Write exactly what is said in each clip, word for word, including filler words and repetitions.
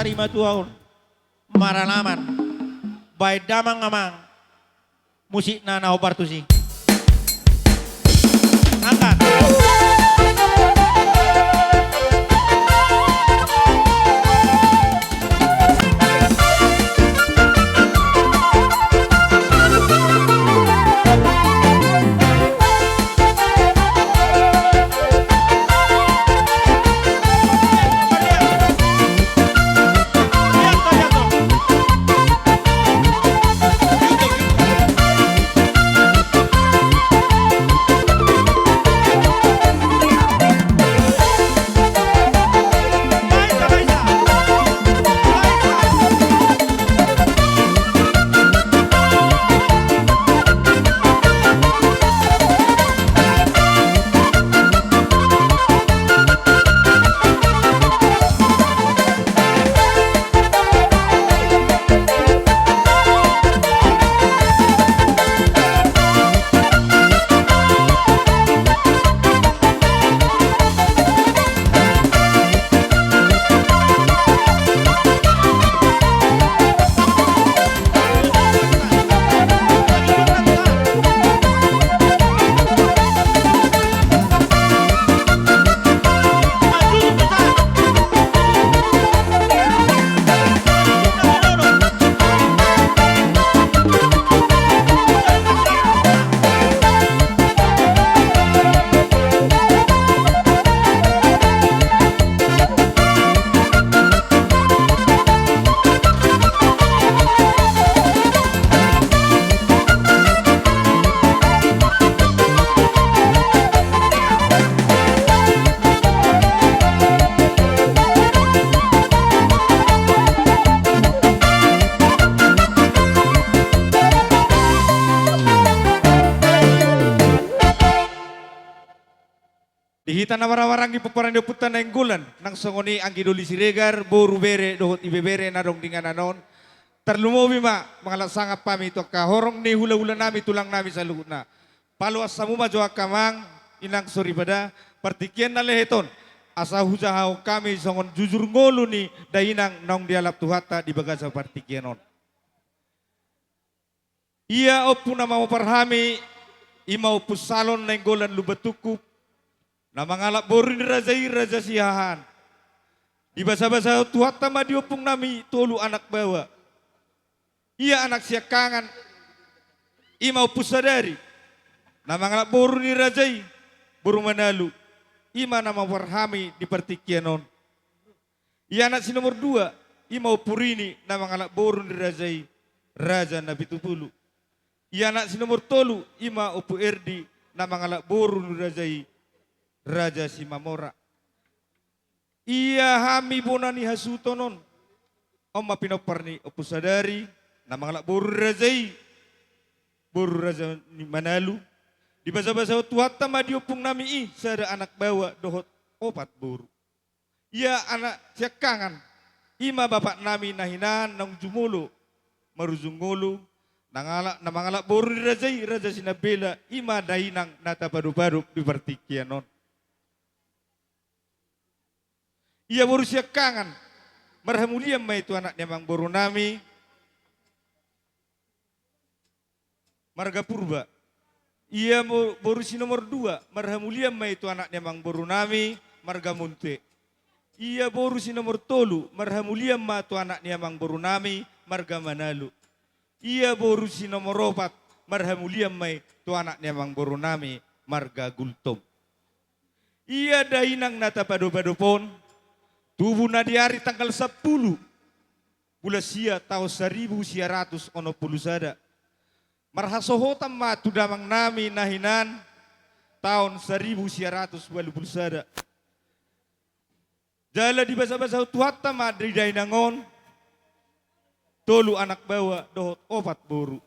Ima tuaon, maralaman, baen damang amang, musikna na hombar tusi. Angkat. Di hita na marhahamaranggi pomparan ni Ompunta Nainggolan, nang songon i anggi doli Siregar, boru, bere dohot ibebere na adong di inganan on. Tarlumobi ma mangalap sangap hami tu angka horong ni hulahulanami, tulangnami saluhutna. Paloas hamu ma jo angka amang inang soripada partingkian na lehet on, asa hujahahon hami songon jujur ngolu ni dainang naung dialap Tuhanta di bagasan partingkian on. Ia ompu na mamompar hami, i ma Ompu Salon Nainggolan Lumban Tungkup, na mangalap boru ni raja i, Raja Siahaan. Dibasabasahon Tuhanta ma di ompungnami tolu anak baoa. Ia anak siangkangan, i ma Ompu Sadari, na mangalap boru ni raja i, boru Manalu, i ma na mamompar hami di partingkian on. Ia anak si nomor dua, i ma Ompu Rini, na mangalap boru ni raja i, Raja Napitupulu. Ia anak si nomor tolu, i ma Ompu Erdi, na mangalap boru ni raja i, Raja Simamora. Ia hami bona ni hasuhuton on, on ma pinompar ni Ompu Sadari, na mangalap boru ni raja i, boru Raja ni Manalu. Dibasabasahon Tuhanta ma di ompungnami i sada anak baoa dohot opat boru. Ia anak siangkangan, i ma bapaknami na hinan naung jumolo marujung ngolu, na ngala-, na mangalap boru ni raja i, Raja Sinambela, i ma dainang na tapadopadop di partingkian on. Ia boru siangkangan, marhamulian ma i tu anak ni amangborunami, marga Purba. Ia mo-, boru si nomor dua, marhamulian ma i tu anak ni amangborunami, marga Munte. Ia boru si nomor tolu, marhamulian ma tu anak ni amangborunami, marga Manalu. Ia boru si nomor opat, marhamulian ma i tu anak ni amangborunami, marga Gultom. Ia dainang na tapadopadop on, tubu na di ari tanggal sampulu bulan sia taon saribu sia ratus onom pulu sada. Marhasohotan ma tu damangnami na hinan taon saribu sia ratus ualu pulu sada. Jala dibasabasahon Tuhanta ma di dainang on tolu anak baoa dohot opat boru.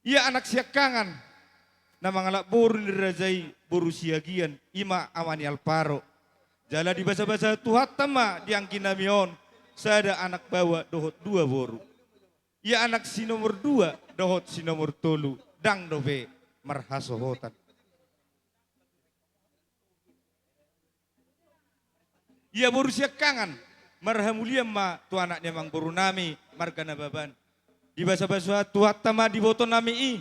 Ia anak siangkangan, na mangalap boru ni raja i, boru Siagian, i ma ama ni Alvaro. Jala dibasabasahon Tuhanta ma di angginami on sada anak baoa dohot dua boru. Ia anak si nomor dua dohot si nomor tolu, ndang dope marhasohotan. Ia boru siangkangan, Marhamulian ma tu anak ni amangboru nami marga Nababan. Dibasabasa Tuhanta ma diboto nami i.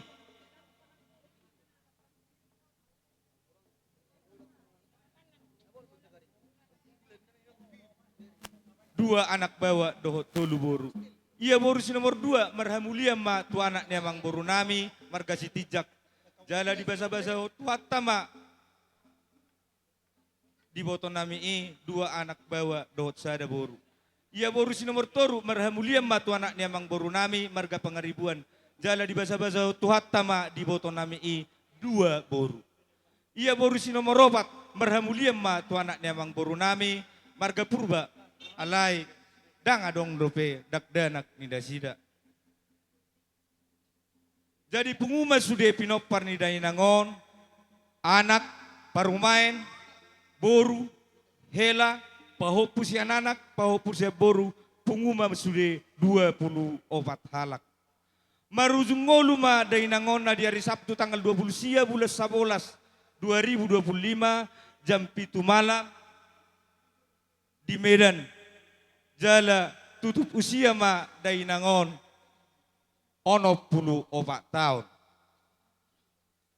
Dua anak baoa dohot tolu boru. Ia boru si nomor dua, marhamulian ma tu anak ni amangboru nami marga Sitinjak. Jala dibasabasa Tuhanta ma diboto nami i dua anak baoa dohot sada boru. Ia boru si nomor tolu, marhamulian ma tu anak ni amangboru nami marga Pangaribuan. Jala dibasabasa Tuhanta ma diboto nami i dua boru. Ia boru si nomor opat, marhamulian ma tu anak ni amangboru nami marga Purba. Alai ndang adong dope dakdanak ni nasida. Jadi pungu ma sude pinompar ni dainang on, anak, parumaen, boru, hela, pahompu sian anak, pahompu sian boru, pungu ma sude dua pulu opat halak. Marujung ngolu ma dainang on na di ari Sabtu tanggal dua pulu sia bulan sabolas dua ribu dua pulu lima, jam pitu malam di Medan. Jala tutup usia ma dainang on onom pulu opat taon.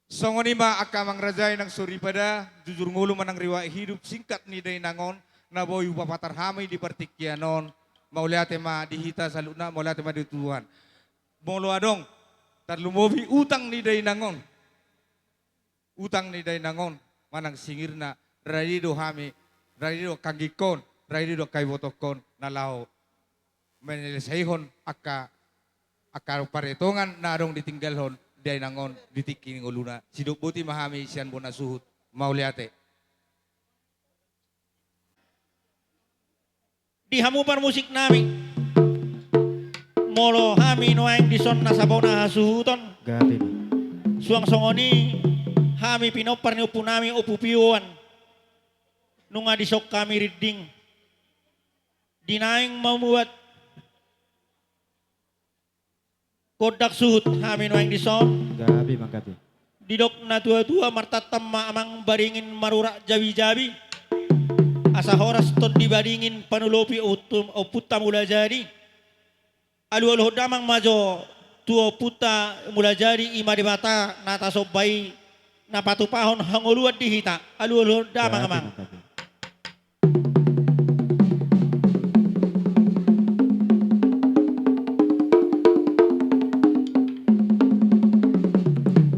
Songon i ma angka amang raja i nang soripada, jujur ngolu ma nang riwayat hidup singkat ni dainang on na boi hupapatar hami di partingkian on. Mauliate ma di hita saluhutna, mauliate ma di Tuhan. Molo adong tarlumobi utang ni dainang on, utang ni dainang on manang singirna, rade do hami, rade do angka anggingkon, rade do angka ibotongkon na laho menyelesaihon angka, angka paretongan na adong ditinggalhon dainang on di tingki ni ngoluna. Sidok boti ma hami sian bona suhut. Mauliate. Di hamu parmusik nami, molo hami nuaeng dison na sabona hasuhuton, gabe ma. Suang songon i hami pinompar ni ompu nami Ompu Pioan, nunga dison hami rinding di naeng mambuat gondang suhut hami nuaeng dison. Gabe ma, gabe. Didok na tuatua, martantan ma amang baringin marurak jabijabi, asa horas tondi baringin panolopi ompu-, ompunta Mulajadi. Alualuhon damang ma jo tu ompunta Mulajadi, i ma Debata na tasomba i na patupahon hangoluan di hita. Alualuhon damang, gabe, amang. Gabe.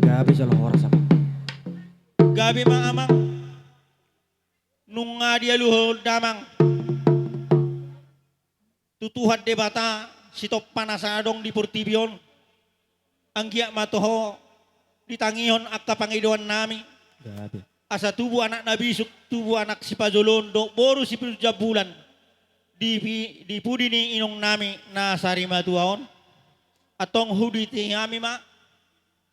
Gabe jala horas, amang. Gabe ma, amang. Nunga dialuhon damang tu Tuhan Debata sitompa nasa adong di portibi on. Anggiat ma toho ditangihon angka pangidoan nami. Gabe. Asa tubu anak na bisuk, tubu anak sipajoloon dohot boru sipinjambulan di pi-, di pudi ni inong nami na sarimatua on. Antong huditi hami ma,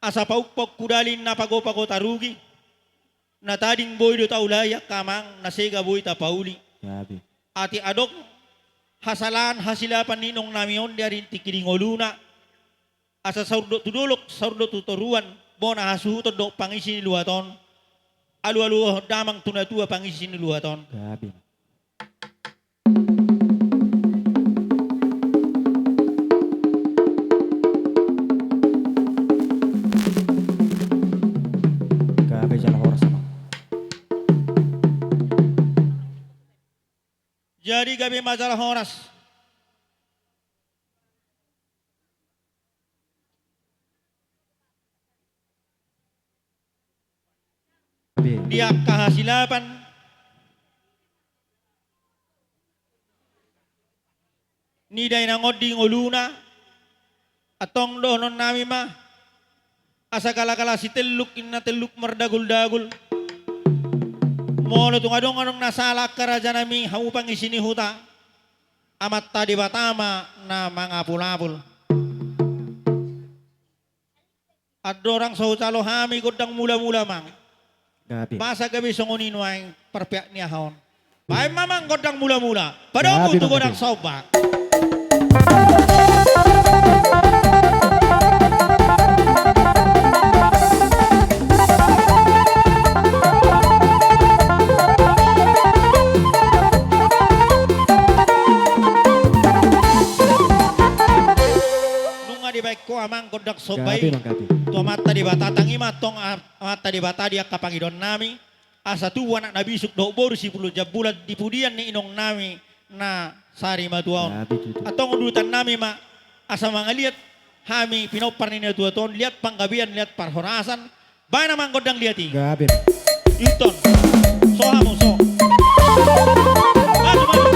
asa paukpauk hudali na pagopago tarugi, na tading boi do taulai angka amang, na sega boi tapauli. Gabe. Atik adong hasalahan hasilapan ni inong nami on di ari tingki ni ngoluna, asa saur do tu dolok, saur do tu toruan, bona hasuhuton dohot pangisi ni luat on. Alualuhon damang tu natua pangisi ni luat on. Gabe. Gabe jala horas, amang. Jadi gabe ma jala horas. Di angka hasilapan ni dainang on di ngoluna, antong dohonon nami ma, asa galagala sitelluk inna telluk mardaguldagul. Molo tung adong adong na sala angka raja nami, hamu pangisi ni huta, Amanta Debata ma na mangapulapul. Andorang so hujalo hami gondang mulamula, amang. Gabe. Masa gabe songon i nuaeng parpeak ni aha on. Baen ma, amang, gondang mulamula. Padomu tu godang somba. Baen ho amang gondang somba i tu Amanta Debata, tangi ma antong Amanta Debata di angka pangidoan nami, asa tubu anak na bisuk dohot boru sipulun jambulan di pudian ni inong nami na sari matua on. Antong udutan nami ma asa mangaliat hami pinompar ni natuatua on, liat panggabean, liat parhorasan, baen amang gondang liat i. Gabe. Iton. So hamu so. Maju, maju.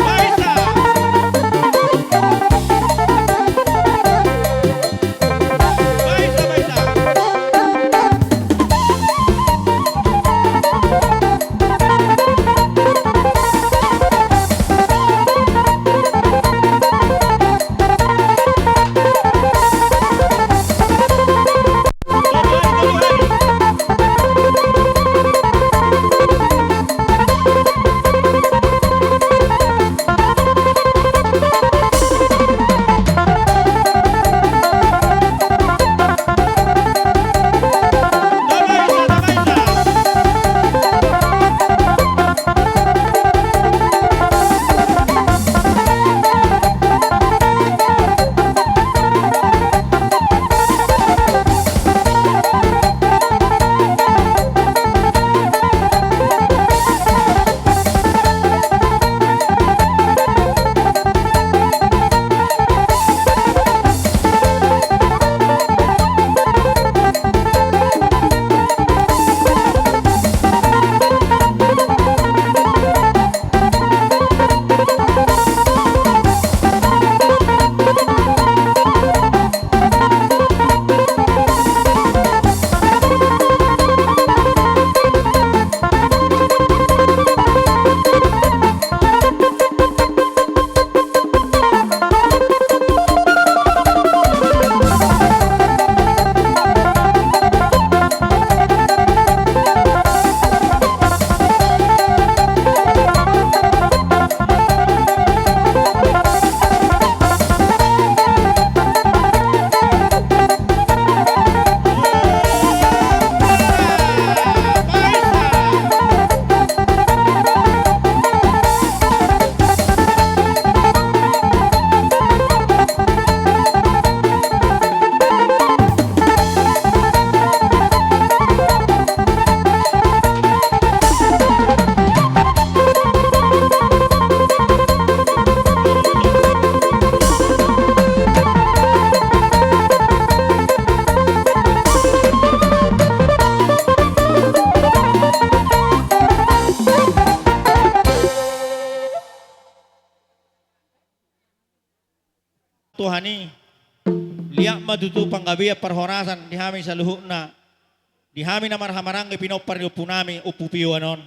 Baisa. Baisa, baisa. Tuhan i, liat ma tutu panggabean parhorasan di hami saluhutna, di hami na marhahamaranggi pinompar ni ompu nami, Ompu Pioan on.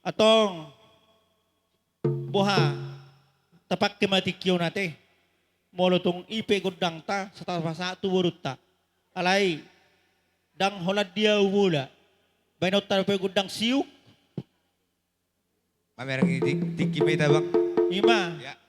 Antong, boha, tapangke ma tingki on ate, molo tung i pe gondangta, sai tapasahat tu borunta. Alai, ndang holan di ahu pola, baenonta dope gondang siuk. Mamereng i tingki pe hita, Bang. Ima. Ya.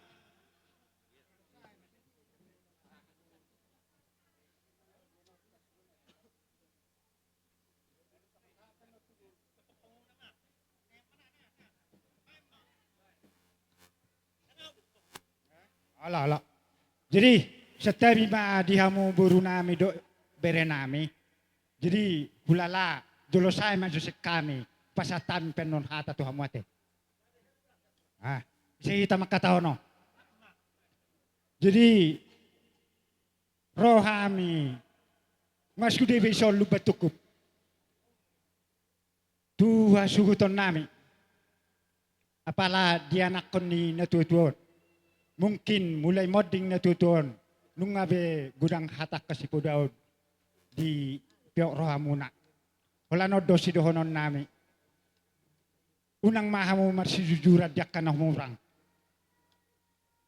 Ala, ala. Jadi, santabi ma di hamu boru nami dohot bere nami. Jadi, hulala, jolo sae ma jolo sian hami, pasahat hami pe annon hata tu hamu ate. Ah, ise hita mangkatahon on. Jadi, ro hami, nunga sude be dison lumban tungkup. Tu hasuhuton nami. Apala di anakkon ni natuatua on. Mungkin mulai monding natuatua on. Nunga be godang hata hasipodaon di peop rohamuna. Holan on do sidohonon nami. Unang ma hamu marsijujuran di angka na hurang.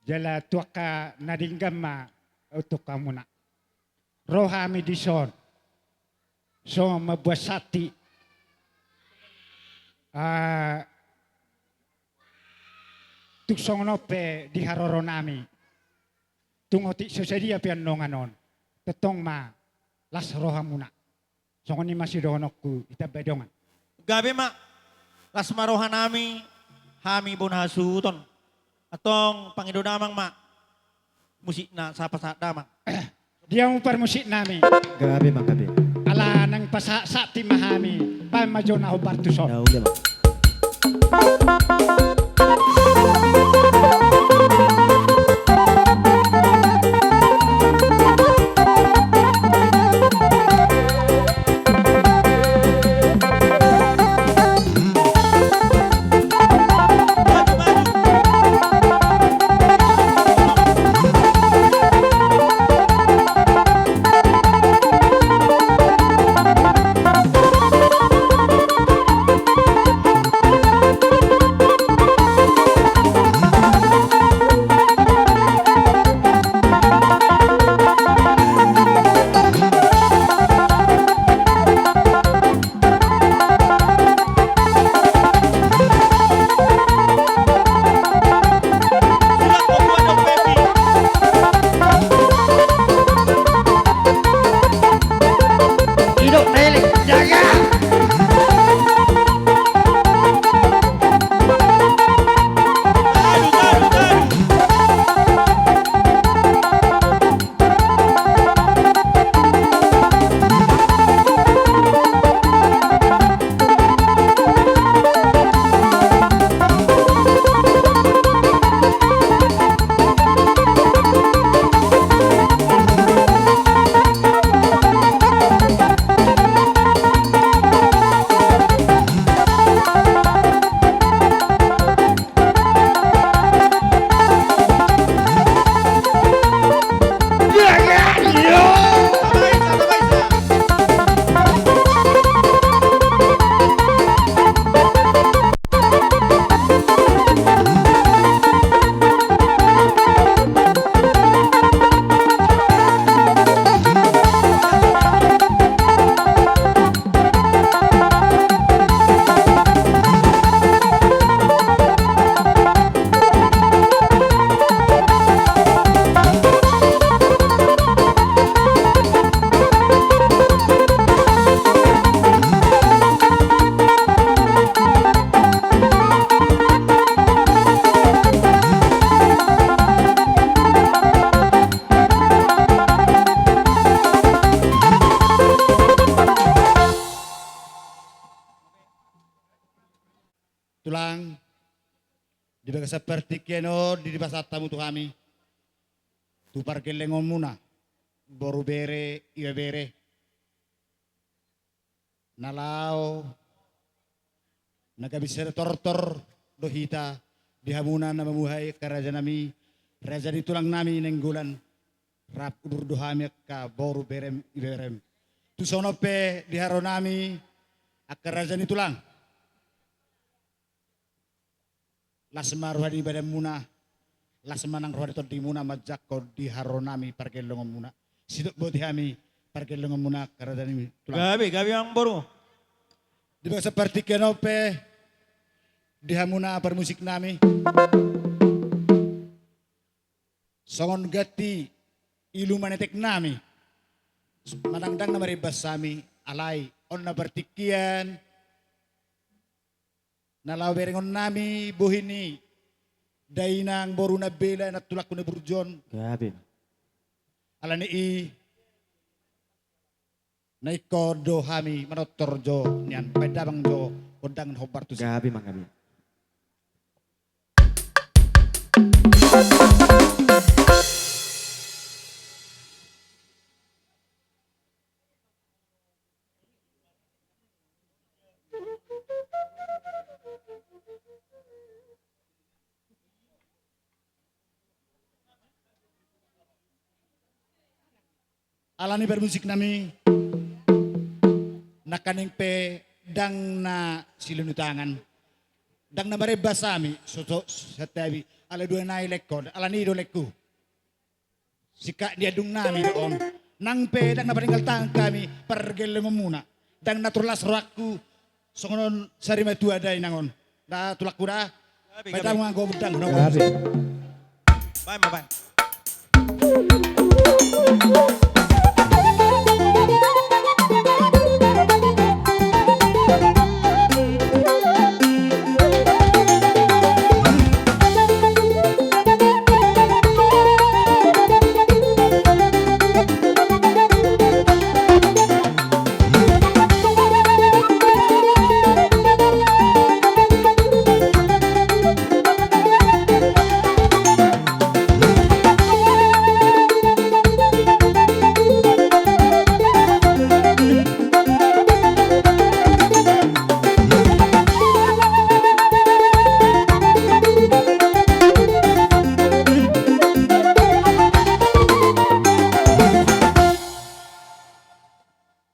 Jala tu angka na denggan ma untuk hamuna. Ro hami dison. Songon mambuat santi. Ah, tung songon on pe di haroro nami. Tung otik so sadia pe annongan on. Tongtong ma las rohamuna. Songon i ma sidohononku, hita bahen dongan. Gabe ma, las ma roha nami, hami bona hasuhuton. Antong pangido damang ma. Musikna sahat-sahat damang. Dia mu parmusik nami. Gabe ma gabe. Ala nang pasahat-sahat ti ma hami. Baen ma jo na hombar tu son. Tulang, di bagasan partingkian on di, dipasahat hamu tu hami, tu pargellengonmuna, boru bere, ibebere, na laho na gabe sada tortor do hita di hamuna na mamuhai angka rajanami, raja ni tulangnami Nainggolan, rap udur do hami angka boru berem iberem. Tu songon on pe di haroro nami angka raja ni tulang. Las ma roha ni badanmuna, las ma nang roha ni tondimuna manjangkon di haroro nami pargellengonmuna. Sidok boti hami pargellengonmuna angka raja ni tulang. Gabe, gabe amang boru. Di bagasan partingkian on pe di hamuna parmusik nami. Songon ganti ilu manetek nami. Manang ndang na marimbas hami alai on na partingkian na laho berengon nami bohi ni dainang boru Nambela na tulangku na burju on. Gabe. Alani i na ingkon do hami manortor jo nian, baen damang jo gondang na hombar tusi. Gabe ma gabe. Alani parmusik nami, nangkaning pe ndang na silenu tangan, ndang na marimbas hami, so, so, santabi, ala dua nai lengkon, alani do lengku. Singkat ni andung nami do on. Nang pe ndang na paringgal tangan hami pargellengonmuna. Ndang na torlas rohangku songon on sari matua dainang on. Da tulangku da. Gabe, gabe. Baen damang gondang na hombar. Gabe. Baen ma baen.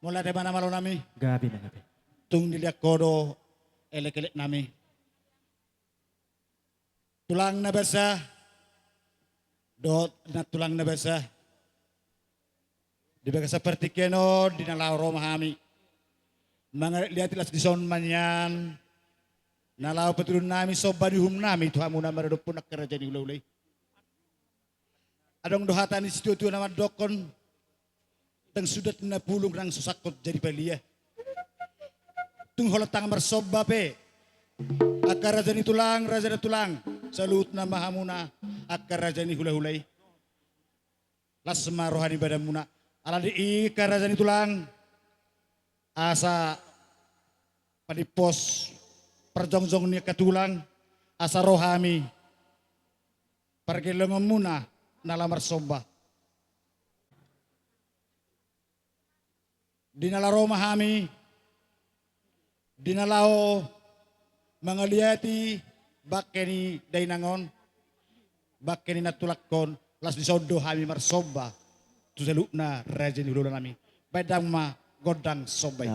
Mauliate ma, na malo nami. Gabe ma, gabe. Tung dilehon Ho do elekelek nami. Tulang na basa dohot nantulang na basa. Di bagasan partingkian on, di na laho ro ma hami mangalehon liat, las dison ma nian na laho patuduhon nami somba ni uhum nami tu hamuna maradophon angka raja ni hulahula i. Adong do hata ni situatua na mandokkon: Ndang sudat na pulung nang so sangkot jadi palia. Tung holan tang marsomba pe angka raja ni tulang, raja ni tulang, saluhutna ma hamuna angka raja ni hulahula i. Las ma roha ni badanmuna. Alani i angka raja ni tulang, asa panimpos parjongjong ni angka tulang, asa ro hami pargellengonmuna na laho marsomba. Di na laho ro ma hami, di na laho mangaliati bangke ni dainang on, bangke ni nantulangkon, las dison do hami marsomba tu saluhutna raja ni hulahula nami. Bahen damang ma gondang somba i.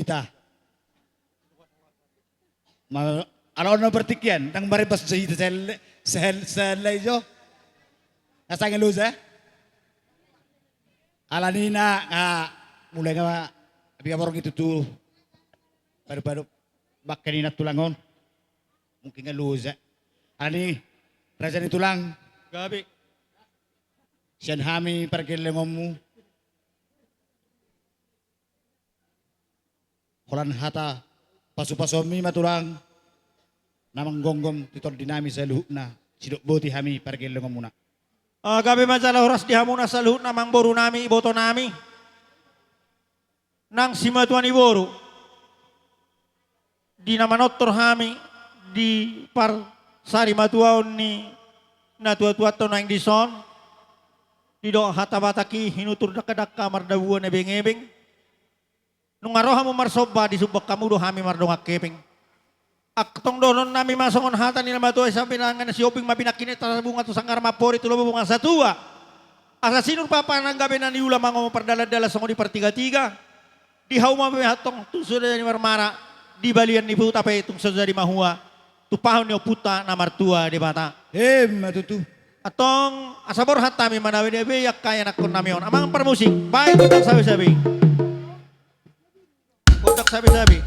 Dah. Ma, ala on na partingkian, ndang marembas jo hita sahel, sahel, sahel lai jo. Asa ngeluh sa. Ala ni na, nga, mulai nga, biar borong itu tu. Baru, baru, bakka ni na tulang on. Mungkin ngeluh sa. Ala ni, raja ni tulang. Gabe. Sian hami pargellengonmu. Holan hata pasupasuonmi ma tulang, na manggonggom tu tondinami saluhutna, sidok boti hami pargellengonmuna. Ah, gabe ma jala horas di hamuna saluhutna amangborunami, ibotonami. Nang simatuan ni boru. Di na manortor hami, di parsarimatuaon ni natuatuanta naeng dison. Didok hata Batak i hinutur dangkadangka mardabuan ebeng-ebeng. Nunga ro hamu marsomba, disumba hamu do hami mardongan hepeng. Antong dohononnami ma songon hata ni na matua i, sampinangan na siombing ma pinangkiningan, tarabunga tu sanggar mampori tu lomo bongan satua. Asa sinur papanan gabe na niula mangomo pardalandalan songon i partigatiga. Di hauma pe antong tung so jadi marmara, di balian ni huta pe tung so jadi mahua, tumpahon ni ompunta na martua Debata. Emma tutu. Antong asa borhat hami manabe-nabe angka ianakkonnami on. Amang parmusik, baen gondang sabe-sabe. Gondang sabe-sabe.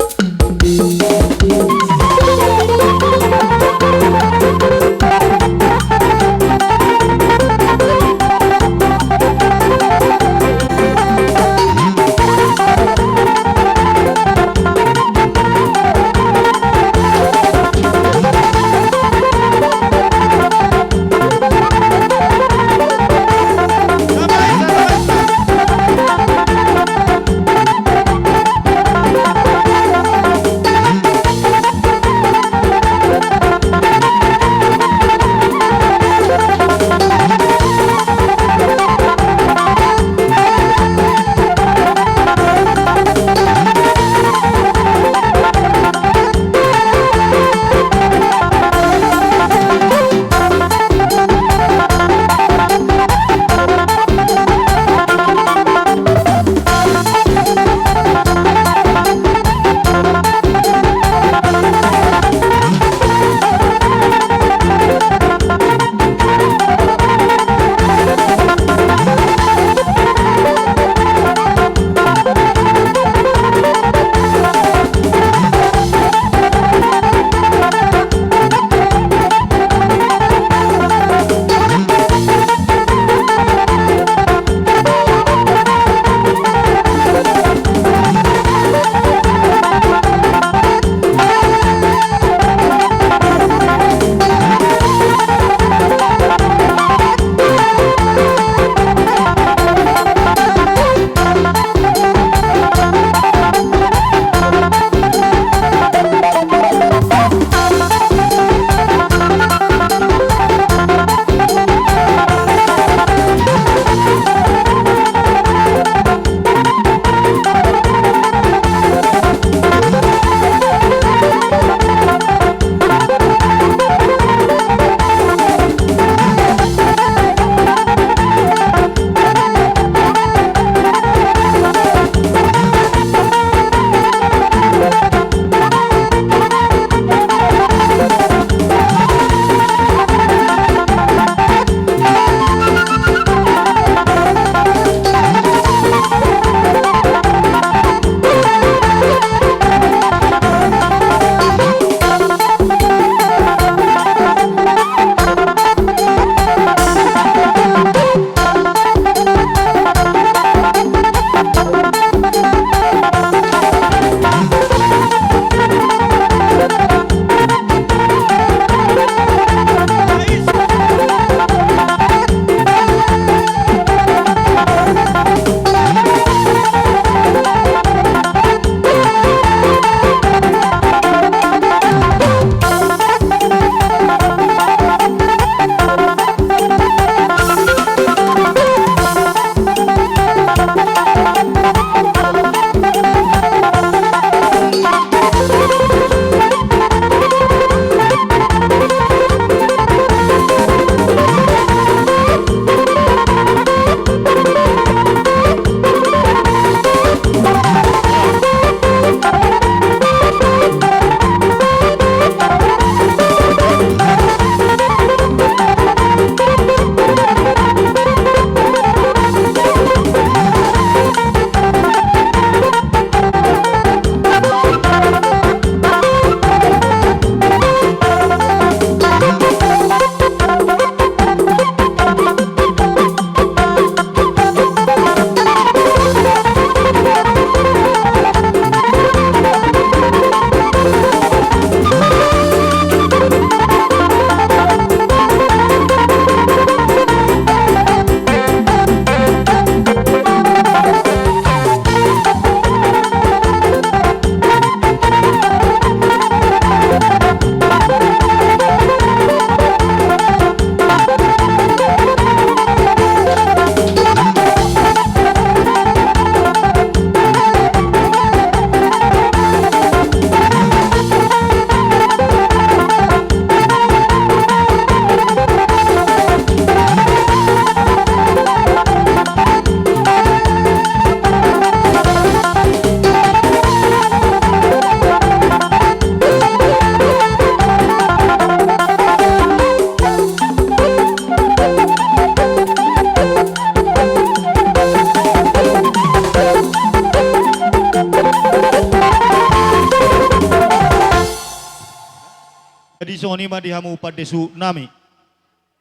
Songon i ma di hamu pande suhut nami.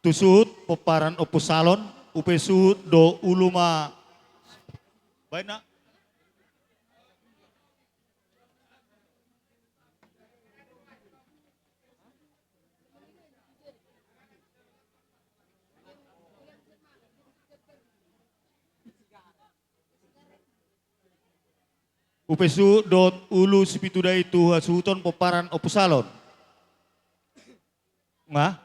Tu suhut pomparan Ompu Salon, upe suhut dohot ulu ma. Baen na. Upe suhut dohot ulu sipitudai tu hasuhuton pomparan Ompu Salon. Nga?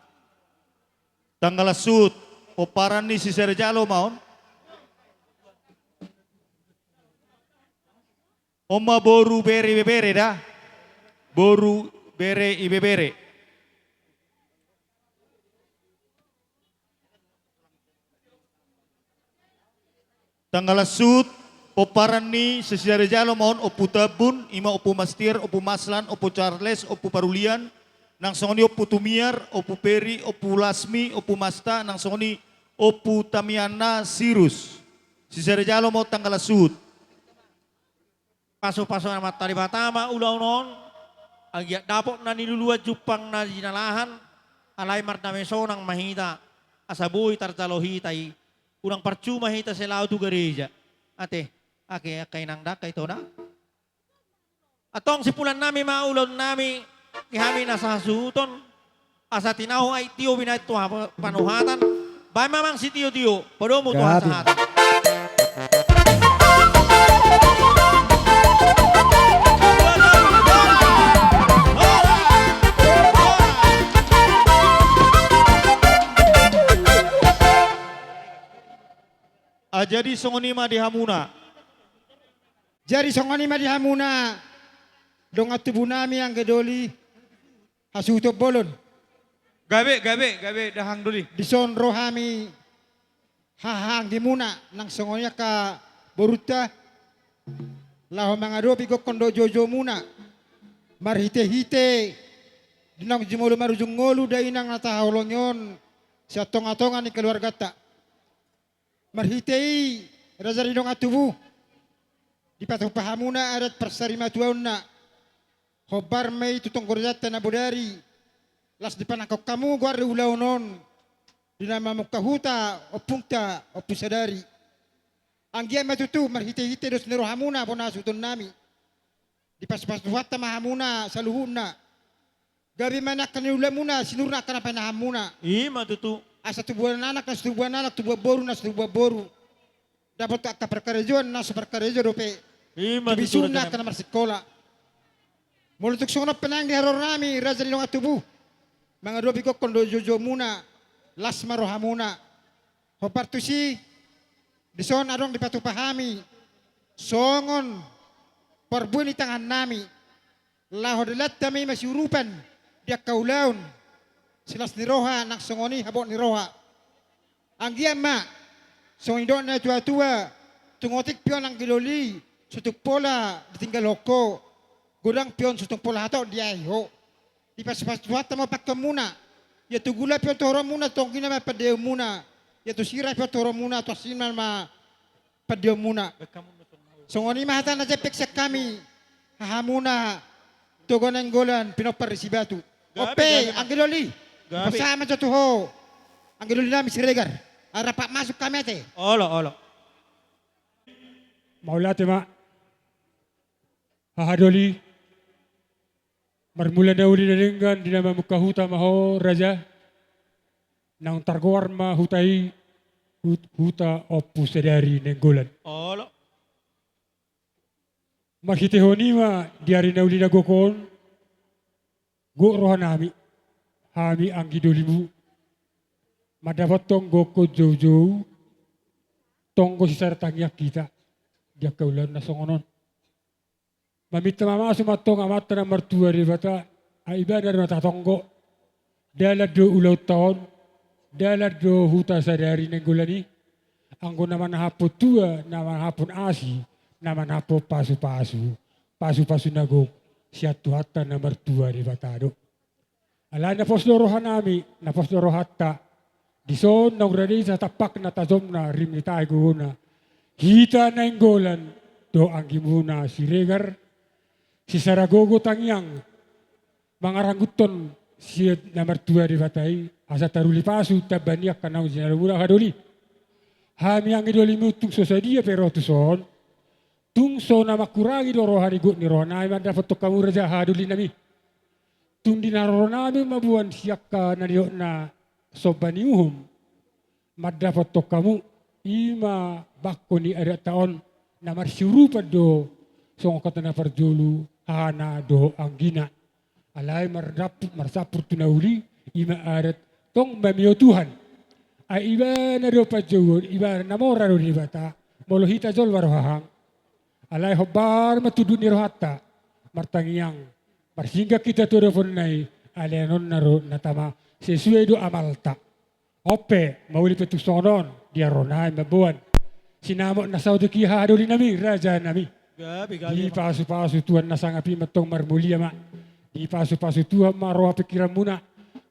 Tanggalan suhut, pomparan ni si Sare Jalo ma on. On ma boru, bere, ibebere da. Boru, bere, ibebere. Tanggalan suhut, pomparan ni si Sare Jalo ma on, Ompu Tambun, i ma Ompu Mastier, Ompu Maslan, Ompu Charles, Ompu Parulian, nang songon i Ompu Tumiar, Ompu Peri, Ompu Lasmi, Ompu Masta, nang songon i Ompu Tamiana Sirus. Si Sare Jalo ma on tanggalan suhut. Pasupasu ni Amanta Debata ma ulaon on, anggiat dapot na niluluan, jumpang na jinalahan, alai mardame sonang ma hita, asa boi tarjalo hita i, unang parcuma hita sai laho tu gareja. Ate, ake, angka inang da, angka ito da. Antong simpulan nami ma ulaon nami, di hami na sahasuhuton, asa tinahu aek tio binahen tu ha-, panuhatan, baen ma amang sitiotio, padomu tu hasahatan. Ah, jadi songon i ma di hamuna. Jadi songon i ma di hamuna, dongan tubu nami anggi doli, hasuhuton bolon. Gabe, gabe, gabe, dahahang doli. Dison ro hami hahaanggimuna, nang songon i angka borunta, laho mangadopi gokhon dohot joujoumuna, marhitehite di naung jumolo marujung ngolu dainang na tahaholongi on, sian tongatonga ni keluarganta. Marhite i, raja ni dongan tubu, dipatupa hamuna adat parsarimatua on na, hombar ma i tu tonggorjanta na bodari, laos dipanangkok hamu goar ni ulaon on, di na mamungka huta ompungta Ompu Sadari. Anggiat ma tutu marhitehite dos ni rohamuna bona hasuhuton nami, dipasupasu Tuhanta ma hamuna saluhutna. Gabe ma angka na niulamuna, sinur ni angka na pinahanmuna. I ma tutu. Asa tubuan anak na so tubuan anak, tubuan boru na so tubuan boru. Dapot angka parkarejoan na so parkarejo dope. I ma tutu, tubisunna raja nami. Angka na marsikola. Molo tung songon on pe nang di haroro nami, raja ni dongan tubu, mangadopi gokhon dohot joujoumuna, las ma rohamuna. Hombar tusi, dison adong dipatupa hami songon parbue ni tangan nami, laho dalan nami masiurupan di angka ulaon, silas ni roha nang songon i habot ni roha. Anggiat ma songon i didok ni natuatua, tung otik pe on anggi doli, so tung pola ditinggalhon ho, godang pe on so tung pola hatop diahi ho. Dipasupasu Tuhanta ma pangkeonmuna. Ia tu gula pe on tohoronmuna, tu tonggina ma pandeonmuna. Ia tu sira pe on tohoronmuna, tu asina ma pandeonmuna. Songon i ma hata na jempek sian hami, hahamuna Toga Nainggolan pinompar ni si Batu. Gabe, ope, gabe, anggi doli. Gabe. Pasahat ma jo tu ho, anggi doli nami Siregar. Ai rap masuk hami ate. Olo, olo. Mauliate ma. Haha doli. Marmula na uli na denggan di na mamungka huta ma ho, raja. Naung targoar ma huta i, hut-, huta Ompu Sadari Nainggolan. Olo. Marhitehon i ma di ari na uli na gok on, gok roha nami, hami anggi dolimu, mandapothon gokhon joujou, tonggo sisada tangiang hita di angka ulaon na songon on. Maminta mamasu ma antong Amanta na martua Debata, ai ibana do na tatonggo. Dalan do ulaonta on, dalan do huta Sadari Nainggolan i. Anggo na manahaphon tua, na manahaphon asi, na manahaphon pasupasu, pasupasu na gok sian Tuhanta na martua Debata do. Alai na pos do roha nami, na pos do rohanta. Dison naung rade i satampakna tajomna rim ni tahi gogona. Hita Nainggolan dohot anggimuna Siregar, sisada gogo tangiang mangarangguthon sian na martua Debata i, asa taruli pasu tamba ni angka naung jinalomuna hadoli. Hami anggi dolimu tung so sadia pe ro tuson, tung so na mangkurangi do roha ni gok ni rohanami mandapothon hamu raja hahadolinami. Tung di na roronami mamboan sian angka na nidokna somba ni uhum, mandapothon hamu, i ma bangko ni adatta on, na marsiurupan do songon hata na parjolo hahana dohot anggina. Alai mardamput marsampur tu na uli, i ma adat tong mamio Tuhan. Ai ibana do panjouon, ibana na mora do Debata, molo hita jolma do hahang. Alai hombar ma tunduk ni rohanta, martangiang, marsinggang hita tu adoponna i, alai annon na ro na tama sesuai do amalta. On pe, mauli pe tung songon on, di roronami mamboan sinamot na saotik i hahadolinami, rajanami. Gabe, gabe, ma. Dipasupasu Tuhan na sangap i ma tong marmulia ma. Dipasupasu Tuhan ma roha pikiranmuna.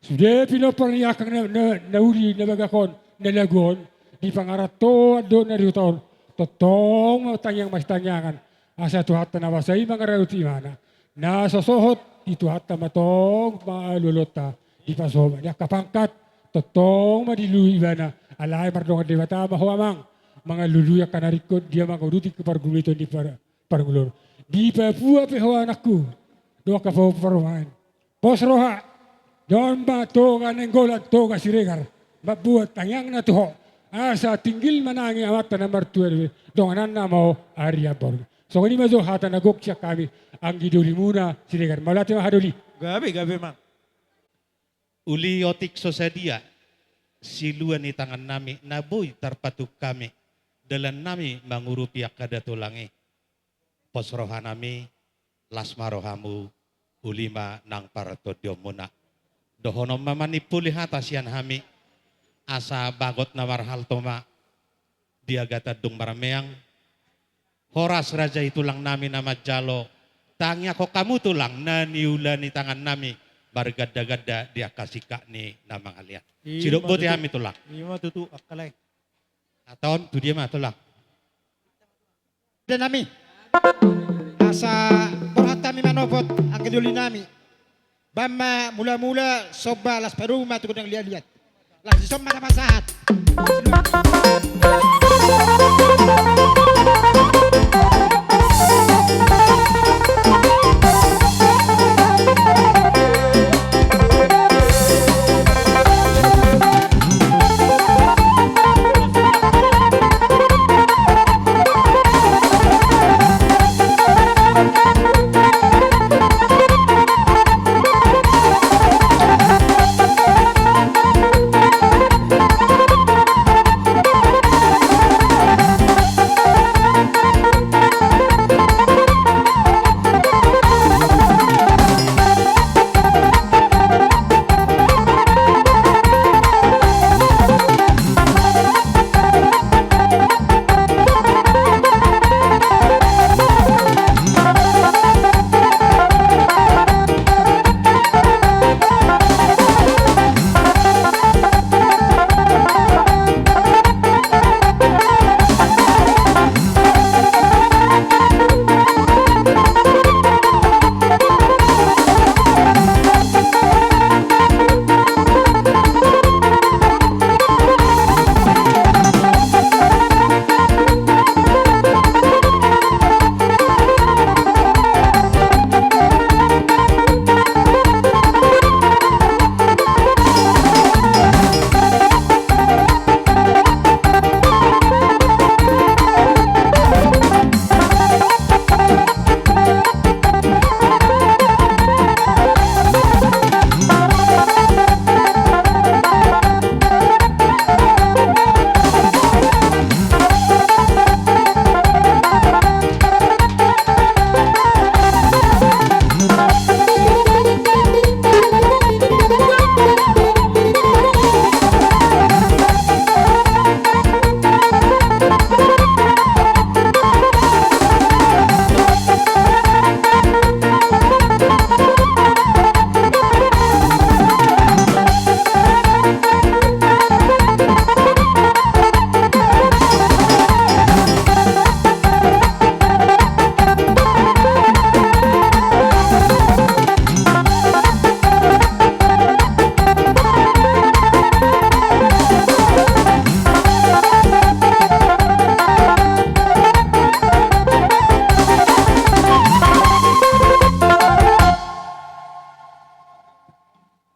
Sude pinompar ni angka na, na, na uli na bagak on, na lagu on, di pangarantoan dohot na di huta on, tongtong ma tangiang masitangiangan. Asa Tuhanta na basa i mangaradoti ibana. Na so sohot, di Tuhanta ma tong mangalualuhonta. Dipasohot ma di angka pangkat, tongtong ma dilului ibana. Alai mardongan Debata ma ho amang, mangalului angka na ringkot, dia manguduti angka pargumiton ni par-, parngoluon. Di Papua pe ho anakku, do angka Papua parumaen. Pos roha, don ma Toga Nainggolan, Toga Siregar, mamboan tangiangna tu ho, asa tinggil ma nang amanta na martua i, dongananna ma ho ari amborngin. Songon i ma jo hata na gok sian hami, anggi dolimuna Siregar, mauliate ma hadoli. Gabe, gabe, amang. Uli otik so sadia, silua ni tangannami, na boi tarpatuk hami, dalannami mangurupi angka datulang i. Pos rohanami, las ma rohamu, uli ma nang partondionmuna. Dohonon ma manimpuli hata sian hami, asa bagot na marhalto ma, di agatan dung marmeang. Horas raja i tulangnami na manjalo, tangiangkon hamu tulang, na niula ni tangannami, margandaganda di angka singkat ni na mangalean. Ima tutu. Sidok boti hami tulang. Ima tutu, angka lae. Hata on tu dia ma tulang. Danami. Asa borhat hami manopot angka dolinami. Bahen ma mulamula somba las padomu ma tu gondang liatliat. Laos dison ma tapasahat.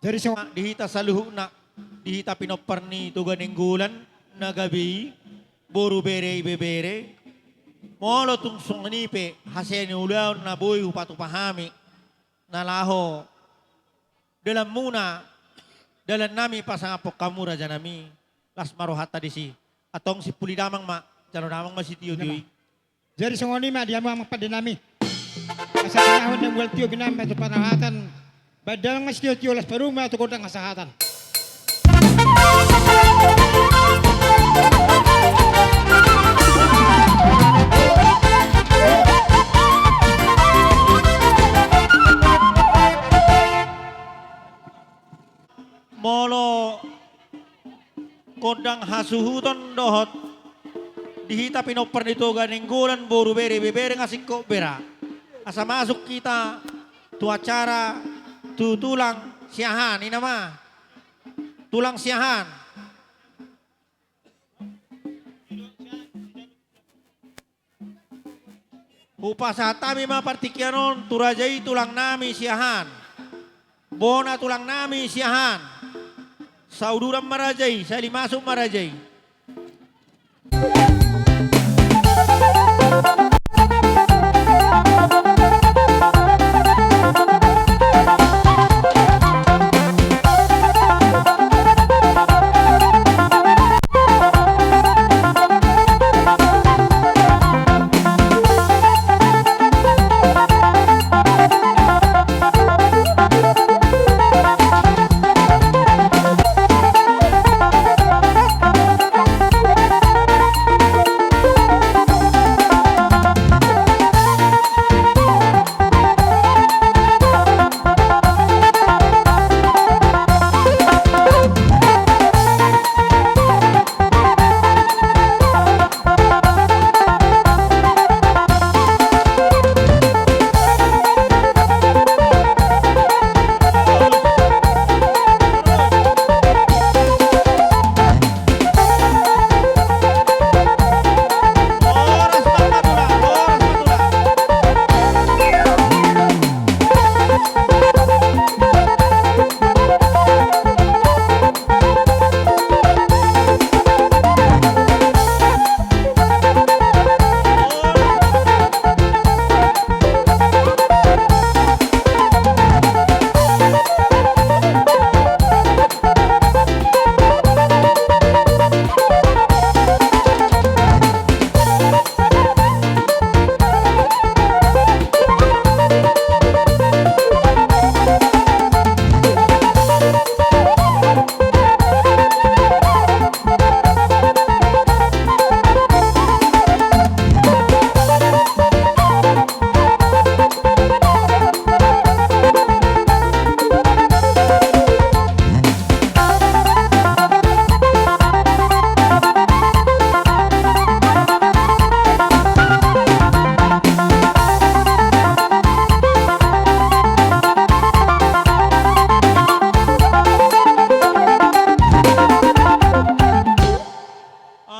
Jadi, song- di hita saluhutna, di hita pinompar ni Toga Nainggolan na gabe i, boru, bere, ibebere. Molo tung songon i pe hasea ni ulaon na boi hupatupa hami, na laho dalanmuna, dalannami pasangaphon hamu rajanami, las ma rohanta disi. Antong simpuli damang ma, jalo damang ma sitiotio i. Jadi songon i ma di hamu amang pandenami. Asa pinahon na mual tio binamba tu panahatan. Baen damang ma sitiotio, las padomu ma tu gondang hasahatan. Molo gondang hasuhuton dohot di hita pinompar ni Toga Nainggolan, boru, bere, ibebere, nga singkop bera. Asa masuk hita tu acara, tu tulang siahaan, i nama. Tulang siahaan. Hupasahat hami ma partingkian on tu raja i, tulangnami siahaan. Bona tulangnami siahaan. Sauduran ma raja i, sahali masuk ma raja i.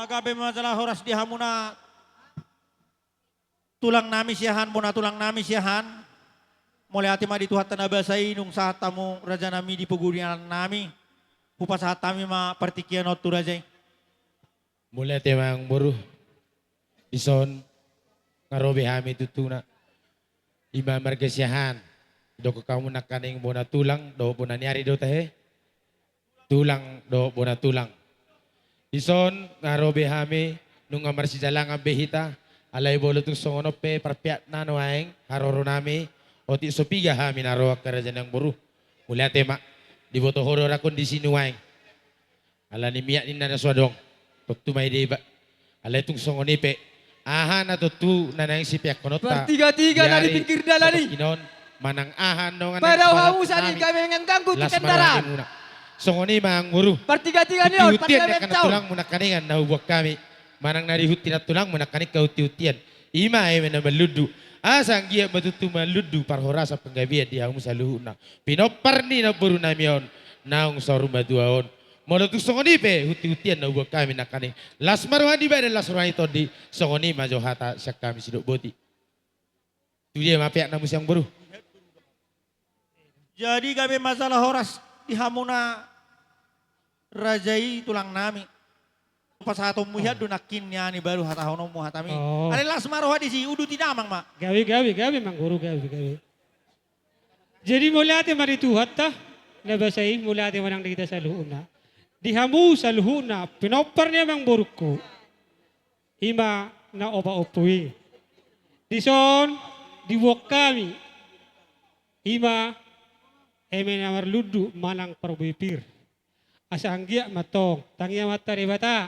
Gabe ma jala horas di hamuna tulangnami siahaan, bona tulangnami siahaan. Mauliate ma di Tuhanta na basa i, nunga sahat hamu rajanami di pogu ni dalannami. Hupasahat hami ma partingkian on tu raja i. Mauliate ma amangboru. Dison nga ro be hami tutu na. Ima marga siahaan. Didok hamu nangkaning bona tulang dohot bona ni ari do tahe. Tulang dohot bona tulang. Dison nga ro be hami, nunga marsijalangan be hita. Alai molo tung songon on pe parpeakna nuaeng haroronami, otik so piga hami na ro angka raja ni amangboru. Mauliate ma. Diboto ho do ra kondisi nuaeng. Alani miak ninna na so adong. Tontu ma i deba. Alai tung songon i pe, aha na tontu na naeng sipeakkononta? Partigatiga na di pinggir dalan i. Manang aha na naeng sipeakkononta? Pada hamu sari kami mengganggu tu kendaraan. Songon i ma amangboru. Partigatiga ni on, partigatiga ni on. Tulangmu nangkaningan na huboan hami. Manang na dihuntian tulangmu nangkaning hahuntian. Ima eme na manlundu. Asa anggiat ma tutu manlundu parhorasan panggabean di hamu saluhutna. Pinompar ni namborunami on naung saur matua on. Molo tung songon i pe hunti-huntian na huboan hami nangkaning. Las ma roha ni badan, las roha ni tondi. Songon i ma jo hata sian hami sidok boti. Tu dia ma peakna muse amangboru? Jadi gabe ma jala horas Di hamuna raja i tulang nami. Pasahatonmu hian do nangkin nian i baru hatahononmu hatami. Oh. Alai las ma roha disi, uduti damang ma. Gabe, gabe, gabe, Amangboru, gabe, gabe. Jadi mauliate ma di Tuhanta, na basa i, mauliate ma nang di hita saluhutna. Di hamu saluhutna, pinompar ni Amangborungku. I ma na opat ompu i. Dison, diboan hami. I ma, eme na marlundu manang parbue pir. Asa anggiat ma antong, tangi Amanta Debata.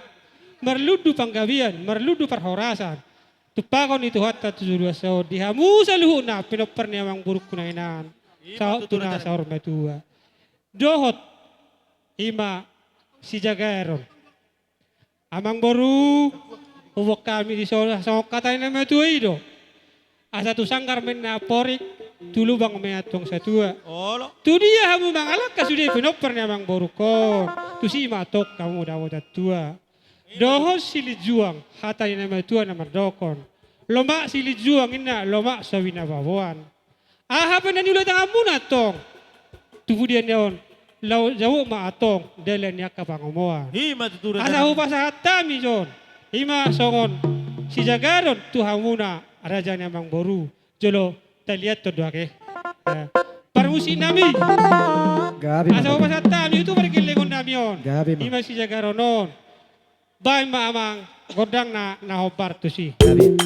Marlundu panggabean, marlundu parhorasan. Tumpahon ni Tuhanta tu joloan on, di hamu saluhutna, pinompar ni Amangborungku na hinan. Saut tu na saur matua. Dohot, i ma sijagaron. Amangboru, huboan hami dison songon hata ni na matua i do. Asa tu sanggar ma inna amporik, tu lubang ma antong satua. Olo. Tu dia hamu mangalangka sude pinompar ni Amangborungkon. Tusi ma antong hamu dapotan tua. Dohot silinjuang, hata ni na matua na mandokhon. Lomak silinjuang inna, lomak suami na baboan. Aha pe na niula tanganmuna antong. Tu pudian ni on, laho jabu ma antong, dalan ni angka pangomoan. I ma tutu raja nami. Asa hupasahat hami dison. I ma songon sijagaron tu hamuna raja ni Amangboru. Jolo taliathon do ake. Ya. Parmusik nami. Gabe ma. Asa hupasahat hami tu pargellengon nami on. Gabe ma. I ma sijagaron on. Baen ma amang gondangna na hombar tusi. Gabe.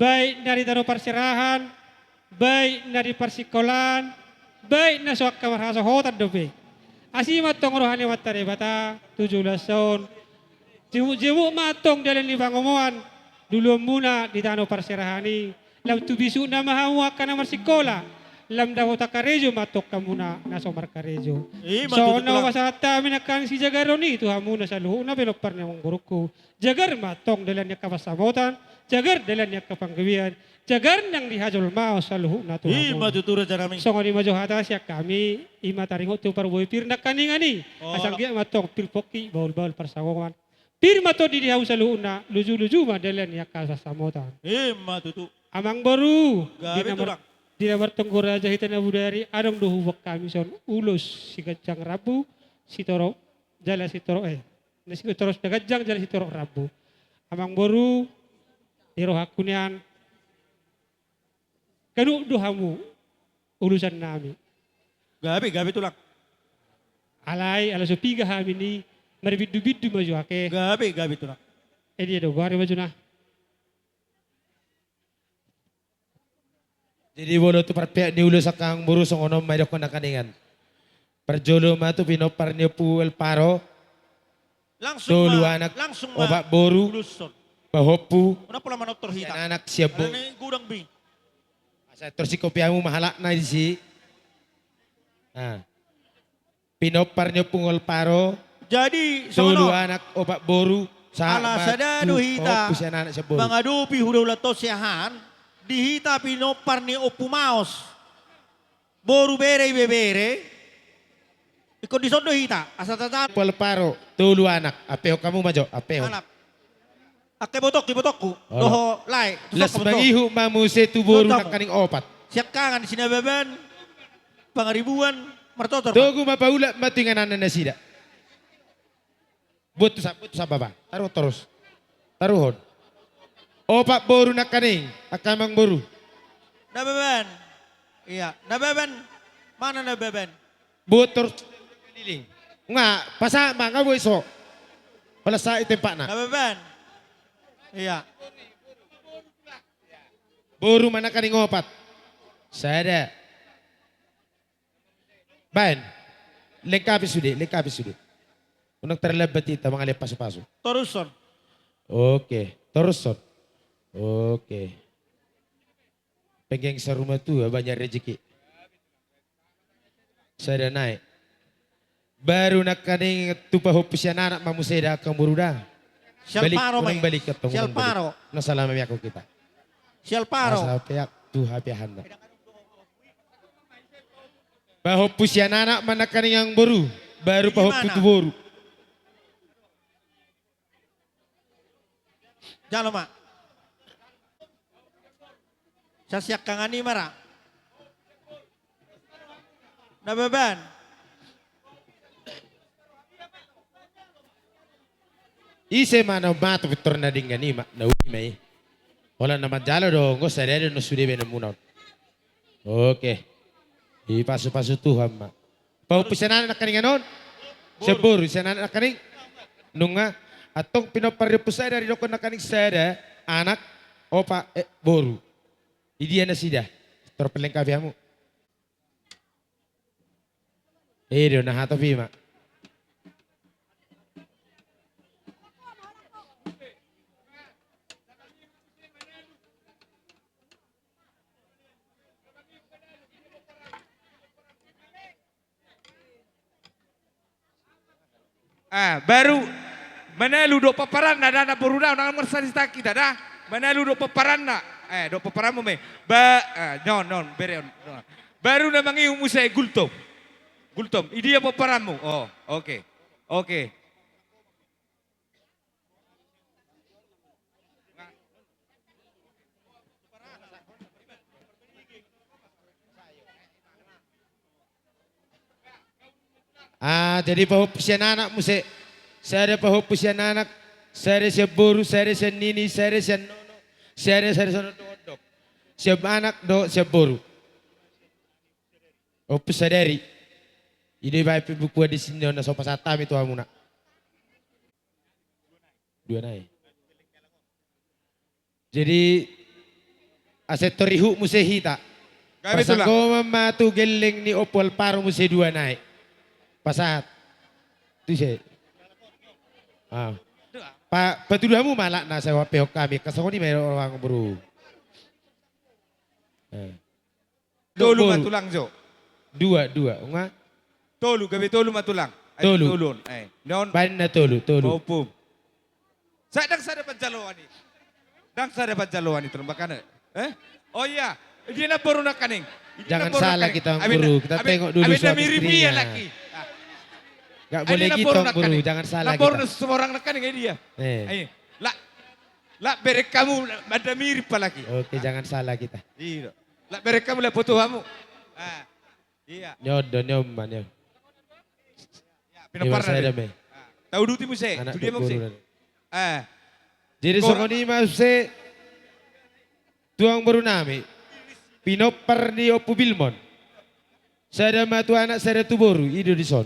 Baik na di tano parserahan, baik na di parsikolaan, baik na so angka marhasohotan dope. Asi ma antong roha ni Amanta Debata tu joloan on. Jemuk-jemuk ma antong dalan ni pangomoan di ulaonmuna di tano parserahan i. Lam tu bisukna ma hamu angka na marsikola, lam dapotan karejo ma antong hamuna na so markarejo. Ima tutu, Tulang. Songon na hupasahat hami nangkin sijagaron i tu hamuna saluhutna pinompar ni amangborungku. Jagar ma antong dalan ni angka pansamotan, jagar dalan ni angka panggabean, jagar nang di hajolmaon saluhutna tu hamuna. Ima tutu, Raja nami. Songon i ma jo hata sian hami, ima taringot tu parbue pir nangkiningan i. Olo. Asa anggiat ma antong pir pongki, bahulbahul pansamotan. Pir ma tondi di hamu saluhutna, lujuluju ma dalan ni angka pansamotan. Ima tutu. Amangboru, gabe, Tulang. Di na mar-, di na martonggo raja hita na bodari, adong do huboan hami son ulos siganjang rambu, sitorop jala sitorop, eh, na sitoros na ganjang jala sitorop rambu. Amangboru, di rohangku nian, ganup do hamu ulosan nami. Gabe, gabe, Tulang. Alai, ala so piga hami ni, marbindubindu ma jo ake. Gabe, gabe, Tulang. Eh, dia do, gari maju nah. Jadi molo tu parpeak ni ulos angka amangboru songon on ma didokkon nangkiningan. Parjolo ma tu pinompar ni Ompu Alvaro. Langsung ma, tolu anak, langsung ma opat boru, uloshon. Pahompu. Unang pola manortor hita. Sian anak, sian boru. Alani godang be. Asa torsingkop hamu ma halakna disi. Nah. Pinompar ni Ompu Alvaro. Jadi, songon on. Tolu anak, opat boru, sahat ma tu pahompu sian anak, sian boru. Ala sada do hita mangadopi hudaulat on sian han, di hita pinompar ni Ompu Maos. Boru, bere, ibebere. Ingkon dison do hita, asa tata. Ompu Alvaro, tolu anak, ampehon hamu ma jo, ampehon. Alap. Angka ibotongku, ibotongku. Olo. Dohot lae. Las mangihut ma muse tu boru nangkining opat. Siangkangan di si Nababan, Pangaribuan, martotor ma. Togu ma paulak ma tu ingananna nasida. Buat tu sa-, buat tu saba, ba. Taruhon torus. Taruhon. Opat boru nangkining, angka amangboru. Nababan. Iya, Nababan. Mana Nababan? Buat torus keliling. Nga, pasahat ma, nga boi so. Palas sa i tempatna. Nababan. Iya. Boru ma nangkining opat. Sada. Baen. Lengkapi sude, lengkapi sude. Unang terlambat hita mangalean pasupasu. Torushon. Oke, torushon. Oke. Penggeng sarumah tua banyak rezeki. Sada nai. Baru nangkining tu pahompu sian anak ma muse da, angka amangboru da. Sial Paro ma i. Balik, unang balik, unang balik. Sial Paro. Na salama miak hita. Sial Paro. Asa peak tu hape handa. Pahompu sian anak ma nangkining amangboru. Baru pahompu tu boru. Jalo ma. Sasiangkangan i ma ra. Nababan. Ise ma na ummato pintor na denggan i ma, na uli ma i. Holan na manjalo do, anggo sada do na sude baenanmuna on. Oke. Dipasupasu Tuhan ma. Pahompu sian anak nangkining on. Sian boru sian anak nangkining. Nunga, antong pinompar ni ompu sada didokkon nangkining sada, anak, opat, eh, boru. Idia nasida? Tor pelengkapi hamu. Eh, do na hatop i ma. Ah, baru Manalu dohot pomparanna da, na boru da, unang marsadi tangan hita da. Manalu dohot pomparanna. Eh, dohot pomparanmu ma i. Ba, ah, non, non, bere on. Baru na mangihut muse Gultom. Gultom, idia pomparanmu? Oh, oke. Oke. Ah, jadi pahompu sian anak muse. Sada pahompu sian anak, sada sian boru, sada sian nini, sada sian nono, sada, sada sian ondok-ondok. Sian anak dohot sian boru. Ompu sadari. I do dibaen pe buku di sini on na so pasahat hami tu hamuna. Dua nai. Jadi, Asa torihut muse hita. Gabe tulang. Pasanggoman ma tu gelleng ni Ompu Alvaro muse dua nai. Pasahat. Tu se. Ah. Pa, patudu hamu ma alana sai huampehon hami. Angka songon i ma i rohangku, bro. Eh. Tolu ma tulang jo. Dua, dua. Nga? Tolu, gabe tolu ma tulang. Ai, tolu. Tolu on. Eh, non. Baen na tolu, tolu. Pahompum. Sai ndang sada panjaloan i. Ndang sada panjaloan i, tulang, bakana. Eh? Oh iya. Dia namboru nangkaning. Jangan salah kita, Amang Guru. Kita tengok dulu suami istrinya. Nggak boleh gitu, Amang Guru. Jangan salah kita. Namboru na Simorang nangkaning, eh, dia. Eh. Ayo. Lah, lah berek hamu, ada mirip apalagi. Oke, jangan salah kita. Iya. Lah berek hamu, lah foto hamu. Ah. Iya. Nyodo, nyoma, nyo. Ya, pinompar na sada deh. Ah, tauduti muse, anak tu dia muse. Eh. Jadi songon i ma muse tu amangboru nami. Pinompar ni Ompu Bilmon. Sada ma tu anak, sada tu boru, i do dison.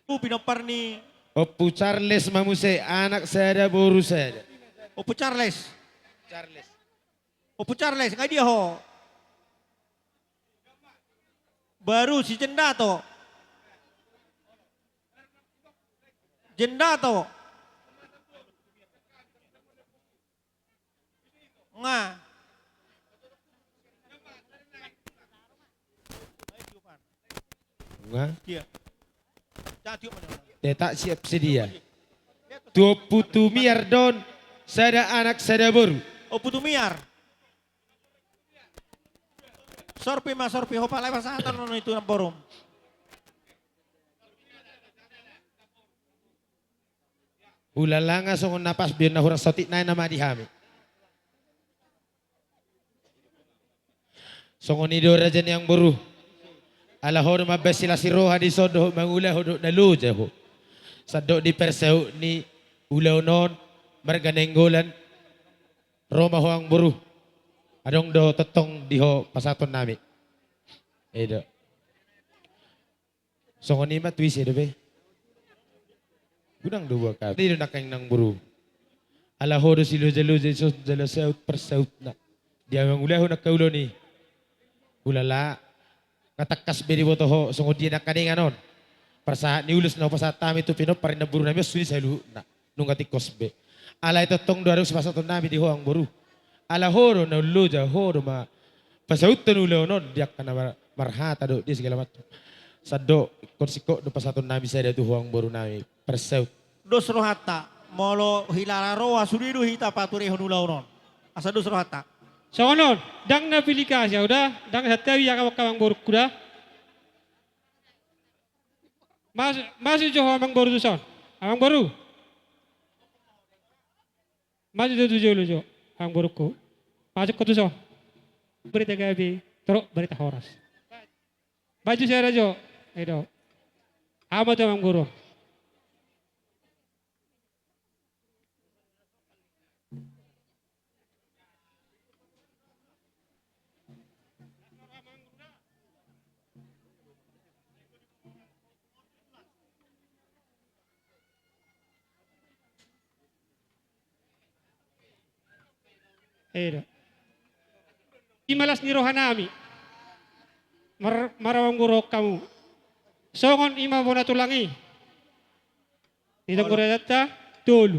Ompu pinompar ni Ompu Charles ma muse, anak sada, boru sada. Ompu Charles. Charles. Ompu Charles, nga dia ho? Baru si Jendato. Jendato. Nga. Nga. Dia. Tetak siap sedia. Tu Ompu Tumiar do on, sada anak sada boru. Ompu Tumiar. Sorpi ma, sorpi, ho pala pasahaton on tu namborum. Hulala nga songon na pas be on na hurang saotik nai nama di hami. Songon i do raja ni amangboru. Ala ho do mambahen silas ni roha dison dohot mangula ho dohot na loja ho. Sandok di parsaut ni ulaon on marga Nainggolan. Ro ma ho amangboru. Adong do tongtong di ho pasahaton nami. I do. Songon i ma tu ise dope. Godang do buat hami. I do nangkaning amangboru. Ala ho do silojaloja dison jala saut parsautna. Dia mangulahon angka ulaon i. Hulala. Nga tangkas be diboto ho songon dia nangkaningan on. Parsahat ni ulos na hupasahat hami tu pinompar ni namboru nami on, songon i saluhutna. Nunga tingkos be. Alai tongtong do adong sipasahaton nami di ho amangboru. Ala ho do na loja, ho do ma pasauthon ulaon on di angka na mar-, marhata dohot dia segala macam. Sandok ingkon singkop do pasahaton nami sada tu ho amangboru nami. Parsaut. Dos rohanta, molo hilala roha sude do hita paturehon ulaon on. Asa dos rohanta. Songon on, ndang na pilih kasih au da, ndang santabi angka amangborungku da. Mas-, masuk jo ho amangboru tuson. Amangboru. Masuk jo tu jolo jo, amangborungku. Masuk ho tuson. Barita gabe, torop barita horas. Maju sada jo. I do. Ahu ma tu amangboru. I do. I ma las ni roha nami. Mar-, maranggur hamu. Songon i ma bona tulang i. Di tonggo rajanta, tolu.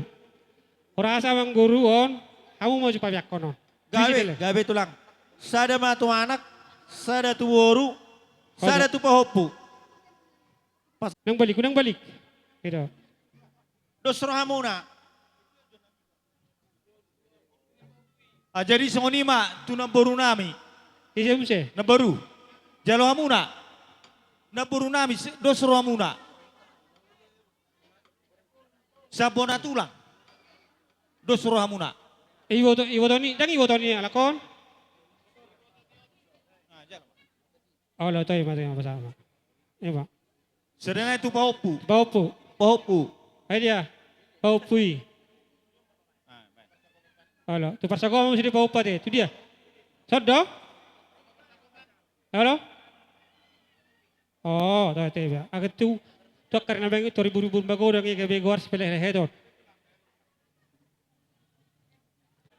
Horas amangboru on, hamu ma jo pabianghon on. Gabe, gabe tulang. Sada ma tu anak, sada tu boru, sada tu pahompu. Nang balik, nang balik. I do. Dos rohamuna. Ah, jadi songon i ma tu namboru nami. Ise muse? Namboru. Jalo hamuna. Namboru nami, se-, dos rohamuna. Sambona tulang. Dos rohamuna. Iboto, iboto ni, ndang iboto ni halak on. Olo, toi ma, toi ma, pasahat ma. Ima. Sada nai tu pahompu. Pahompu. Pahompu. Ai dia. Pahompu i. Olo, tu parsanggoman ma sude pahompu ate. Tu dia. Sondo? Olo? O, toi, toi, ba. Aget tu, tu angka na banggi, tori buru-buru magodang i gabe goar sipelehe-lehe do on.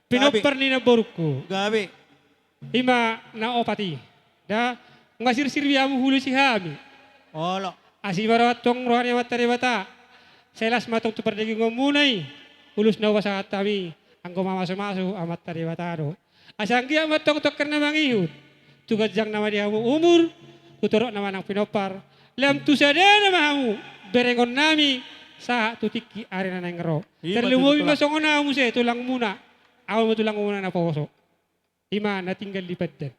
Pinompar ni namborungku. Gabe. I ma na opat i. Da, nga sirsir be hamu hulosi hami. Olo. Asi ma roha tong roha ni Amanta Debata. Sai las ma tong tu pardagingonmuna i. Ulos na hupasahat hami. Anggo mamasumasu Amanta Debata do. Asa anggiat ma tong tongkin na mangihut. Tu ganjang nama di hamu umur. Tu torop nama nang pinompar. Lam tu sadana ma hamu. Berengonnami. Sahat tu tingki ari na naeng ro. Tarlumobi ma songon ahu muse tulangmuna. Ahu ma tulangmuna naposo. I ma na tinggal di pandan.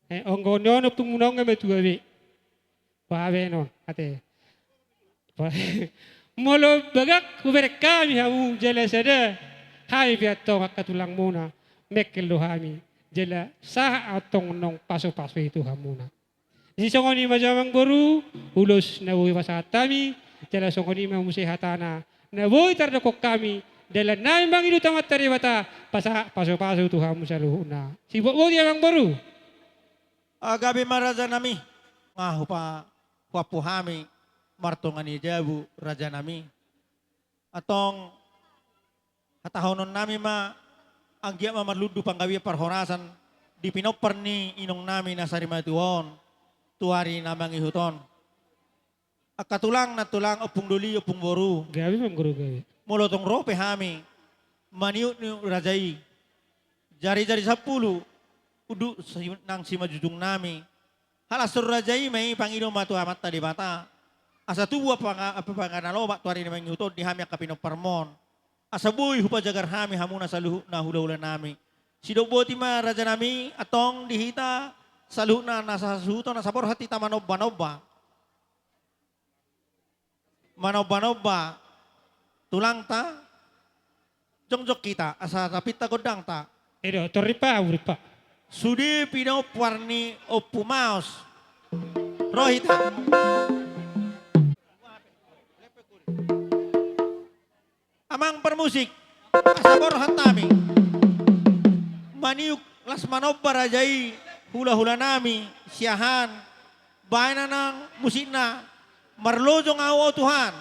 Eh, anggo on ompungmuna on nga matua be. Bahen on ate. Molo bagak hubereng hami hamu jala sada. Hami pe antong angka tulangmuna. Mengkel do hami. Jala sahat antong naung pasupasu i tu hamuna. Jadi songon i ma jo amangboru, ulos na boi pasahat hami, jala songon i ma muse hatana, na boi tardok hami, dalan nami mangido tu Amanta Debata, pasahat pasupasu tu hamu saluhutna. Sibuat boti amangboru. Ah, gabe ma rajanami, nga hupa, huampu hami, martonga ni jabu rajanami. Antong, hatahononnami ma, anggiat ma marlundu panggabean parhorasan, di pinompar ni inongnami na sarimatua on, tu ari na mangihut on. Angka tulang, nantulang, ompung doli, ompung boru. Gabe ma amangboru gabe. Molo tong ro pe hami, maniukniuk raja i. Jarijari sampulu, unduk si-, nang simanjujungnami. Halas tu raja i ma i pangido ma tu Amanta Debata. Asa tubu apa, apa panganan obat tu ari na mangihut on di hami angka pinomparmon. Asa boi hupajagar hami hamuna saluhutna hulahulanami. Sidok boti ma rajanami, antong di hita saluhutna na sasuhuton asa borhat hita manombanomba. Manombanomba tulangta, jongjong hita, asa tapinta gondangta. Edo, torrimpa, urimpa. Sude pinompar ni Ompu Maos. Ro hita. Amang parmusik, asa borhat hami. Maniuk las manomba raja i, hulahulanami, siahaan, baen nang musikna, Marlojong Ahu O Tuhan.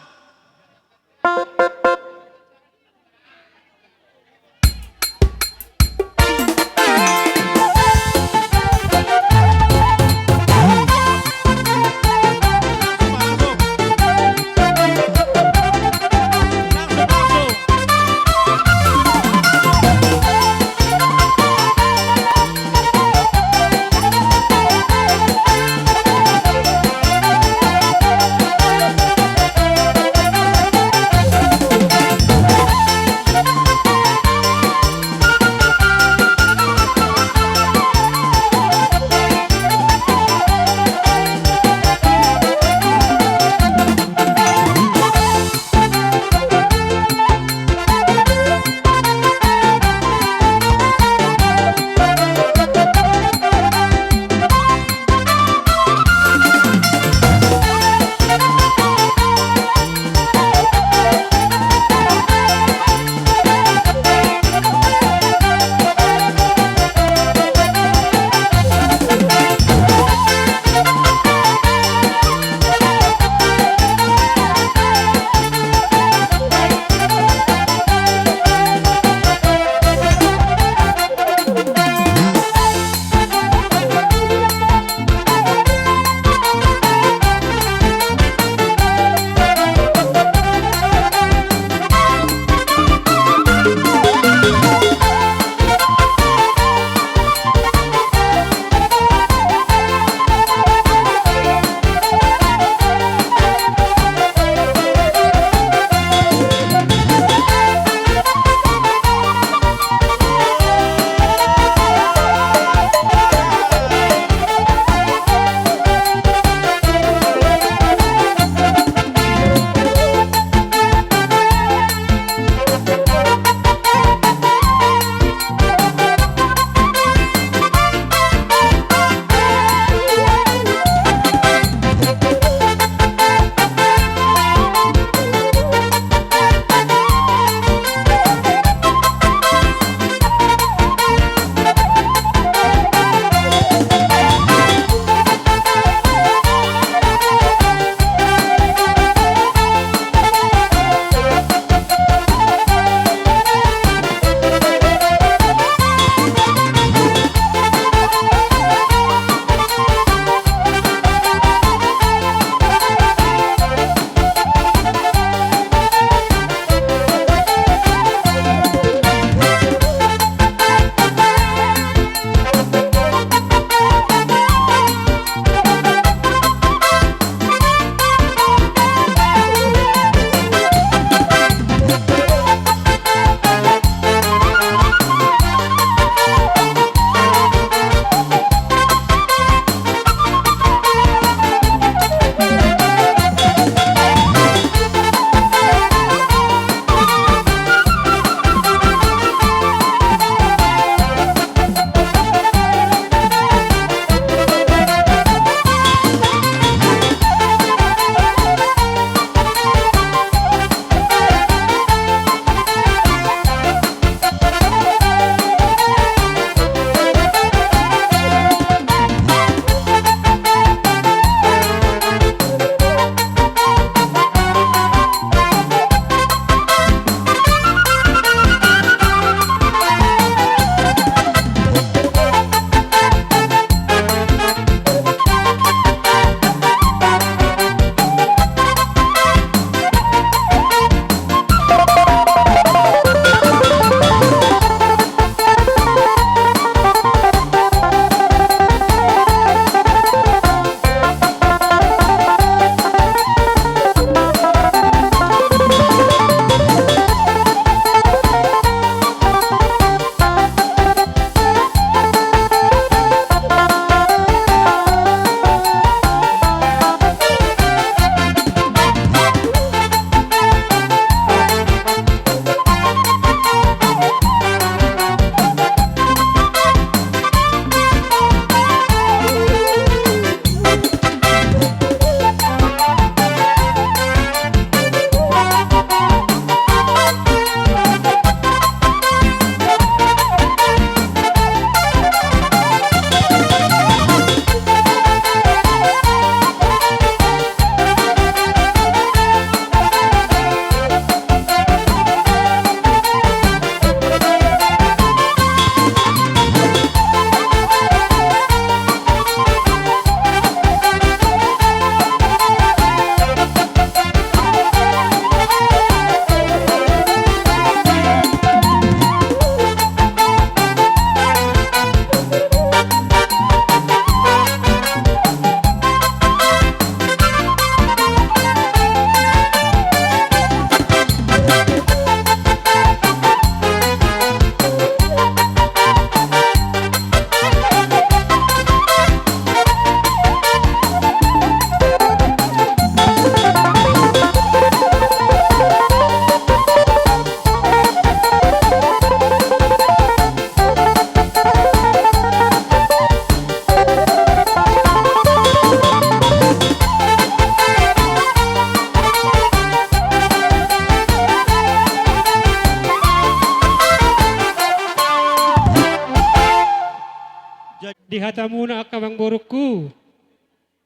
Di hatamuna angka amangborungku,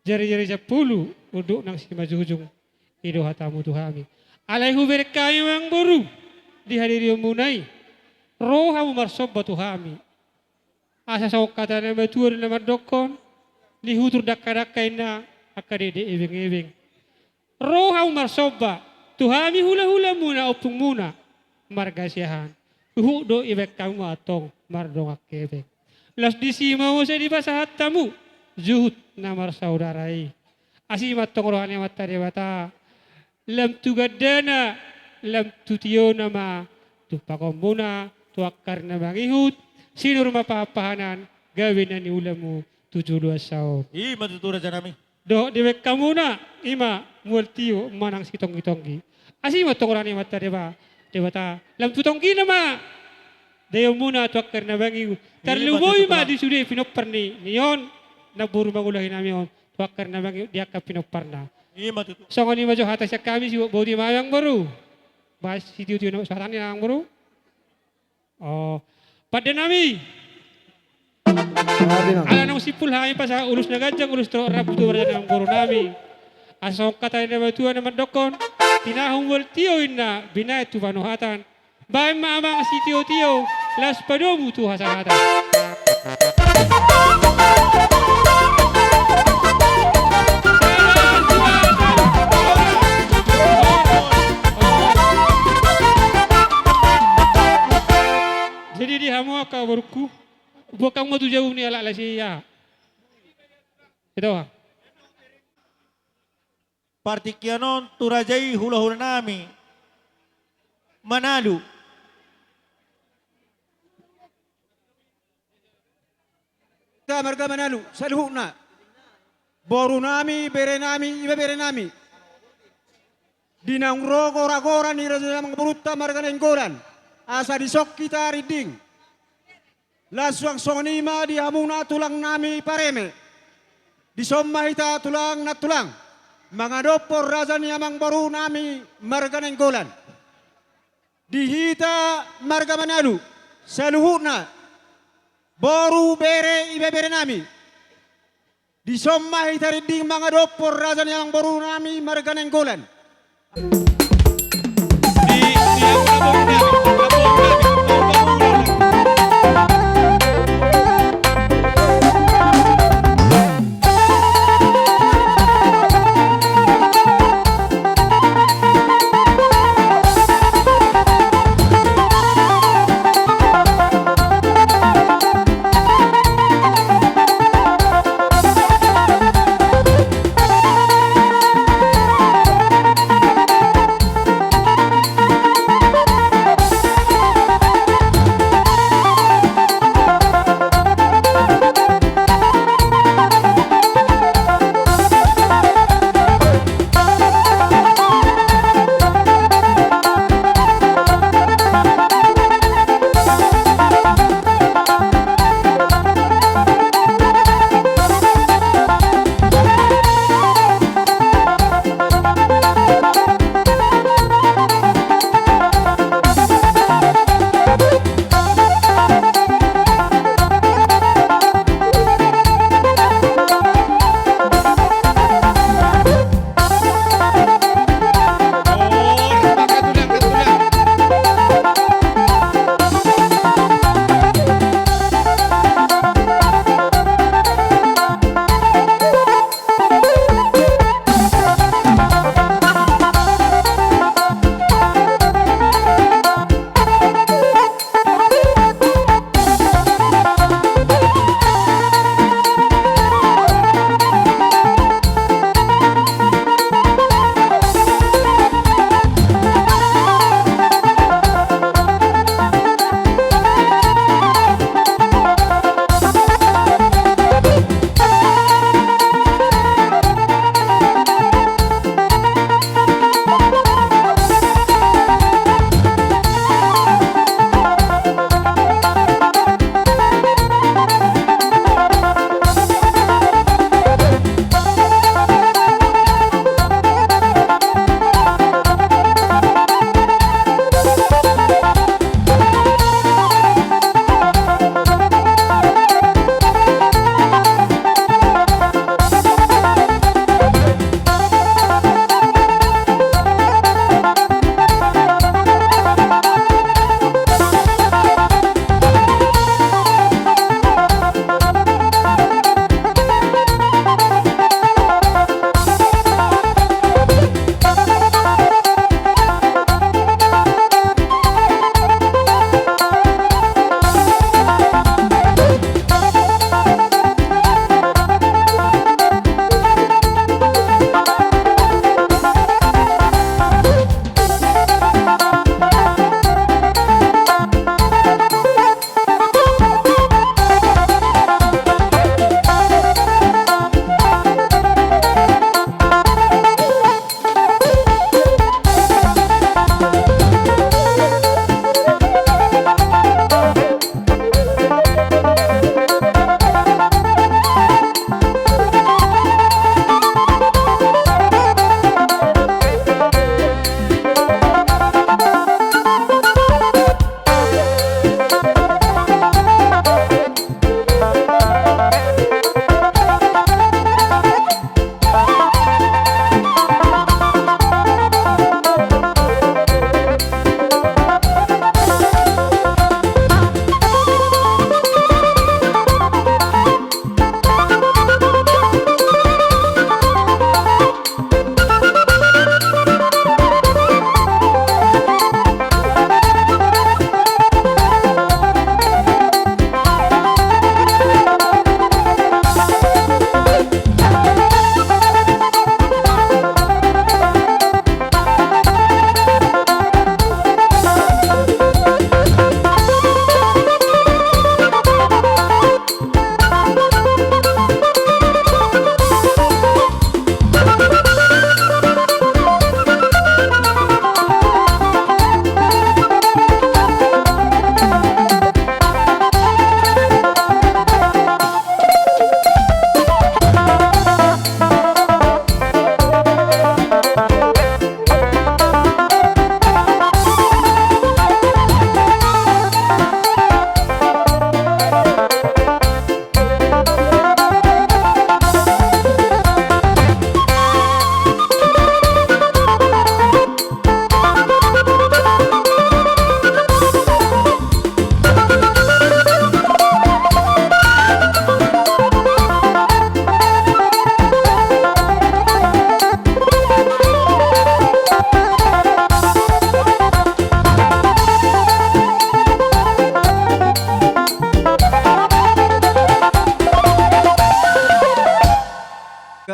jari-jari sampulu, unduk nang simanjujung, i do hatamu tu hami. Alai hubereng hami amangboru, di hadirionmuna i, ro hamu marsomba tu hami. Asa songon hata ni natuatua na mandokkon, nihutur dangka-dangka inna, angka dede ebeng-ebeng. Ro hamu marsomba, tu hami hula-hulamuna, ompungmuna, marga Siahaan. Huhut do ibaen hamu antong mardongan hepeng. Laos disi ma muse dipasahat hamu, juhut na marsaudara i. Asi ma antong roha ni Amanta Debata, lam tu gandana, lam tu tiona ma, tumpakonmuna, tu angka ari na mangihut, sinur ma pahan-pahanan, gabe na niulamu, tu joloan saon. I ma tutu rajanami. Dohot dibaen hamuna, i ma mual tio manang sitonggi-tonggi. Asi ma antong roha ni Amanta Deba-, Debata, lam tu tonggina ma, daionmuna tu angka ari na mangihut. Tarlumobi ma di sude pinompar ni, ni on, namboru mangulahi nami on, tu angka ari na mangihut di angka pinomparna. I ma tutu. Songon i ma jo hata sian hami, si boti ma amangboru. Bahas sitio-tio na suhatan ni amangboru. O, pande nami. Ala naung simpul hami pasahat ulos na ganjang, ulos torop rambu tu baraja ni amangboru nami. Asa songon hata ni natuatua na mandokkon, tinahu mual tio inna, binahen tu panuhatan. Baen ma amang sitio-tio, laos padomu tu hasahatan. Jadi di hamu angka borungku, buat hamu ma tu jabu ni halak las i, aha? Ito, ha? Partingkian on tu raja i hula-hula nami Manalu. Hita marga Manalu saluhutna, boru nami, bere nami, ibebere nami, di naung ro gora-gora ni raja ni amangborunta marga Nainggolan, asa dison hita rinding. Laos suang songon i ma di hamuna tulang nami pareme. Dison ma hita tulang nantulang mangadophon raja ni amangboru nami marga Nainggolan. Di hita marga Manalu saluhutna, boru, bere, ibebere nami, dison ma hita rinding mangadophon raja ni amangboru nami marga Nainggolan.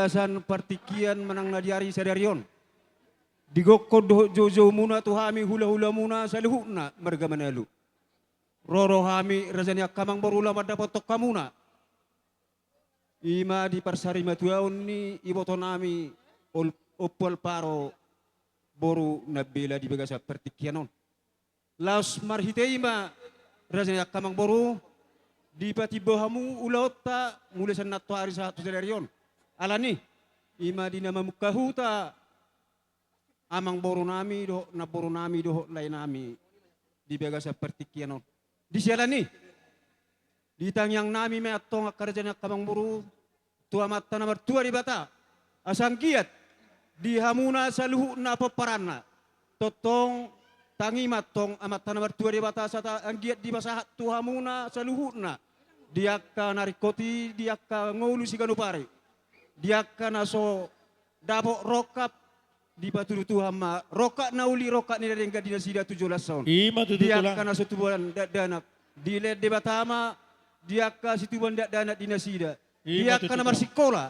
bagasan partingkian manang na di ari sadari on. Digokkon dohot joujoumuna tu hami hulahulamuna saluhutna marga Manalu. Ro do hami raja ni angka amangboru laho mandapothon hamuna. I ma di parsarimatuaon ni ibotonami Ol-, Ompu Alvaro boru Nambela di bagasan partingkian on. Laos marhite i ma raja ni angka amangboru, dipatimbo hamu ulaonta mulai sian nantoari sahat tu sadari on. Alani, i ma di na mamungka huta amangborunami dohot namborunami dohot laenami di bagasan partingkian on. Di siala ni i, di tangiangnami ma antong angka raja ni angka amangboru tu Amanta na martua Debata, asa anggiat di hamuna saluhutna pomparanna. Tongtong tangi ma antong Amanta na martua Debata asa ta-, anggiat dipasahat tu hamuna saluhutna, di angka na ringkot i, di angka ngolu siganup ari, di angka na so dapot rongkap, dipatudu Tuhan ma rongkap na uli, rongkap ni na denggan di nasida tu joloan on. I ma tutu, Tulang. Di angka na so tubuan dakdanak, dilehon Debata ma di angka situbuan dakdanak di nasida. I ma tutu, Tulang. Di angka na marsikola,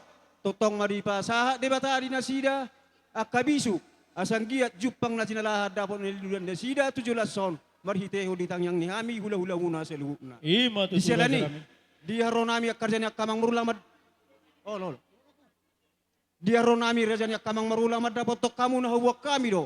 tongtong ma dipasahat Debata di nasida angka bisuk, asa anggiat jumpang na jinalahan, dapot na niluluan nasida tu joloan on, marhitehon di tangiang ni hami hulahulamuna saluhutna. I ma tutu, Tulang. Di siala ni i, di haroronami angka raja ni angka amangboru laho mad-, olo, olo. Di haroronami raja ni angka amangboru laho mandapothon hamu na huboan hami do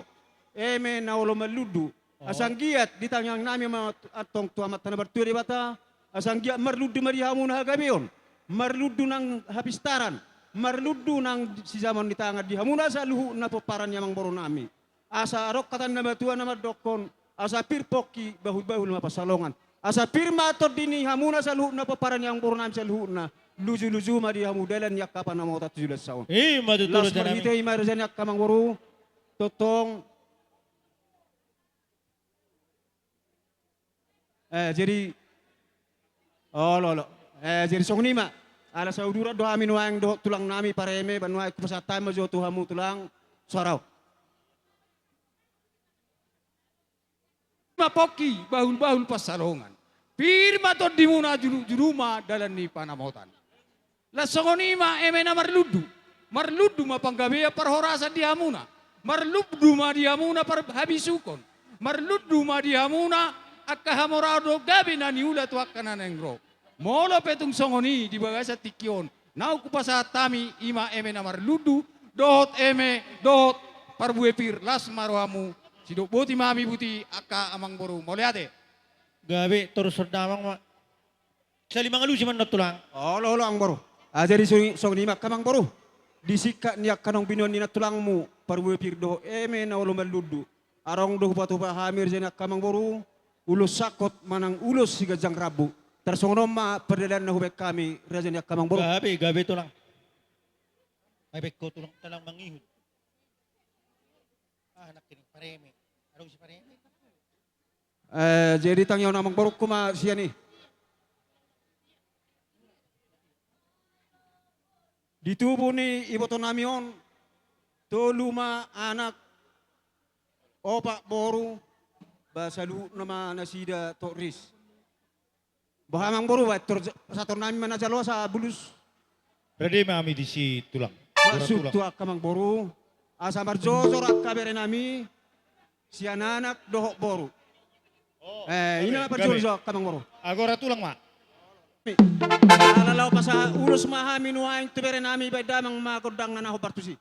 eme na olo marlundu. Oh. Asa anggiat di tangiangnami ma antong tu Amanta na martua Debata, asa anggiat marlundu ma di hamuna hagabeon, marlundu nang hapistaran, marlundu nang sijamoon ni tangan di hamuna saluhutna pomparan ni amangborunami. Asa adong hata ni na matua na mandokkon, asa pir pongki, bahulbahul ma pansalongan. Asa pir ma tondi ni hamuna saluhutna pomparan ni amangborunami saluhutna, lujuluju ma di hamu dalan ni angka panamotan tu joloan on. I ma tutu, rajanami. Laos marhite i ma raja ni angka amangboru, tongtong. Eh, jadi, olo, olo. Eh, jadi songon i ma. Ala sauduran do hami nuaeng dohot tulangnami pareme, ba nuaeng hupasahat hami ma jo tu hamu tulang, so ro. Ma pongki, bahulbahul pansalongan. Pir ma tondimuna, julujulu ma dalan ni panamotan. Laos songon i ma eme na marlundu. Marlundu ma panggabean parhorasan di hamuna. Marlundu ma di hamuna par-, habisukon. Marlundu ma di hamuna angka hamoraon dohot gabe na niula tu angka na naeng ro. Molo pe tung songon i di bagasan tingki on, naung hupasahat hami i ma eme na marlundu, dohot eme, dohot parbue pir, las ma rohamu, sidok boti ma hami boti angka amangboru. Mauliate. Gabe, torus ro damang ma. Sali mangalusi ma annon tulang. Olo, olo, amangboru. Ah, jadi songon i, songon i ma angka amangboru. Di singkat ni angka naung binoan ni nantulangmu, parbue pir dohot eme na olo marlundu, adong do hupatupa hami raja ni angka amangboru, ulos sangkot manang ulos siganjang rambu. Tarsongon on ma pardalanan na hubaen hami raja ni angka amangboru. Gabe, gabe tulang. Ai baen ho tulang, tulang mangihut. Ah, nangkin pareme. Adong si pareme. Eh, jadi tangiangon amangborungku ma sian i. Di tubu ni ibotonami on, tolu ma anak, opat boru, ba saluhutna ma nasida tok ris. Boha amangboru, ba tor-, satornami ma na jalo asa bulus. Rade ma hami disi tulang. Maksud tu angka amangboru, asa marjojor angka berenami, sian anak dohot boru. Eh, i ma na parjojor angka amangboru. Agora tulang ma. Ala laho pasahat ulos ma hami nuaeng tu berenami, baen damang ma gondangna na hombar tusi.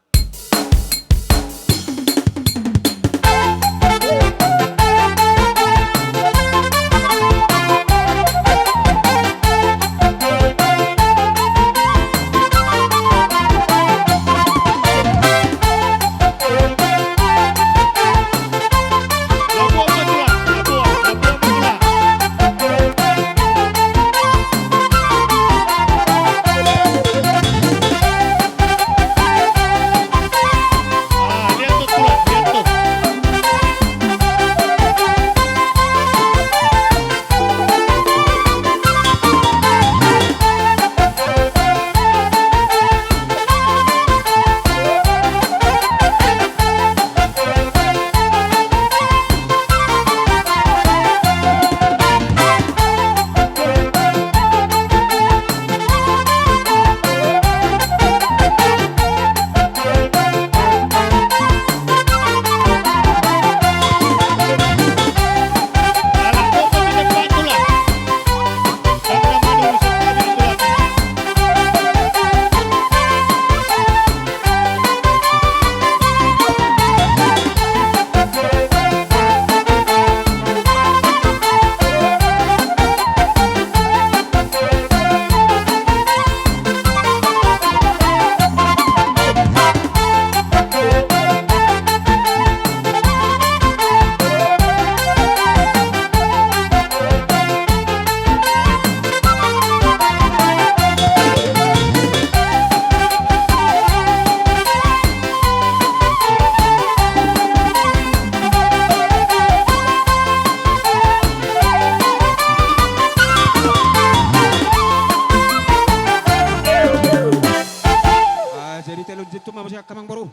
Muse angka amangboru.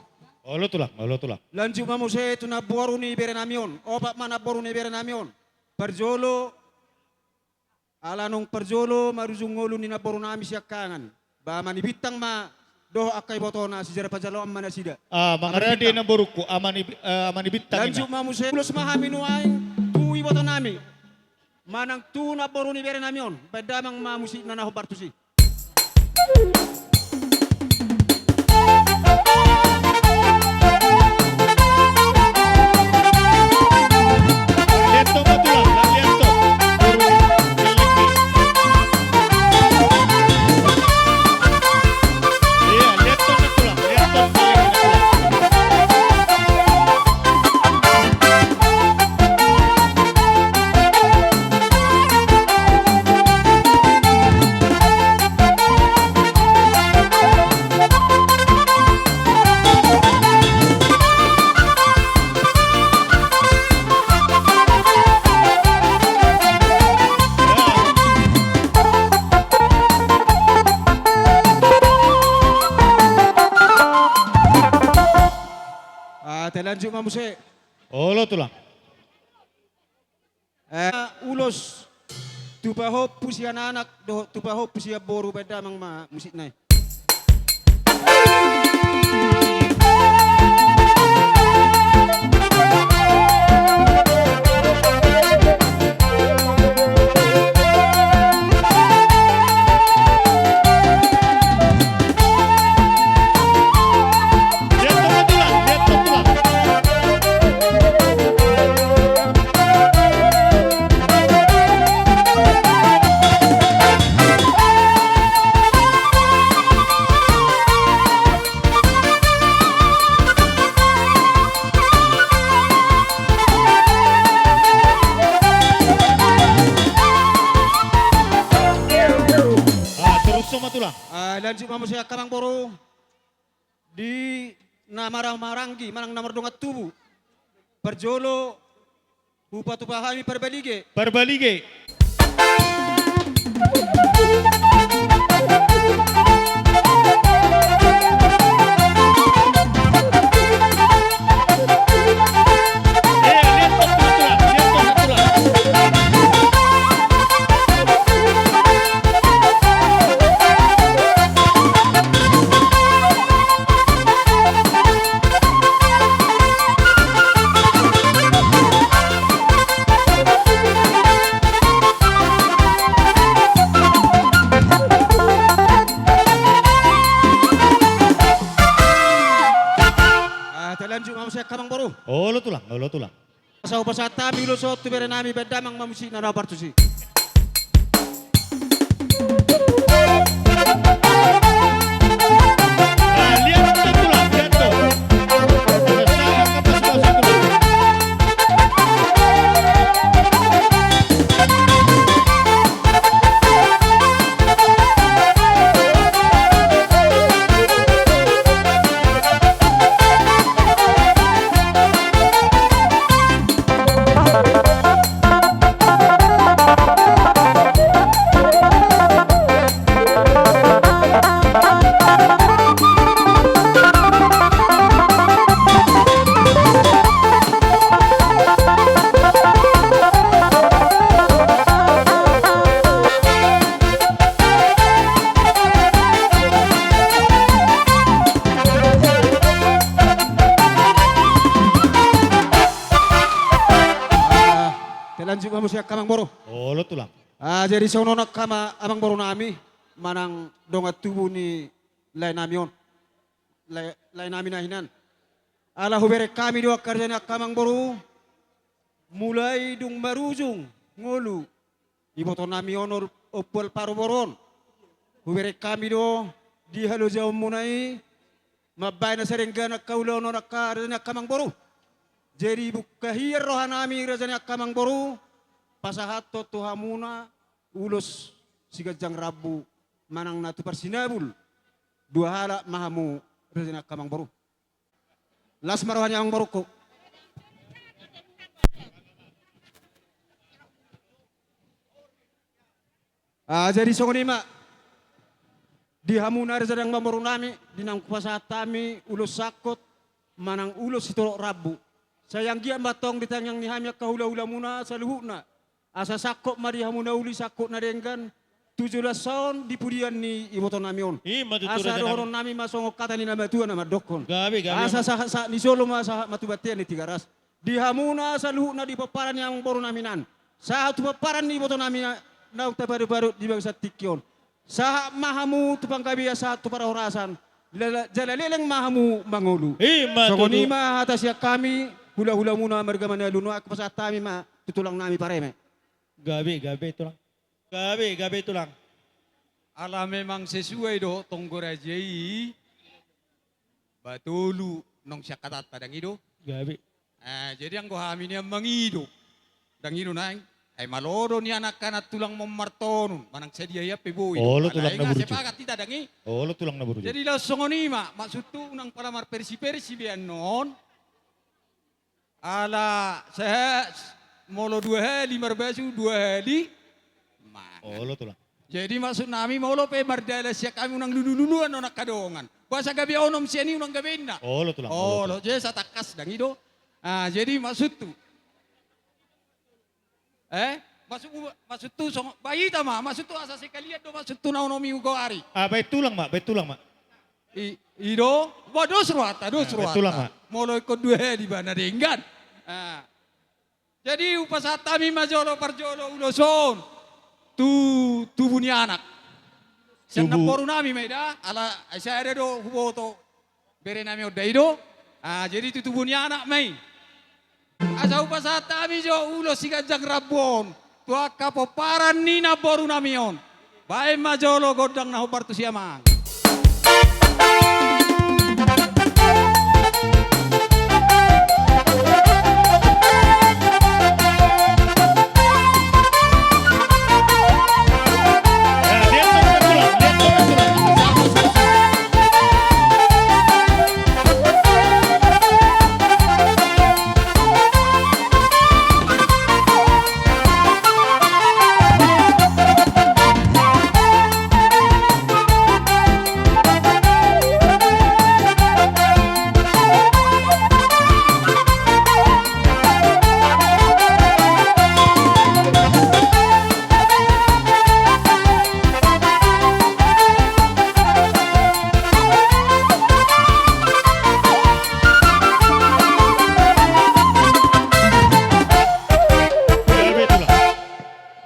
Olo tulang, olo tulang. Lanjut ma muse tu namboru ni berenami on. Opat ma namboru ni berenami on. Parjolo, ala nunga parjolo marujung ngolu ni namborunami siangkangan. Ba Ama ni Bintang ma dohot angka ibotona, sijalo parjaloan ma nasida. Ah, mangarade namborungku, Ama ni, eh, Ama ni Bintang i ma. Lanjut ma muse, ulos ma hami nuaeng tu ibotonami manang tu namboru ni berenami on. Baen damang ma musikna na hombar tusi. Ah, talanjut ma muse. Olo tulang. Eh, ulos tu pahompu sian anak dohot tu pahompu sian boru, baen damang ma musikna i. Ah, terus sama tulang. Ah, lanjut ma muse angka amangboru. Di na marhahamaranggi manang na mardongan tubu. Parjolo hupatupa hami parbalige. Parbalige. Ah, talanjut ma muse angka amangboru. Olo tulang, olo tulang. Asa hupasahat hami ulos on tu berenami, baen damang ma musikna na hombar tusi. Ah, talanjut ma muse angka amangboru. Olo tulang. Ah, jadi songon on angka amangborunami manang dongan tubu ni laenami on. Lae-, laenami na hinan. Ala hubereng hami do angka raja ni angka amangboru. Mulai dung marujung ngolu ibotonami on, Ompu Alvaro Boron. Hubereng hami do di halojaonmuna i mambahen na so denggan angka ulaon on angka raja ni angka amangboru. Jadi buka hian rohanami raja ni angka amangboru, pasahathon tu hamuna ulos siganjang rambu manang na tu parsinabul. Dua halak ma hamu raja ni angka amangboru. Las ma roha ni amangborungku. Ah, jadi songon i ma. Di hamu na raja nang namboru nami, di naung hupasahat hami ulos sangkot manang ulos sitorop rambu. Sai anggiat ma antong ditangiang ni hami angka hulahulamuna saluhutna. Asa sangkot ma di hamu na uli, sangkot na denggan, tu joloan on di pudian ni iboto nami on. I ma tutu, asa raja nami. Dohonon nami ma songon hata ni na matua na mandokkon. Gabe, gabe. Asa ma sahat-sahat ni jolo ma sahat ma tu bontean ni Tigaras. Di hamu na saluhutna di pomparan ni amangboru nami nan, sahat tu pomparan ni iboto nami na, naung taparupara di bagasan tingki on. Sahat ma hamu tu panggabean, sahat tu parhorasan, lala-, jala leleng ma hamu mangolu. I ma tutu. Songon i ma hata sian hami, hulahulamuna marga Manalu, nuaeng hupasahat hami ma tu tulang nami pareme. Gabe, gabe tulang. Gabe, gabe tulang. Ala memang sesuai dohot tonggo raja i, ba tolu naung sian hatanta, dang i do? Gabe. Eh, jadi anggo hami nian mangido, dang i do naeng. Ai malo do nian angka nantulang ma on martonun, manang sadia hian pe boi do. Olo tulang na burju. Sepakat hita, dang i? Olo tulang na burju. Jadi laos songon i ma, maksudhu unang pala marpersi-persi be annon. Ala sehat, molo dua hali marbasu, dua hali mangan. Olo tulang. Jadi maksud nami, molo pe mardalan sian hami, unang lulu-luluan on angka dongan. Boasa gabe onom sian i unang gabe inna. Olo tulang, olo tulang. Olo, jadi asa tangkas, dang i do? Ah, jadi maksudhu. Eh? Maksud, maksudhu songon, ba hita ma, maksudhu asa sekalian do maksudhu na onom i hugoari. Ah, baen tulang ma, baen tulang ma. I, i do, ba dos rohanta, dos rohanta. Ah, baen tulang ma. Molo ingkon dua hali ba na denggan. Ah. Jadi hupasahat hami ma jolo parjolo ulos on tu tubu ni anak. Sian namboru nami ma i da, ala ai sada do huboto bere nami on, dang i do? Ah, jadi tu tubu ni anak ma i. Asa hupasahat hami jo ulos siganjang rambu on tu angka pomparan ni namboru nami on. Baen ma jolo gondang na hombar tu siamang.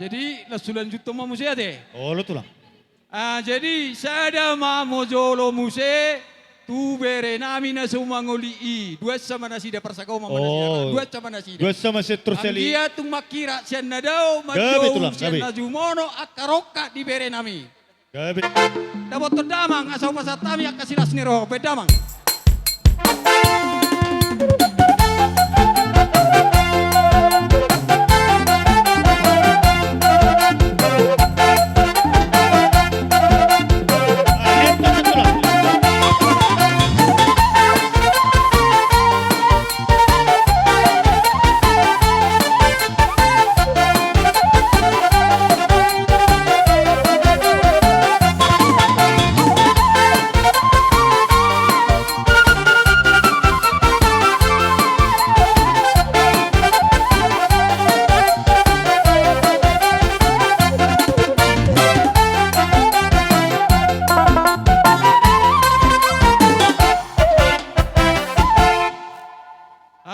Jadi, laos hulanjuthon ma muse ate. Olo tulang. Ah, jadi sada ma hamu jolo muse tu bere nami na so mangoli i. Duansa ma nasida, parsagao ma nasida. Oh. Duansa ma nasida. Duansa ma setrus sali. Anggiat tung mangkira sian na dao, gabe tulang, manjou sian gabe. Na jumono angka rongkap di bere nami. Gabe. Dapothon damang, asa hupasahat hami angka silas ni roha, baen damang.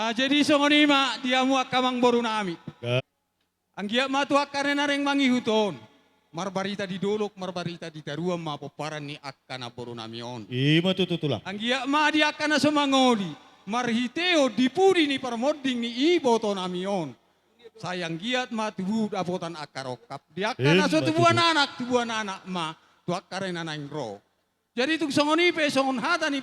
Ah, jadi songon i ma di hamu angka amangboru nami. Anggiat ma tu angka na naeng mangihut on, marbarita di dolok, marbarita di toruan ma pomparan ni angka namboru nami on. I ma tutu tulang. Anggiat ma di angka na so mangoli, marhitehon di pudi ni parmonding ni iboto nami on. Sai anggiat ma tubu dapotan angka rongkap. Di angka na so tubuan anak, tubuan anak ma tu angka na naeng ro. Jadi tung songon i pe, songon hata ni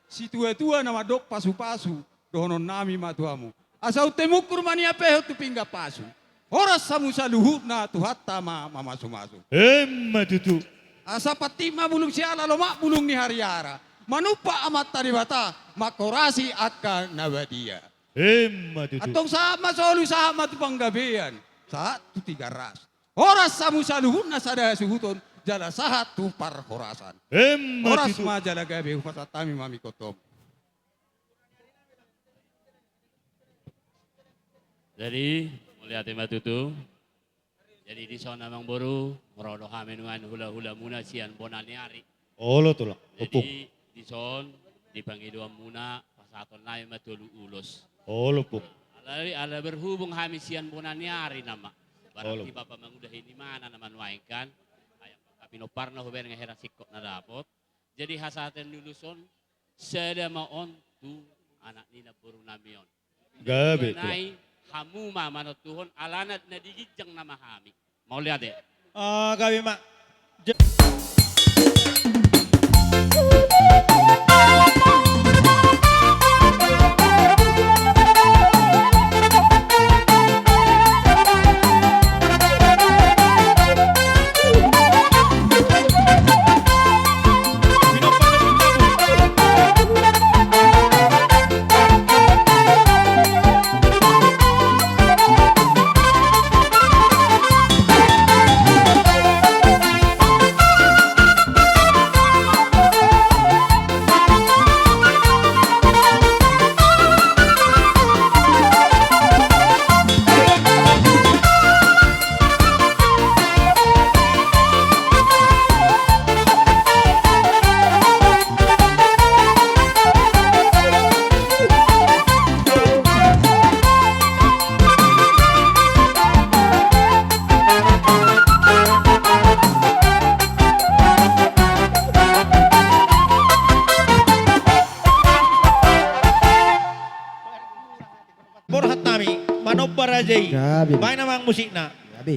situatua na mandok pasupasu, dohonon nami ma tu hamu. Asa unte mungkur ma nian pehon tu pinggan pasu. Horas hamu saluhutna, Tuhanta ma mamasumasu. Emma tutu. Asa pantik ma bulung siala, lomak bulung ni hariara. Manumpak Amanta Debata, manghorasi angka na badia. Emma tutu. Antong sahat ma solu, sahat ma tu panggabean, sahat tu Tigaras. Horas hamu saluhutna sada hasuhuton, jala sahat tu parhorasan. Emma tutu. Horas ma jala gabe, hupasahat hami ma mangihut on. Jadi, mauliate ma tutu. Jadi, dison amang boru, ro do hami nuaeng hula-hulamuna sian bona ni ari. Olo, Tulang. Jadi, ompung, dison di pangidoanmuna, pasahaton nami ma tolu ulos. Olo, Ompung. Alai, ala berhubung hami sian bona ni ari nama. Olo. Berarti Bapa mangudahi ni mana nama nuaeng kan. Ayam pinompar na hubereng hera singkop na dapot. Jadi, hasahaton ni ulos on, sada ma on tu anak ni namboru nami on. Gabe, Tulang. Nai hamu ma manontuhon alana na di ginjang nama hami. Mauliate. Ah, gabe ma. Ja- Borhat nami, manomba raja i. Gabe. Baen amang musikna. Gabe.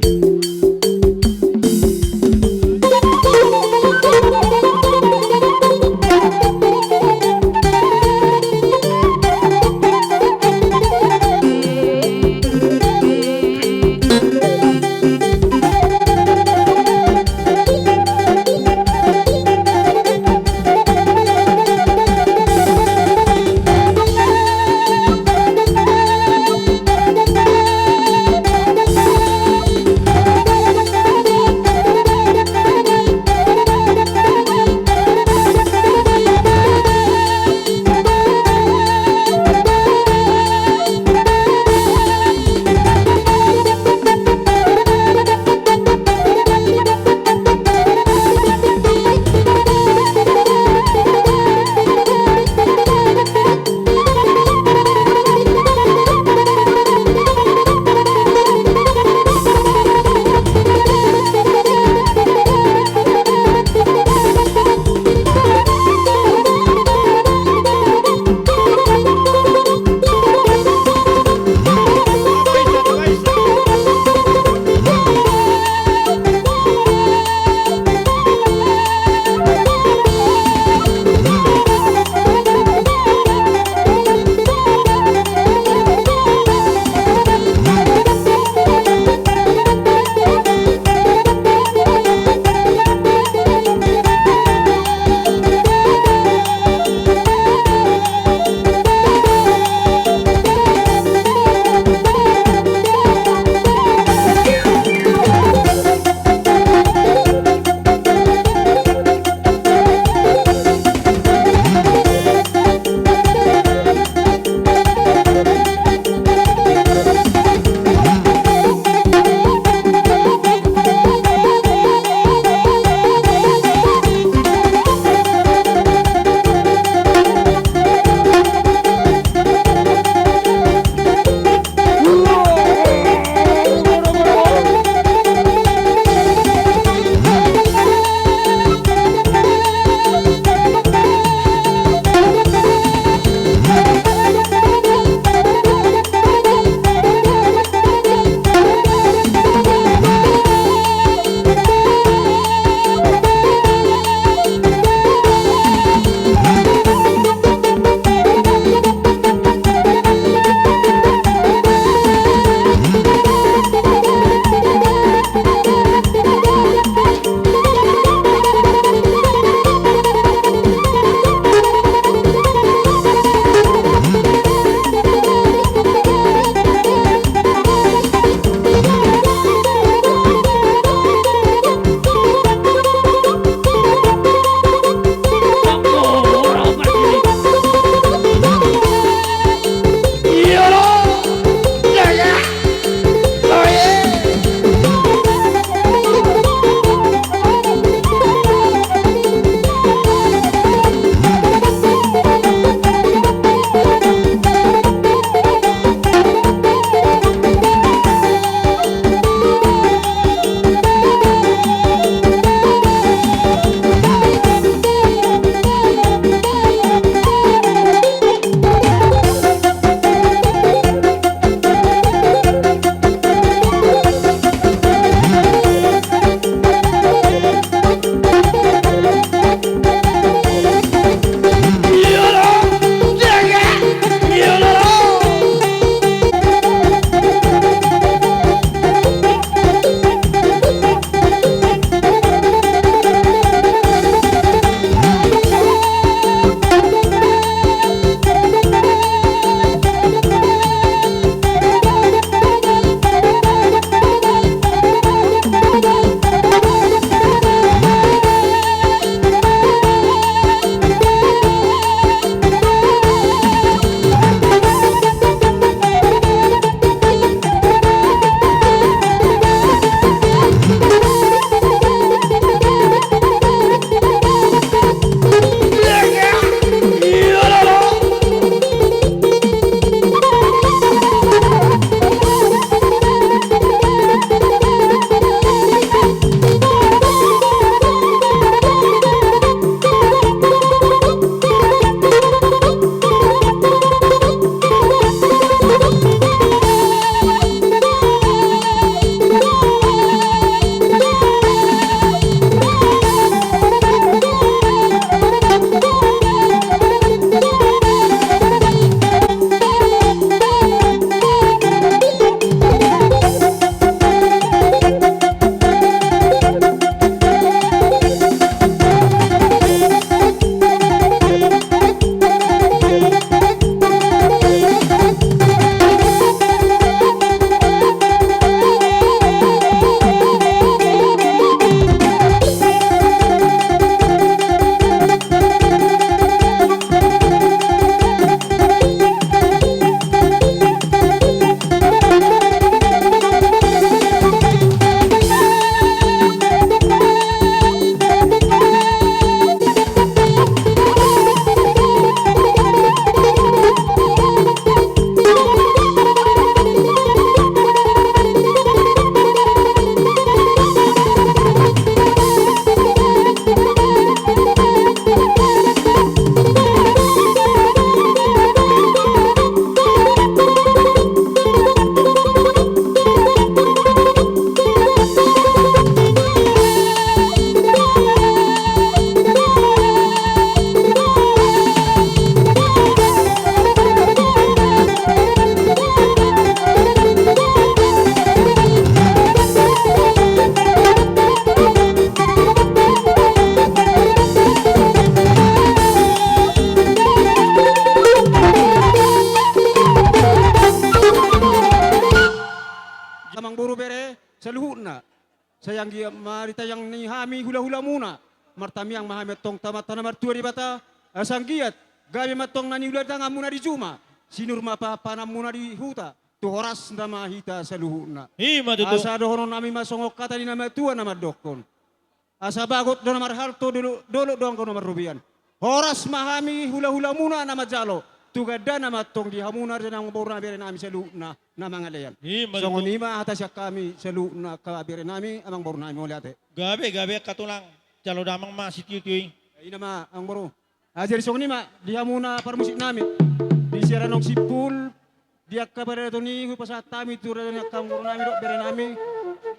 Sai anggiat ma ditangihon hami hulahulamuna. Martangiang ma hami antong tu Amanta na martua Debata, asa anggiat gabe ma antong na niula tanganmuna di juma, sinur ma pahanpananmuna di huta, tu horas nama hita saluhutna. I ma tutu. Asa dohonon nami ma songon hata ni na matua na mandokkon: Asa bagot do na marhalto, dolok, dolok do anggo na marrobean. Horas ma hami hulahulamuna na manjalo, tu gandana ma antong di hamuna raja nami, amangboru nami, bere nami saluhutna na mangalean. I ma tutu. Songon i ma hata sian hami saluhutna, angka bere nami, amangboru nami, mauliate. Gabe, gabe angka tulang, jalo damang ma sitiotio i. Ina ma, amangboru. Ah, jadi songon i ma di hamuna parmusik nami, di siaran on simpul, di angka paridaton i hupasahat hami tu raja ni angka amangboru nami dohot bere nami,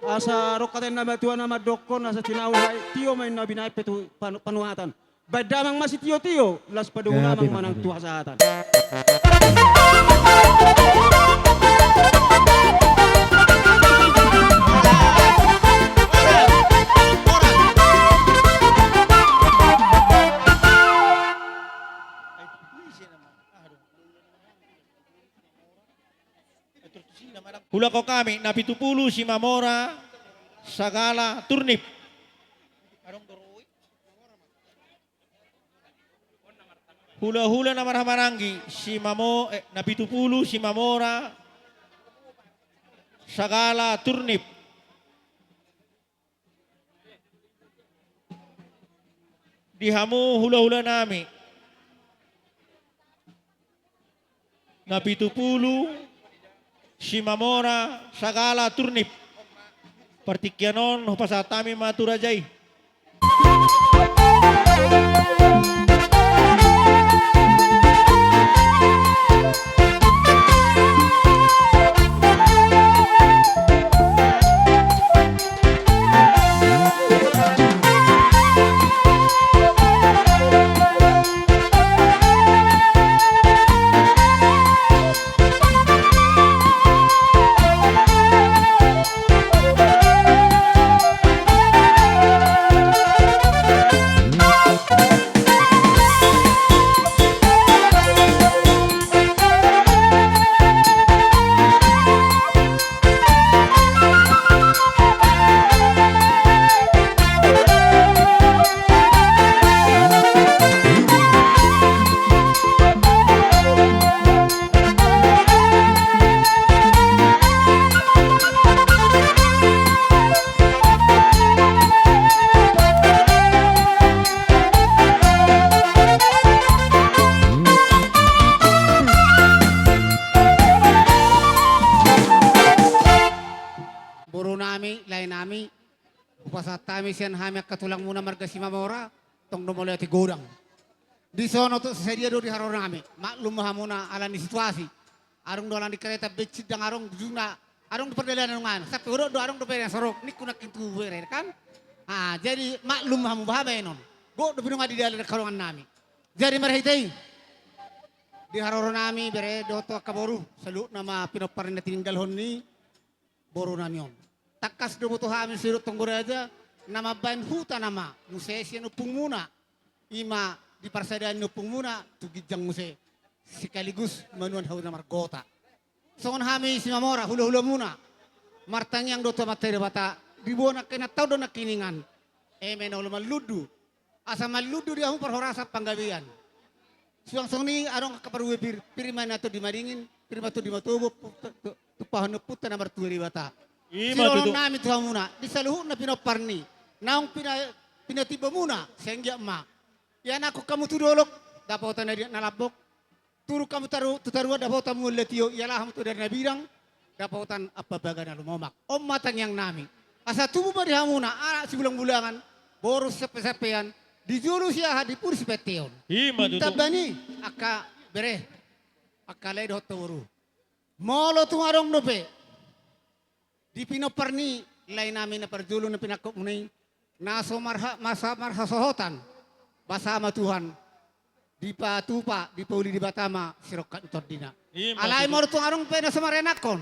asa adong hata ni na matua na mandokkon: Asa tinahu hau tio ma inna, binahen pe tu panu-, panuhatan. Bahen damang ma sitiotio, laos padomu damang manang tu hasahatan. Hulahulahon nami, Napitupulu, Simamora, Sagala, Turnip. Hulahula na marhahamaranggi, Simamo-, eh, Napitupulu, Simamora, Sagala, Turnip. Di hamu hulahula nami, Napitupulu, Simamora, Sagala, Turnip. Partingkian on hupasahat hami ma tu raja i. Boru nami, lae nami, hupasahat hami sian hami angka tulangmuna marga Simamora, tong do mauliate godang. Dison oto sadia do di haroro nami, maklum ma hamuna ala ni situasi. Adong do ala ni kareta bensin ndang adong, jujurna adong do pardalanan nunga, sampe godang do adong dope na sorok, ningku nangkin tu bere kan. Ah, jadi maklum ma hamu bahen on. Godang do pinonga di dalan angka dongan nami. Jadi marhite i, di haroro nami bere dohot angka boru, saluhutna ma pinompar ni na tininggalhon ni boru nami on. Tangkas do boto hami sude dohot tonggo raja, na mambahen huta nama muse sian ompungmuna, i ma di parsadaan ni ompungmuna tu ginjang muse, sekaligus manuan hau na margota. Songon hami Simamora, hulahulamuna, martangiang do tu Amanta Debata, diboan angka inanta on do nangkiningan, eme na olo manlundu, asa manlundu di hamu parhorasan panggabean. Suang songon i adong angka parbue pir, pir ma na tondi madingin, pir ma tondi matobo, pu-, tu-, tu-, tumpahon ni Ompunta na martua Debata. I ma tutu. Sidohonon nami tu hamuna, di saluhutna pinompar ni naung pina-, pinatimbamuna, sai anggiat ma ianakhon hamu tu dolok, dapotan na di-, na lambok. Turun hamu taru-, tu taruan, dapotan mual na tio, ialaho hamu tu dara na bidang, dapotan ampabaga na lumomak. On ma tangiang nami. Asa tubu ma di hamuna anak sibulang-bulangan, boru sisampe-sampean, di jolo siahaan, di pudi sipateon. I ma tutu. Tamba ni, angka bere, angka lae dohot boru. Molo tung adong dope di pinompar ni lae nami na parjolo na pinangkok muna i, na so marha-, na so marhasohotan, basa ma Tuhan, dipatupa, dipauli Debata ma sirongkap ni tondina. I ma tutu. Alai molo tung adong pe na so marianakhon,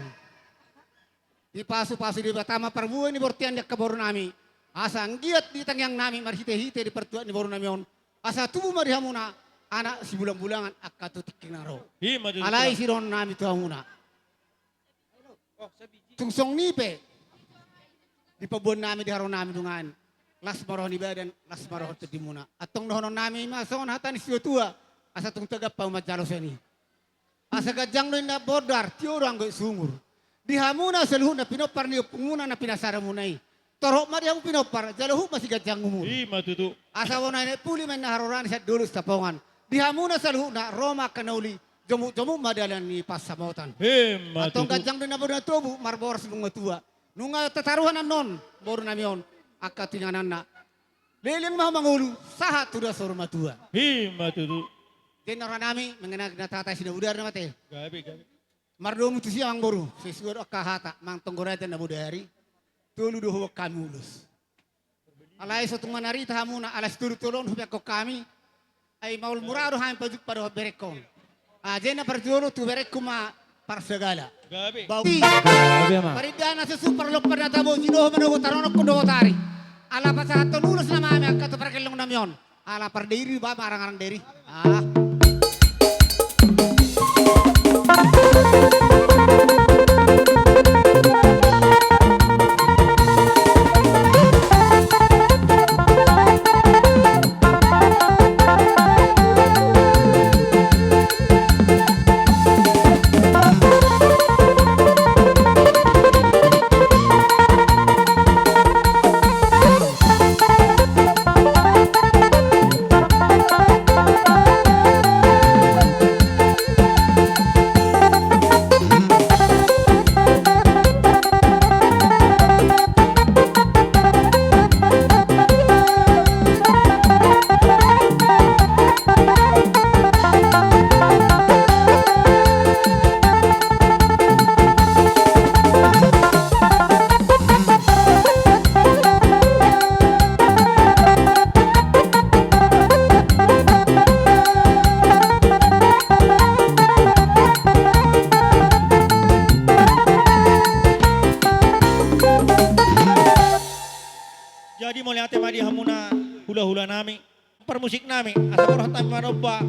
dipasu-pasu Debata ma parbue ni bortean ni angka boru nami, asa anggiat di tangiang nami marhite-hite di partuat ni boru nami on, asa tubu ma di hamuna anak sibulang-bulangan angka tu tingki na ro. I ma tutu. Alai sidohonon nami tu hamuna. Tung songon i pe, Di paboaonnami, di harorannami nuaeng, las ma roha ni badan, las ma roha ni tondimuna. Antong dohononnami ma songon hata ni situatua, asa tung tagak hamu manjalo sian i. Asa ganjang do inna bondar, tio do anggo sungur. Di hamuna saluhutna pinompar ni ompungmuna na pinasaramuna i, torop ma di hamu pinompar, jalo huhut ma siganjang umur. I ma tutu. Asa bona nenek puli ma inna harorani sian dolok Sitapongan. Di hamuna saluhutna ro ma angka na uli, jomuk-jomuk ma dalan ni pansamotan. I ma tutu. Antong ganjang do inna bondar tobu, marboras nunga tua. Nunga tataruhon annon borunami on angka tu ingananna. Leleng ma hamu mangolu, sahat tu das ni saur matua. I ma tutu. Jadi horhanami, mengenai na tata si na bodari nama te. Gabe, gabe. Mardomu tusi amangboru, sesuai do angka hata, amang tonggoraja na bodari. Tolu do huboan hami ulos. Alai so tung manarita hamuna, ala situru tolu on hupeakkon hami. Ai maol mura do hami pajumpang dohot berengkon. Jadi na parjolo tu berengku ma parsagala. Gabe. Bau. Gabe, amang. Parindahan na susu, parlompan na tabo, jinoha manogot, taronokkon dohot ari. Ala pasahathon ulos nama hami angka tu pargellongnami on. Ala pardairi ba ma arang-arang dairi. Ah. Jadi mauliate ma di hamuna hula-hulanami. Parmusiknami, asa borhat hami manomba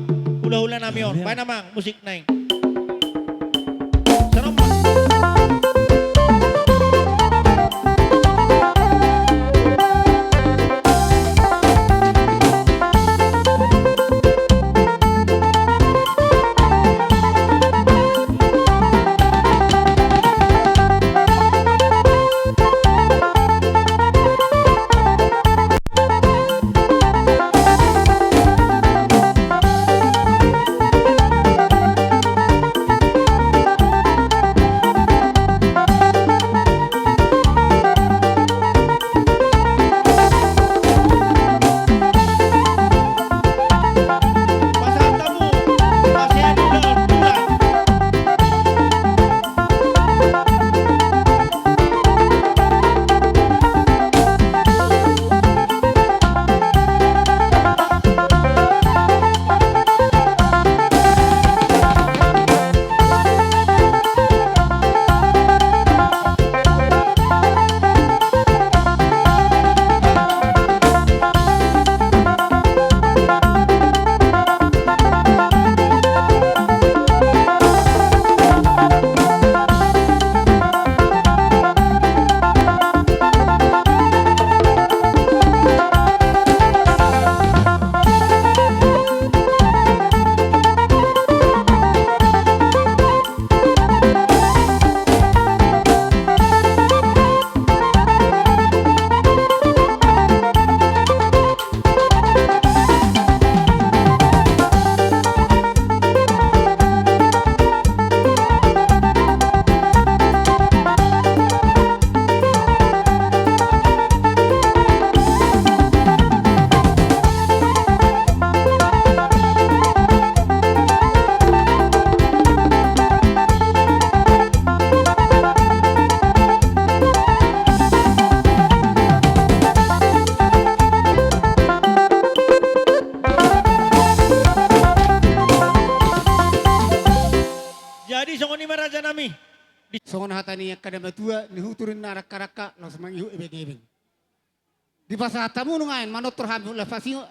hula-hulanami on. Iya. Baen amang musikna i. Sanomba. Jadi songon i ma rajanami. Songon hata ni angka na matua, nihutur ninna rangka-rangka, laos mangihut ebeng-ebeng. Dipasahat hamu nuaeng, manortor hami, laos pasingot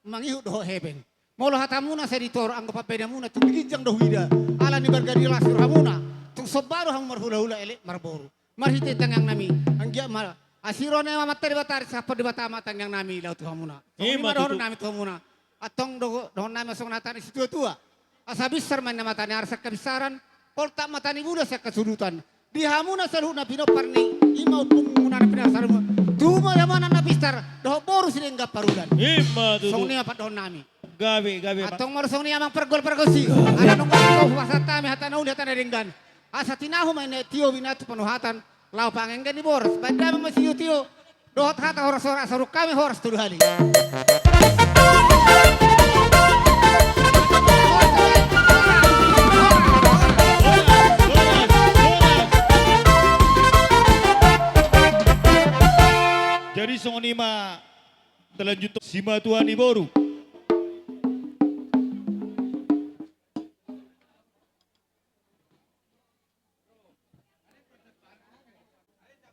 mangihut dohot hepeng. Molo hatamuna sai ditorop, anggo pambahenanmuna tung di ginjang do huida. Ala ni balga ni las ni rohamuna, tung somba do hamu marhula-hula, elek marboru. Marhite tangiangnami, anggiat ma Asi roha ni Amanta Debata, ari sahapon Debata ma tangiang nami laho tu hamuna. Songon i ma dohonon nami tu hamuna. Antong do-, dohonon nami songon hata ni situatua. Asa binsar ma inna mata ni ari sian habinsaran, poltak ma tani bulan sian hasudutan. Di hamuna saluhutna pinompar ni, i ma ompungmuna na pinasaran. Tubu ma di hamuna na binsar, dohot boru sidenggan parudan. I ma tutu. Songon i ma pandohan nami. Gabe, gabe, Pak. Antong molo songon i amang pargual pargonsi. Ala nunga tu pasahat hami hata na uli hata na denggan. Asa tinahu ma inna tio binatu panuhatan. Laho pangenggan ni boras. Baen damang ma sitio-tio. Dohot hata horas-horas, saur hami horas tolu hali. Jadi songon i ma talanjut simatua ni boru.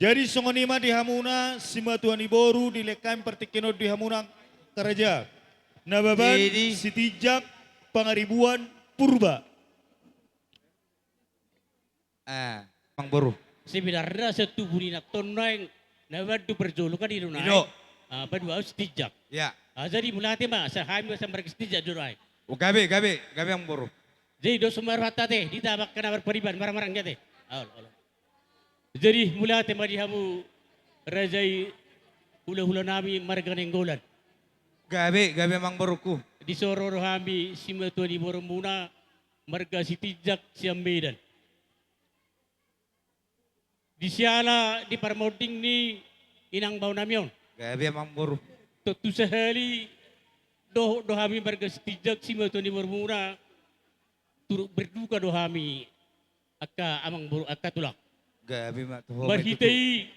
Jadi songon i ma di hamuna simatua ni boru, dilehon hami partingkian on di hamuna angka raja. Nababan, Sitinjak, Pangaribuan, Purba. Eh, amang boru. Sebenarna sian tubu ni inanta on nuaeng, nababan tu parjolo kan i do nuaeng. I do. Ah, paduahon Sitinjak. Ya. Ah, jadi mauliate ma, asa hami asa marga Sitinjak do nuaeng. Oh, gabe, gabe, gabe amang boru. Jadi dos ma rohanta ate, di tabak kana marpariban, marang-marang ate. Aol, aol. Jadi mauliate ma di hamu raja i, hula-hula nami marga Nainggolan. Gabe, gabe amang boruku. Dison ro do hami simatua ni borumuna marga Sitinjak sian Medan. Di siala di parmonding ni inang bao nami on. Gabe amang boru. Tontu sahali dohot do hami marga Sitinjak simatua ni borumuna, turut berduka do hami angka amang boru, angka tulang. Gabe ma tu ho. Marhite i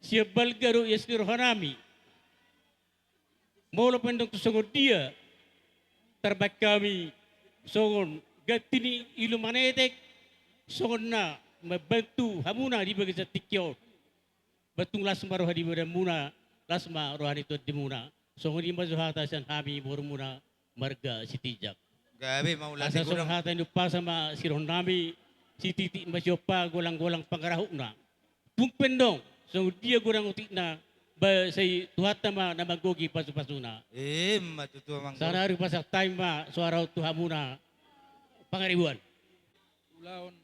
sian balga do ias ni roha nami. Molo pe ndang tu songon dia tarbaen hami songon ganti ni ilu manetek, songon na mambantu hamuna di bagasan tingki on. Ba tung las ma roha ni badanmuna, las ma roha ni tondi muna. Songon i ma jo hata sian hami borumuna marga Sitinjak. Gabe ma ulaon. Asa songon hata ni umpasa ma sidohonon nami, sititik ma siompa, golang-golang pangarahutna. Tung pe ndang songon dia godang otikna, ba sai Tuhanta ma na manggohi pasu-pasuna. Ima tutu amang boru. Saonari pasahat hami ma soara on tu hamuna Pangaribuan. Ulaon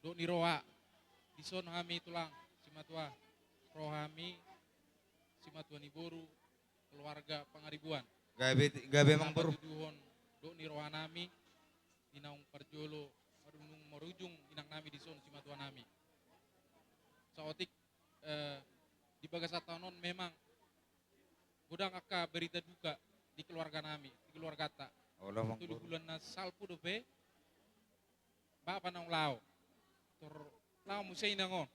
dohot ni roha. Dison hami tulang simatua, ro hami simatua ni boru keluarga Pangaribuan. Gabe, gabe amang boru. Patuduhon dohot ni roha nami di naung parjolo, marujung, marujung inang nami dison simatua nami. Saotik, eh, di bagasan taon on memang godang angka berita duka di keluarga nami, di keluarganta. Olo amang boru. Tolu bulan na salpu dope bapa naung laho. Tor laho muse inang on.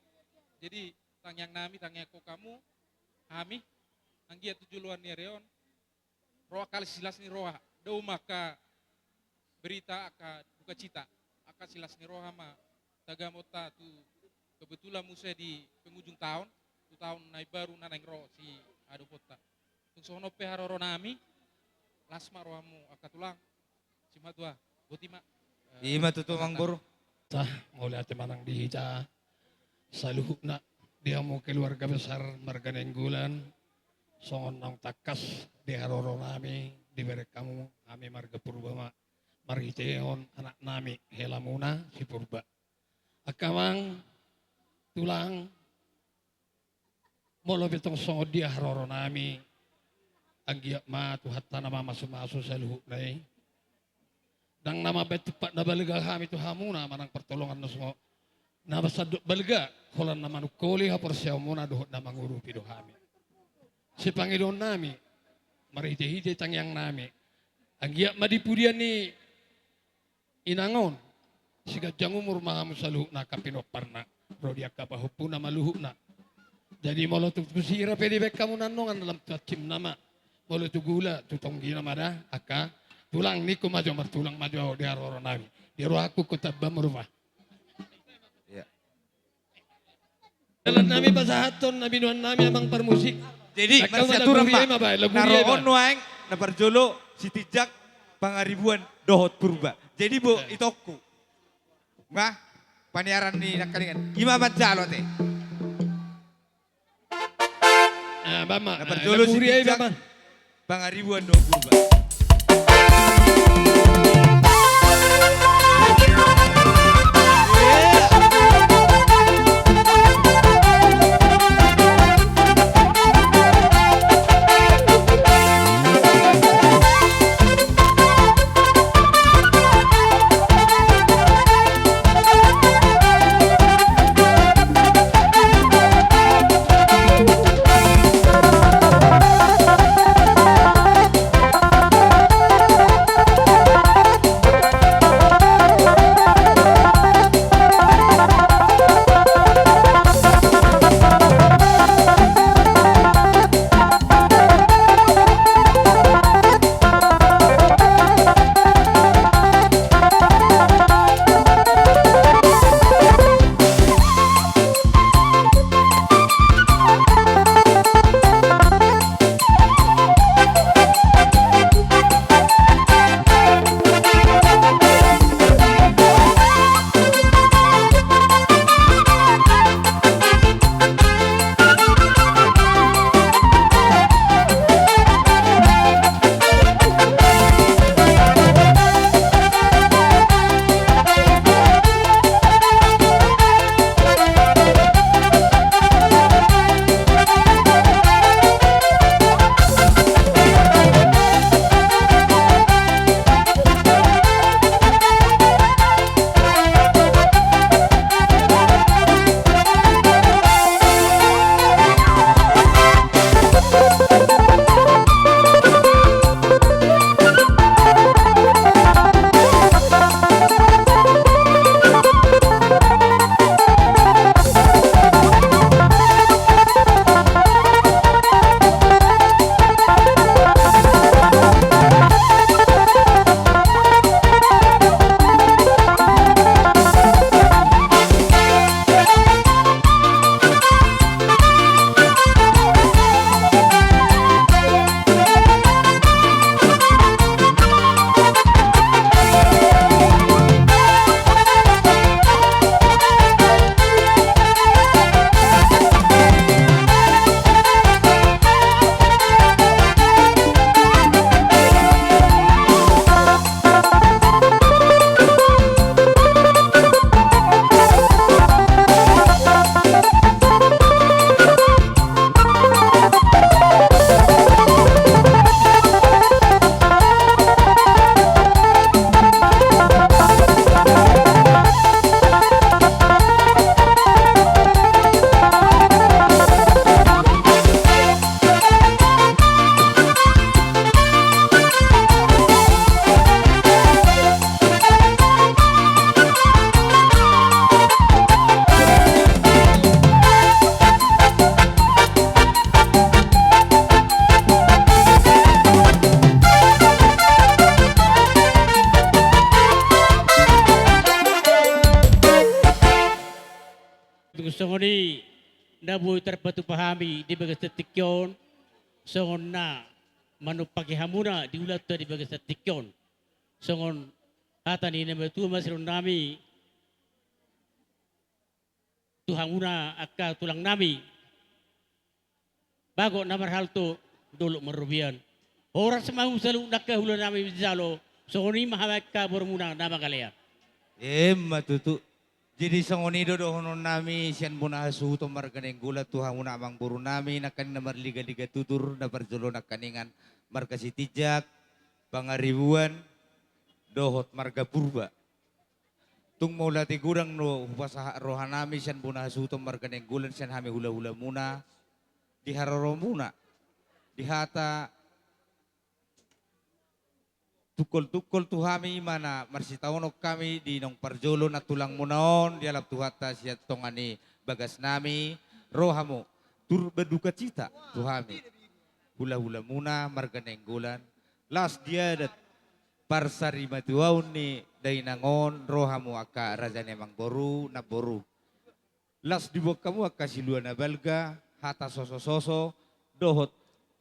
Jadi tangiang nami, tangiangkon hamu, hami, anggiat tu joloan ni ari on ro angka silas ni roha. Dao ma angka berita angka dukacita, angka silas ni roha ma tagamonta tu kebetulan muse di penghujung taon, tu taon na imbaru na naeng ro siadoponta. Tung songon on pe haroro nami, las ma rohamu angka tulang. Simatua, boti ma. Eh, ima tutu amang boru. Sa, mauliate ma nang di hita saluhutna, di hamu keluarga besar marga Nainggolan, songon naung tangkas di haroro nami, dibereng hamu, hami marga Purba ma, marhitehon anak nami, helamuna si Purba. Angka amang, tulang, molo pe tong songon dia haroro nami, anggiat ma Tuhanta na mamasu-masu saluhutna i. Ndang na mambaen tumpak na balga hami tu hamuna manang partolongan na songon na sandok balga, holan na manungkoli haporseaonmuna dohot na mangurupi do hami. Sipangidoon nami, marhite-hite tangiang nami, anggiat ma di pudian ni inang on, siganjang umur ma hamu saluhutna angka pinomparna, ro di angka pahompuna ma luhutna. Jadi molo tu, tu sira pe dibaen hamu nannongan lam tu hansimna ma, molo tu gula, tu tonggina ma da, angka tulang, ningku ma jo, martulang ma jo ahu di haroro nami. Di rohangku ingkon tamba ma rupa. Iya. Dalan nami pasahathon na binoan nami amang parmusik. Jadi, marsiaturan ma. Na ro on nuaeng, na parjolo, Sitinjak, Pangaribuan, dohot Purba. Jadi, bo, itongku. Nga, paniaran ni nangkaningan. Ima manjalo ate. Ah, bama. Na parjolo si Tijak, Pangaribuan dohot Purba. Songon i na boi tarpatupa hami di bagasan tingki on, songon na manumpaki hamuna di ulaonta di bagasan tingki on. Songon hata ni na matua ma siron nami, tu hamuna angka tulang nami. Bagot na marhalto, dolok marrobean. Horas ma hamu saluhutna angka hula nami manjalo, songon i ma hami angka borumuna na mangalean. Emma tutu. Jadi songon i do dohonon nami sian bona hasuhuton marga Nainggolan tu hamuna amangboru nami, nangkaning na marliga-liga tutur, na parjolo nangkaningan marga Sitinjak, Pangaribuan, dohot marga Purba. Tung mauliate godang do hupasahat roha nami sian bona hasuhuton marga Nainggolan sian hami hula-hulamuna, di haroromuna, di hata tungkol-tungkol tu hami, i ma na marsitaonon hami di naung parjolo na tulangmuna on, dialap Tuhanta sian tonga ni bagas nami, ro hamu turut berdukacita tu hami hula-hulamuna marga Nainggolan, laos di adat parsarimatuaon ni dainang on, ro hamu angka raja ni amangboru, namboru. Laos diboan hamu angka silua na balga, hata soso-soso, dohot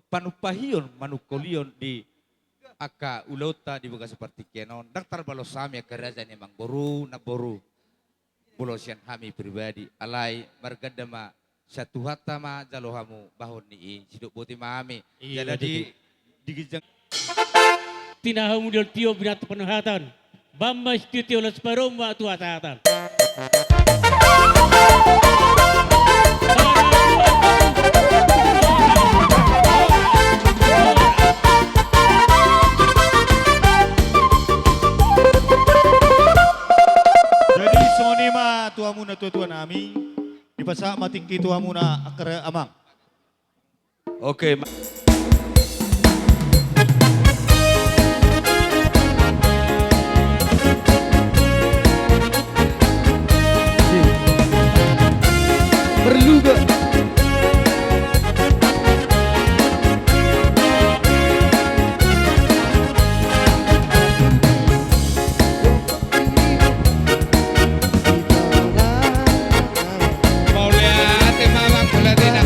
panumpahion, manungkolion di angka ulaonta di bagasan partingkian on, ndang tarbalos hami angka raja ni amangboru, namboru. Molo sian hami pribadi, alai marganda ma Sian Tuhanta ma jalo hamu, bahon ni i sidok boti ma hami. Iya, jala di, betul. Di ginjang. Tinahu mudol tio binatang panahatan. Bamba istitio las paromba tu hasahatan. Jadi songon i ma tu hamu na tuatua nami. Dipasahat ma tingki tu hamuna angka amang. Oke. Perlu gak? Mauliate ma, mauliate ma.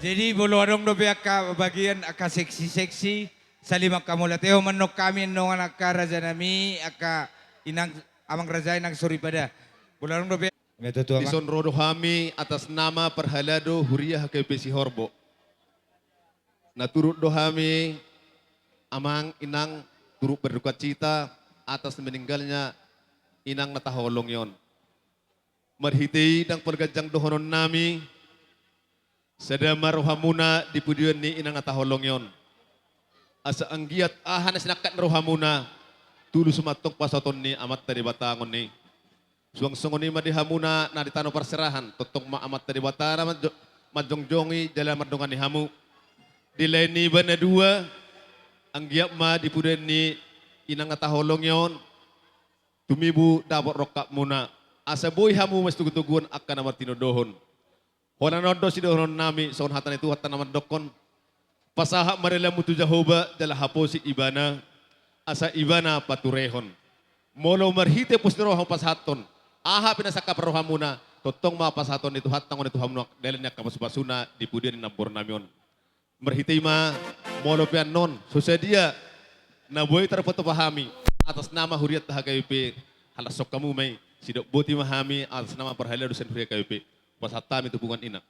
Jadi molo adong dope angka bagian angka seksi-seksi, salim angka mauliatehon ma annon hami annon angka raja nami, angka inang, amang raja, inang soripada. Molo adong dope. Dison ro do hami atas nama parhalado huria H K B P Sihorbo. Na turut do hami, amang, inang, turut berdukacita atas meninggalnya inang na tahaholongi on. Marhite i ndang parganjang dohonon nami, sada ma rohamuna di pudian ni inang na tahaholongi on. Asa anggiat aha na sinangkap ni rohamuna, tulus ma antong pasahaton ni Amanta Debata annon i. Suang songon i ma di hamuna na di tano parserahan, tongtong ma Amanta Debata na manjo-, manjongjongi jala mandongani hamu. Di lae niba na dua, anggiat ma di pudian ni inang na tahaholongi on tumibu dapot rongkapmuna, asa boi hamu masitogutoguon angka na martinodohon. Holan on do sidohonon nami, songon hata ni Tuhanta na mandokkon: Pasahat ma dalanmu tu Jahowa, jala haposi Ibana, asa Ibana paturehon. Molo marhite pos ni roha pasahathon, aha pe na sangkap rohamuna, tongtong ma pasahathon ni Tuhanta on tu hamuna dalan ni angka pasupasuna di pudian ni namboru nami on. Marhite i ma, molo pe annon so sadia na boi tarpatupa hami atas nama hurianta H K B P, halashon hamu ma i, sidok boti ma hami atas nama parhalado sian huria H K B P. Pasahat hami tu punguan ina.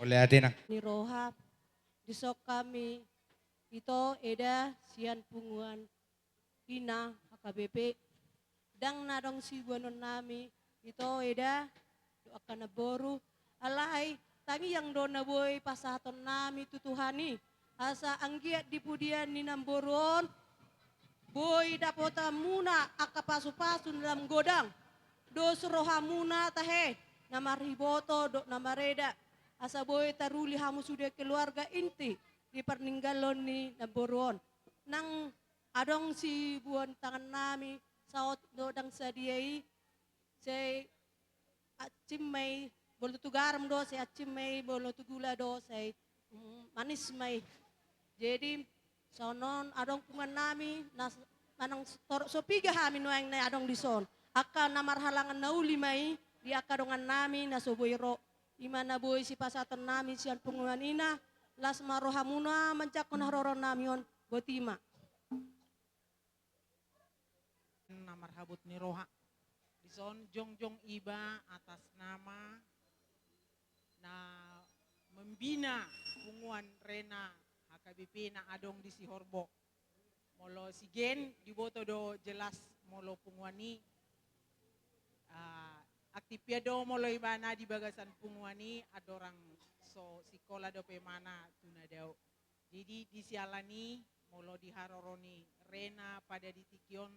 Mauliate, Nang. Ni roha, dison hami ito eda sian punguan ina H K B P, ndang na adong siboanon nami ito eda dohot angka namboru, alai tangiang do na boi pasahaton nami tu Tuhan i, asa anggiat di pudian ni namboru on boi dapotanmuna angka pasupasu na lam godang. Dos rohamuna tahe, na marhiboto dohot na mareda, asa boi taruli hamu sude keluarga inti di parninggalon ni namboru on. Nang adong siboan tangan nami, saotik do ndang sadia i, sai ancim ma i, molo tu garam do sai ancim ma i, molo tu gula do sai, mm, manis ma i. Jadi songon on adong punguan nami, na s-, manang s-, torop so piga hami nuaeng na adong dison. Angka na marhalangan na uli ma i di angka dongan nami na so boi ro. I ma na boi sipasahaton nami sian punguan ina, las ma rohamuna manjangkon haroro nami on, boti ma. Na marhabot ni roha. Dison jongjong iba atas nama na membina punguan Rena H K B P na adong di Sihorbo. Molo si Gen, diboto do jelas molo punguan i, ah, aktif ia do molo ibana di bagasan punguan i, andorang so sikola dope ibana tu na dao. Jadi di siala ni, molo di haroro ni Rena pada di tingki on,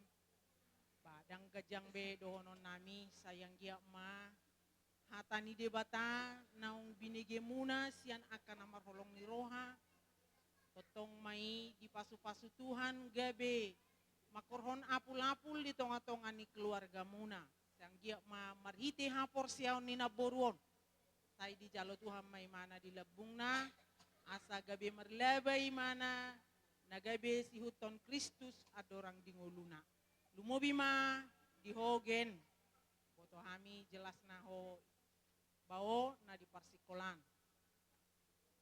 ba, ndang ganjang be dohonon nami, sai anggiat ma hata ni Debata naung binegemuna sian angka na marholong ni roha, tongtong ma i dipasupasu Tuhan gabe mangkorhon apulapul di tongatonga ni keluargamuna. Sai anggiat ma marhite haporseaon ni namboru on, sai dijalo Tuhan ma imana di lambungna, asa gabe marlaba imana, na gabe siihuthon Kristus andorang di ngoluna. Lumobi ma di ho Gen, boto hami jelas na ho bao na di parsikolaan.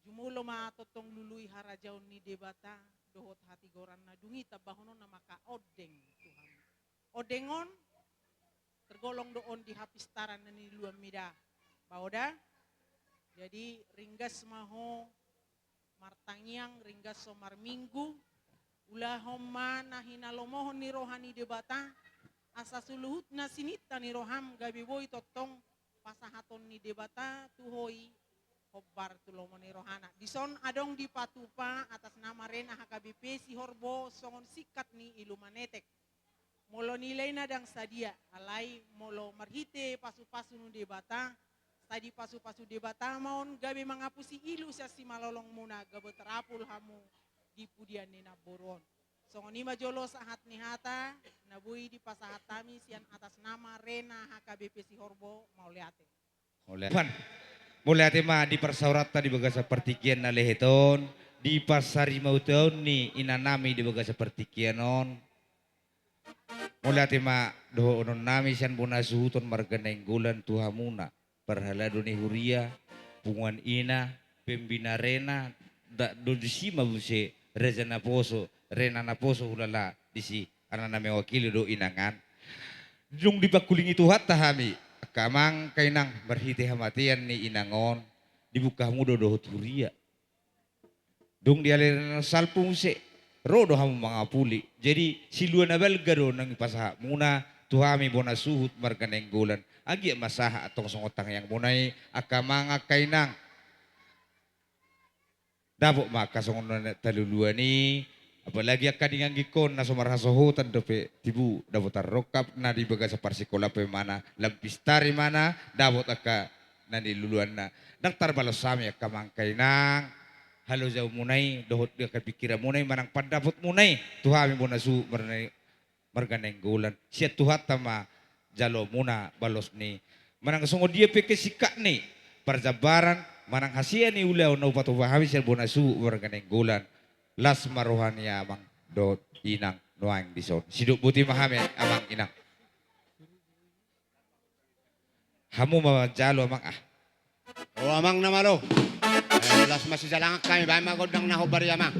Jumolo ma tongtong lului harajaon ni Debata dohot hatigoranna, dung i tambahononna ma angka ondeng tu hami. Ondeng on tergolong do on di hapistaran na niluluanmi da, bao da. Jadi ringgas ma ho martangiang, ringgas ho marminggu, ulahon ma na hinalomohon ni roha ni Debata, asa saluhutna sininta ni roham gabe boi tongtong pasahaton ni Debata tu ho i hombar tu lomo ni rohana. Dison adong dipatupa atas nama Rena H K B P Sihorbo songon singkat ni ilumanetek. Molo nilai na ndang sadia, alai molo marhite pasupasu ni Debata, sai dipasupasu Debata ma on gabe mangapusi ilu sian simalolongmuna, gabe tarapul hamu di pudian ni namboru on. Songon i ma jolo sahat ni hata na boi dipasahat hami sian atas nama Rena H K B P Sihorbo, mauliate. Mauliate. Pan. Mauliate ma di parsaoranta di bagasan partingkian na lehet on, di parsarimautaon ni inanami di bagasan partingkian on. Mauliate ma dohonon nami sian bona suhuton marga Nainggolan tu hamuna, parhalado ni huria, punguan ina, pembina Rena, da-, do disi ma muse raja naposo, Rena naposo hulala disi. Anakna mewakili do inangan. Dung dipangkulingi Tuhanta hami, angka amang, angka inang, marhite hamatean ni inang on, dibuka hamu do dohot huria. Dung dialiri na salpu muse, ro do hamu mangapuli. Jadi silua na balga do naung ipasahatmuna tu hami bona suhut marga Nainggolan. Anggiat ma sahat antong songon tangiangmuna i, angka amang, angka inang. Dapot ma angka songon na taluluan i, apalagi angka di ganggingkon na so marhasohotan dope tibu, dapotan rongkap na di bagasan parsikolaan pe imana, lam pistar imana, dapot angka na niluluanna. Ndang tarbalos hami angka amang, angka inang, halojaonmuna i dohot di angka pingkiranmuna i manang pandapotmuna i tu hami bona suhut marga Nainggolan. Sian Tuhanta ma jaloonmuna balos ni, manang songon dia pe angka singkat ni parjambaran manang hasea ni ulaon na hupatupa hami sian bona suhut marga Nainggolan. Las ma roha ni amang dohot inang nuaeng dison. Sidok boti ma hami amang inang. Hamu ma manjalo amang ah. O amang na malo. Eh, las ma sijalangan hami, baen ma gondang na hombar i amang.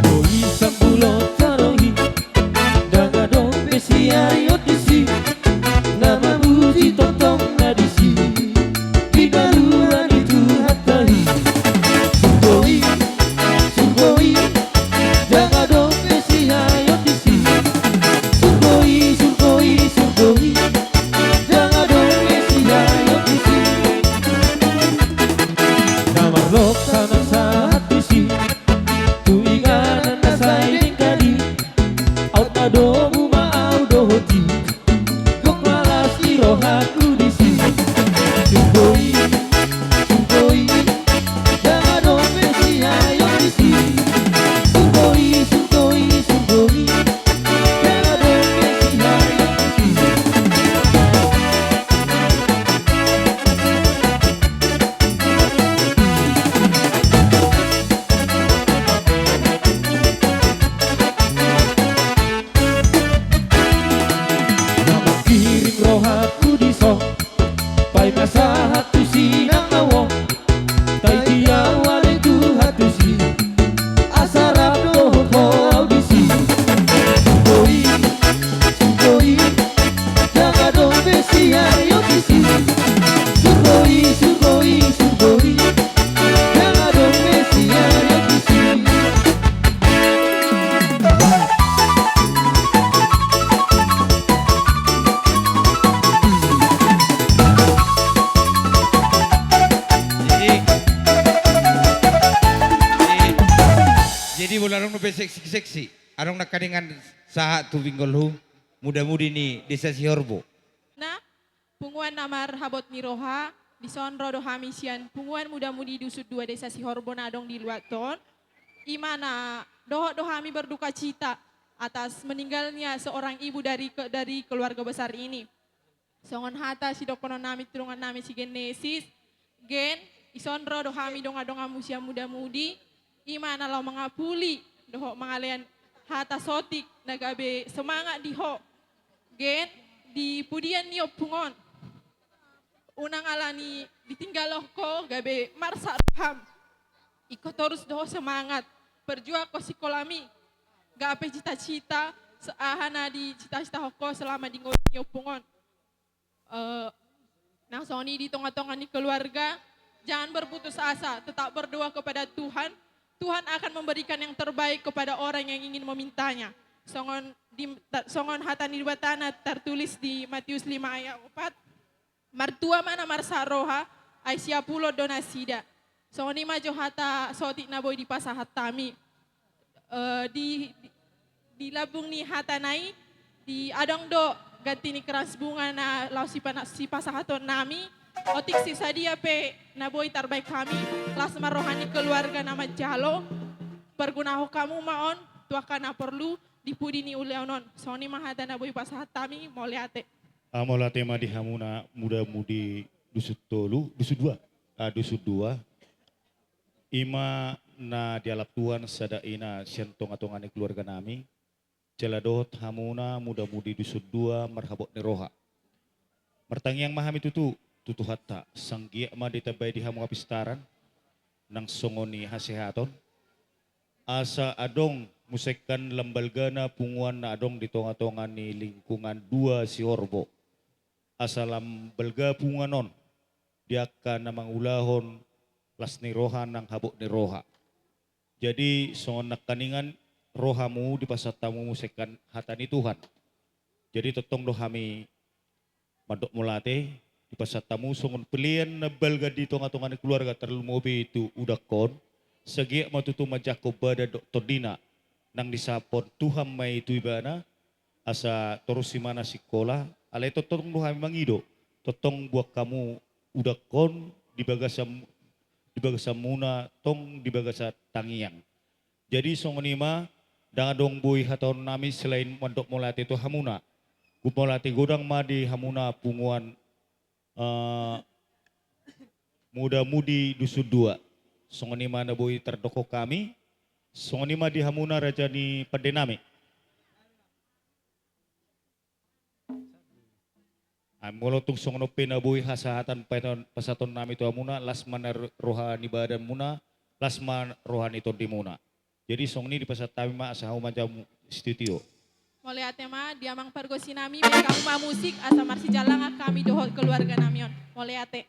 Boi sambulo tarohi, ndang adong be siario disi, na mamuji tongtong na disi, di daluan ni Tuhanta i. Surboi, surboi, ndang adong be siario disi. Surboi, surboi, surboi, ndang adong be siario disi. Na marlok sanang sahat disi. Tu inganan na sai dengkali, aut na domu ma au dohot i. Gok ma las ni rohaku disi. Surboi, surboi, ndang adong be siario disi. Surboi, surboi, surboi, ndang adong be siario disi. Mangkirim rohaku dison, paima sahat tu sinang na uong, tai dia uale Tuhan tusi, asa rap dohot ho au disi. Surboi, surboi, ndang adong be siario disi. Surboi, surboi, surboi, ndang adong be siario disi. Jadi, jadi, jadi molo adong dope seksi-seksi, adong nangkaningan sahat tu pinggolhu, muda-mudi ni Desa Sihorbo. Na, punguan na marhabot ni roha, dison ro do hami sian punguan muda-mudi Dusun dua Desa Sihorbo na adong di luat on. I ma na dohot do hami berduka cita atas meninggalnya seorang ibu dari ke-, dari keluarga besar ini. Songon hata sidohonon nami tu dongan nami si Genesis, gen, dison ro do hami dongan-donganmu sian muda-mudi, i ma na laho mangapuli dohot mangalean hata sotik na gabe semangat di ho. Gen, di pudian ni ompung on, unang alani ditinggalhon ho gabe marsak roham. Ingkon torus do ho semangat, perjuanghon sikolami, gabe cita-cita, se-, aha na dicita-citahon ho selama di ngolu ni ompung on. Eh, nang songon i di tonga-tonga ni keluarga, jangan berputus asa, tetap berdoa kepada Tuhan. Tuhan akan memberikan yang terbaik kepada orang yang ingin memintanya. Songon di, ta-, songon hata ni Debata na tertulis di Matius lima ayat opat, "Martua ma na marsak roha, ai siapulon do nasida." Songon i ma jo hata sotik na boi dipasahat hami. Eh, di, di, di lambung ni hata na i, di adong do ganti ni krans bunga na laho sipana-, sipasahaton nami, otik si sadia pe na boi tarbaen hami, las ma roha ni keluarga na manjalo, pargunahon hamu ma on tu angka na porlu di pudi ni ulaon on. Songon i ma hata na boi pasahat hami, mauliate. Ah, mauliate ma di hamuna muda-mudi Dusun tolu, Dusun dua. Ah, Dusun dua. I ma na dialap Tuhan sada ina sian tonga-tonga ni keluarga nami. Jala dohot hamuna muda-mudi Dusun dua marhabot ni roha. Martangiang ma hami tutu, tu Tuhanta, sanggiat ma ditambai di hamu hapistaran, nang songon i hasehaton. Asa adong muse angka lam balgana punguan na adong di tonga-tonga ni lingkungan dua Sihorbo. Asa lam balga punguan on, di angka na mangulahon las ni roha nang habot ni roha. Jadi, songon nangkaningan ro hamu dipasahat hamu muse angka hata ni Tuhan. Jadi, tongtong do hami mandok mauliate, Dipasahat hamu songon pelean na balga di tonga-tonga ni keluarga, tarlumobi tu udangkon. Sagiat ma tutu manjangkon badan dohot tondina. Nang disahaphon Tuhan ma i tu ibana, asa torus ibana sikola, alai tongtong do hami mangido, tongtong boan hamu udangkon di bagasan, di bagasanmuna, tong di bagasan tangiang. Jadi songon i ma, ndang adong boi hataon nami selain mandok mauliate tu hamuna. Mauliate godang ma di hamuna punguan, eh, muda-mudi Dusun Dua. Songon i ma na boi tardokhon hami. Songon i ma di hamuna raja ni pande nami. Ai molo tung songon on pe na boi hasahatan pasahaton nami tu hamuna, las ma na roha ni badanmuna, las ma roha ni tondimuna. Jadi songon i dipasahat hami ma asa hamu manjalo studio. Mauliate ma di amang pargonsi nami, baen hamu ma musik asa marsijalangan hami dohot keluarga nami on. Mauliate.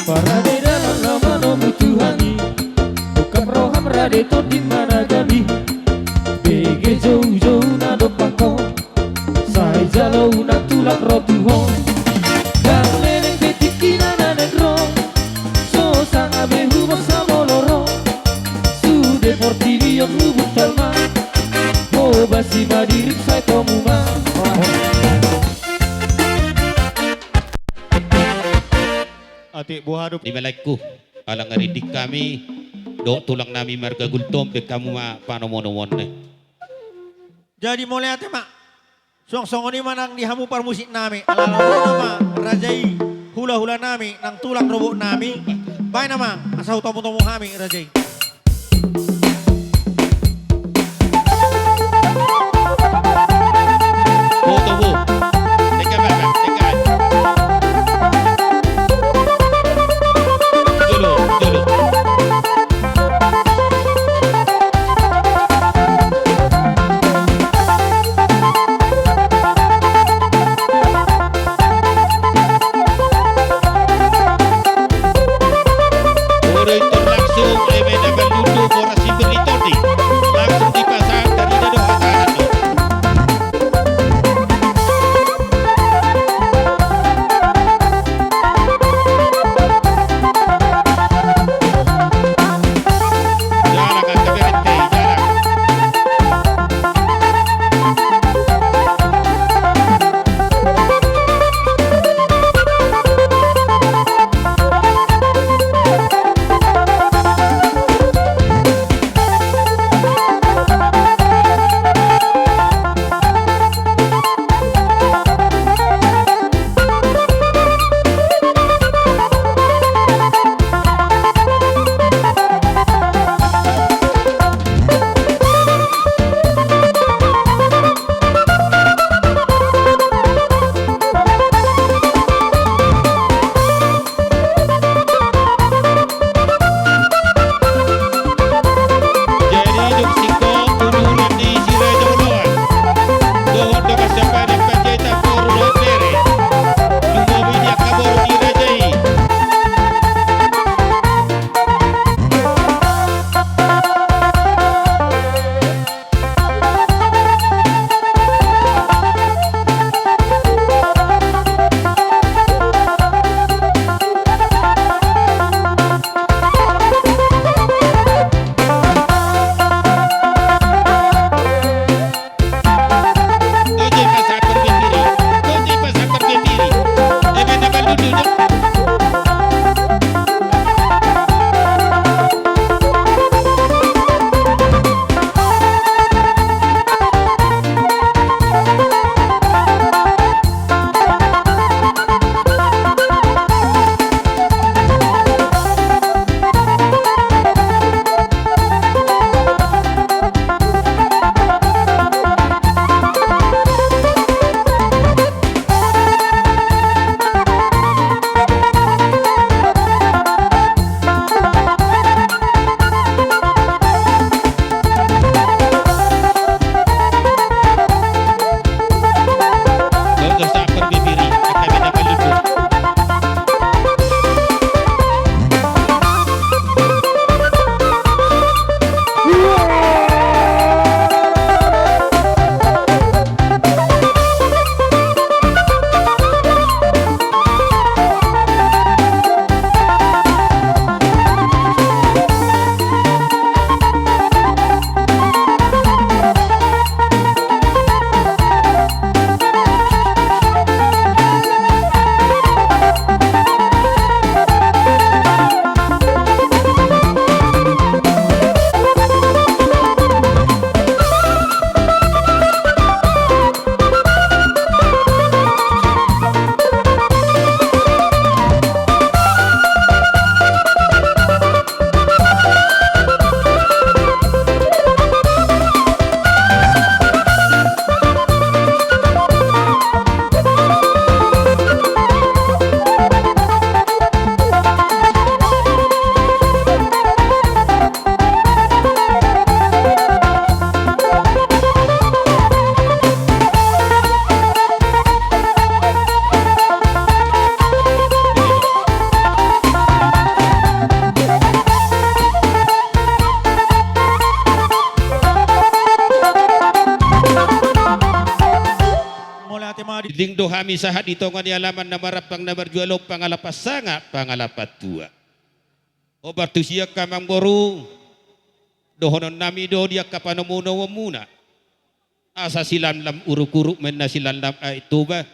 Parade dalan na manomu Tuhan i, ungkap roham rade tondim managabi. Bege joujou na dompak ho, sai jalo unang tulang ro tu ho. Ndang leleng be tingkina na naeng ro, so sanga be huboan samolo ro. Sude portibi on hubuntal ma, hobasi ma dirim sai tomu ma. Atik boha do. Di malaengku, ala nga rinding hami dohot tulang nami marga Gultom, baen hamu ma panomo-nomoan. Jadi mauliate ma. Suang songon i ma nang di hamu parmusik nami, ala laho ma raja i, hula-hula nami nang tulang rorobot nami. Baen ma asa hutomu-tomu hami raja i. Ora itu langsung, eh, main apa dulu, boras Dinding do hami sahat di tonga ni alaman na marampang na marjual on, pangalapan sanga pangalapan tua. Hombar tusi angka amangboru, dohononnami do di angka panomunomuonmuna. Asa silamlam uruk-uruk ma inna silamlam Aek Toba.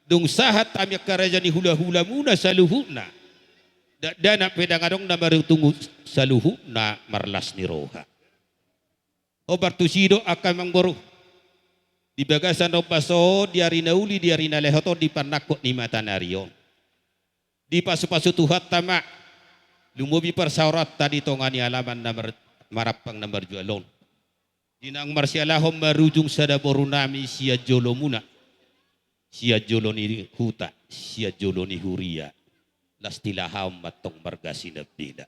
Dung sahat hami angka raja ni hulahulamuna saluhutna, dakdanak pe ndang adong na maruntung, saluhutna marlas ni roha. Hombar tusi do angka amangboru, di bagasan ombas on, di ari na uli, di ari na lehot on, di parnangkok ni matanari on, dipasupasu Tuhanta ma lumobi parsaoranta di tonga ni alaman na mar-, marampang na marjual on. Di naung marsialahon marujung sada borunami sian jolomuna, sian jolo ni huta, sian jolo ni huria, las tilahaon ma antong marga Sinambela.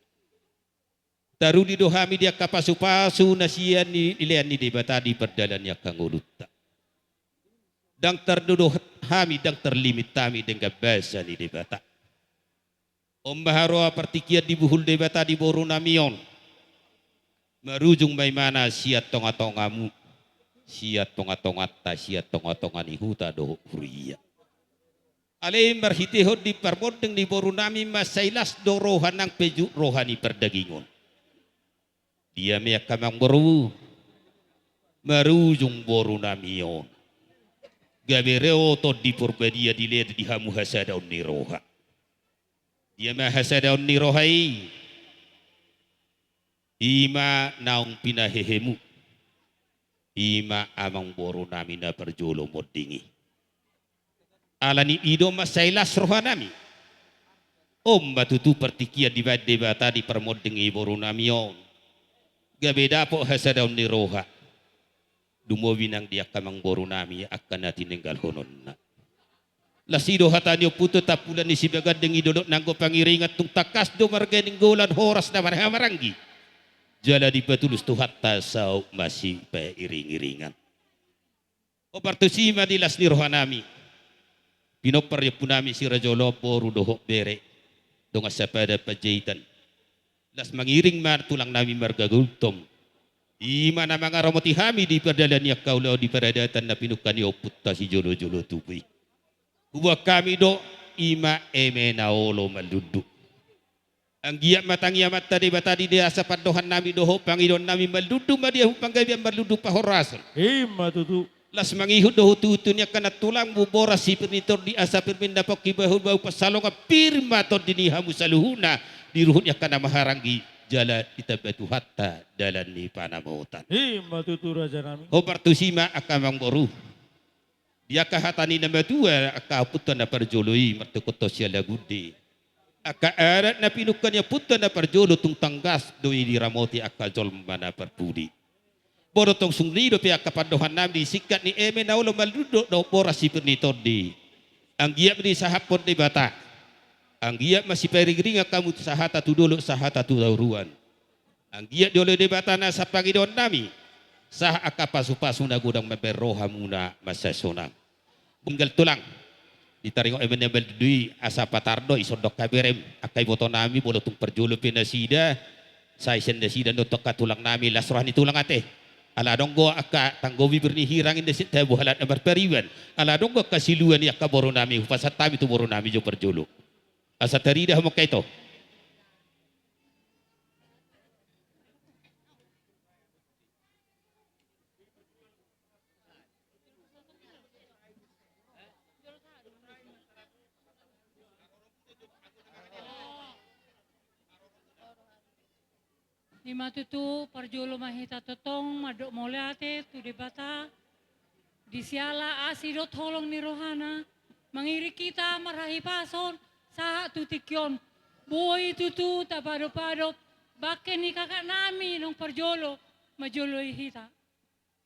Taruli do hami di angka pasupasu na sian ni, nilean ni Debata di pardalanan ni angka ngolunta. Ndang tardodo hami, ndang tarlimit hami denggan basa ni Debata. On ma haroa partingkian dibuhul Debata di borunami on. Marujung ma imana sian tongatongamu, sian tongatonganta, sian tongatonga ni huta dohot huria. Alai marhitehon di parmonding ni borunami mansai las do roha nang pejuk roha ni pardagingon. Dia ma i angka amangboru, marujung borunami on, gabe ro Tondi Porbadia dilean di hamu hasadaon ni roha. Dia ma hasadaon ni roha i? I ma naung pinahehemu, i ma amangborunami na parjolo monding i. Alani i do mansai las rohanami. On ma tutu partingkian dibaen Debata di parmonding ni borunami on, gabe dapot hasadaon ni roha. Lumobi nang di angka amangborunami angka na tininggalhononna. Las i do hata ni ompunta: Tampulan ni Sibaganding i dolok nanggo pangiringan, tung tangkas do marga Nainggolan, horas na marhahamaranggi. Jala dipatulus Tuhanta saut masipairingiringan. Hombar tusi ma di las ni rohanami. Pinompar ni ompunami si raja on, boru dohot bere, dongan sapadan Panjaitan. Las mangiring ma tulangnami marga Gultom. I ma na mangaramoti hami di pardalanan ni angka ulaon di paradatan na pinungka ni ompunta sijolojolo tubu i. Huboan hami do i ma eme na olo mallundu. Anggiat ma tangiangta Debata di asa pandohannami dohot pangidoannami mallundu ma di hamu panggabean, mallundu pahorasan. I ma tutu. Las mangihut do hutuhutu ni angka nantulang, boras sipir ni tondi, asa pir ma inna pongki, bahulbahul pansalongan, pir ma tondi ni hamu saluhutna di ruhut ni angka na marhahamaranggi, jala ditamba Tuhanta dalan ni panamotan. I ma tutu rajanami. Hombar tusi ma angka amangboru. Di angka hata ni na matua angka ompunta na parjolo i, martungkothon sian lagu on di angka adat na pinungka ni ompunta na parjolo, tung tangkas do i diramoti angka jolma na parpudi. Boha do tong, songon i dope angka pandohannami di singkat ni eme na olo mallundu dohot boras sipir ni tondi. Anggiat ma disahaphon Debata. Anggiat ma sipairingiringan hamu sahata tu dolok, sahata tu toruan. Anggiat dioloi Debata nasa pangidoannami, sahat angka pasupasu na godang mambahen rohamuna mansai sonang. Tinggal tulang, ditaringot eme na mallundu i, asa patar do, dison do angka berem, angka ibotonami, molo tung parjolo pe nasida, sai sian nasida do tu angka tulangnami, las roha ni tulang ate. Ala adong do angka tanggomi, bir ni hirang inda sian tabo halak na marpariban. Ala adong do angka silua ni angka borunami, hupasahat hami tu borunami jo parjolo. Asa tarida hamu angka ito. I ma tutu, parjolo ma hita tongtong mandok mauliate tu Debata, di siala asi dohot holong ni rohana, mangiring hita marhahipason sahat tu tingki on. Boi tutu tapadopadop bangke ni kakaknami naung parjolo manjoloi hita.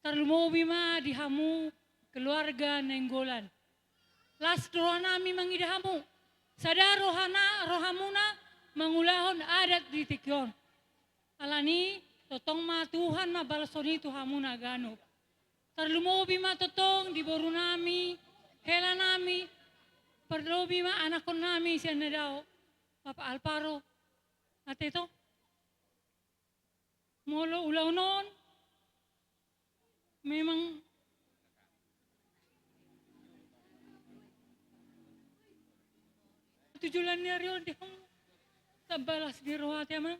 Tarlumobi ma di hamu keluarga Nainggolan. Las rohanami mangida hamu. Sada rohana, rohamuna mangulahon adat di tingki on. Alani tongtong ma Tuhan mambalashon i tu hamuna ganup. Tarlumobi ma tongtong di borunami, helanami, parlobi ma anakkonnami sian na dao, Bapak Alvaro. Ate to? Molo ulaon on memang tu joloan ni ari on di hamu. Tambalas di roha te, Amang.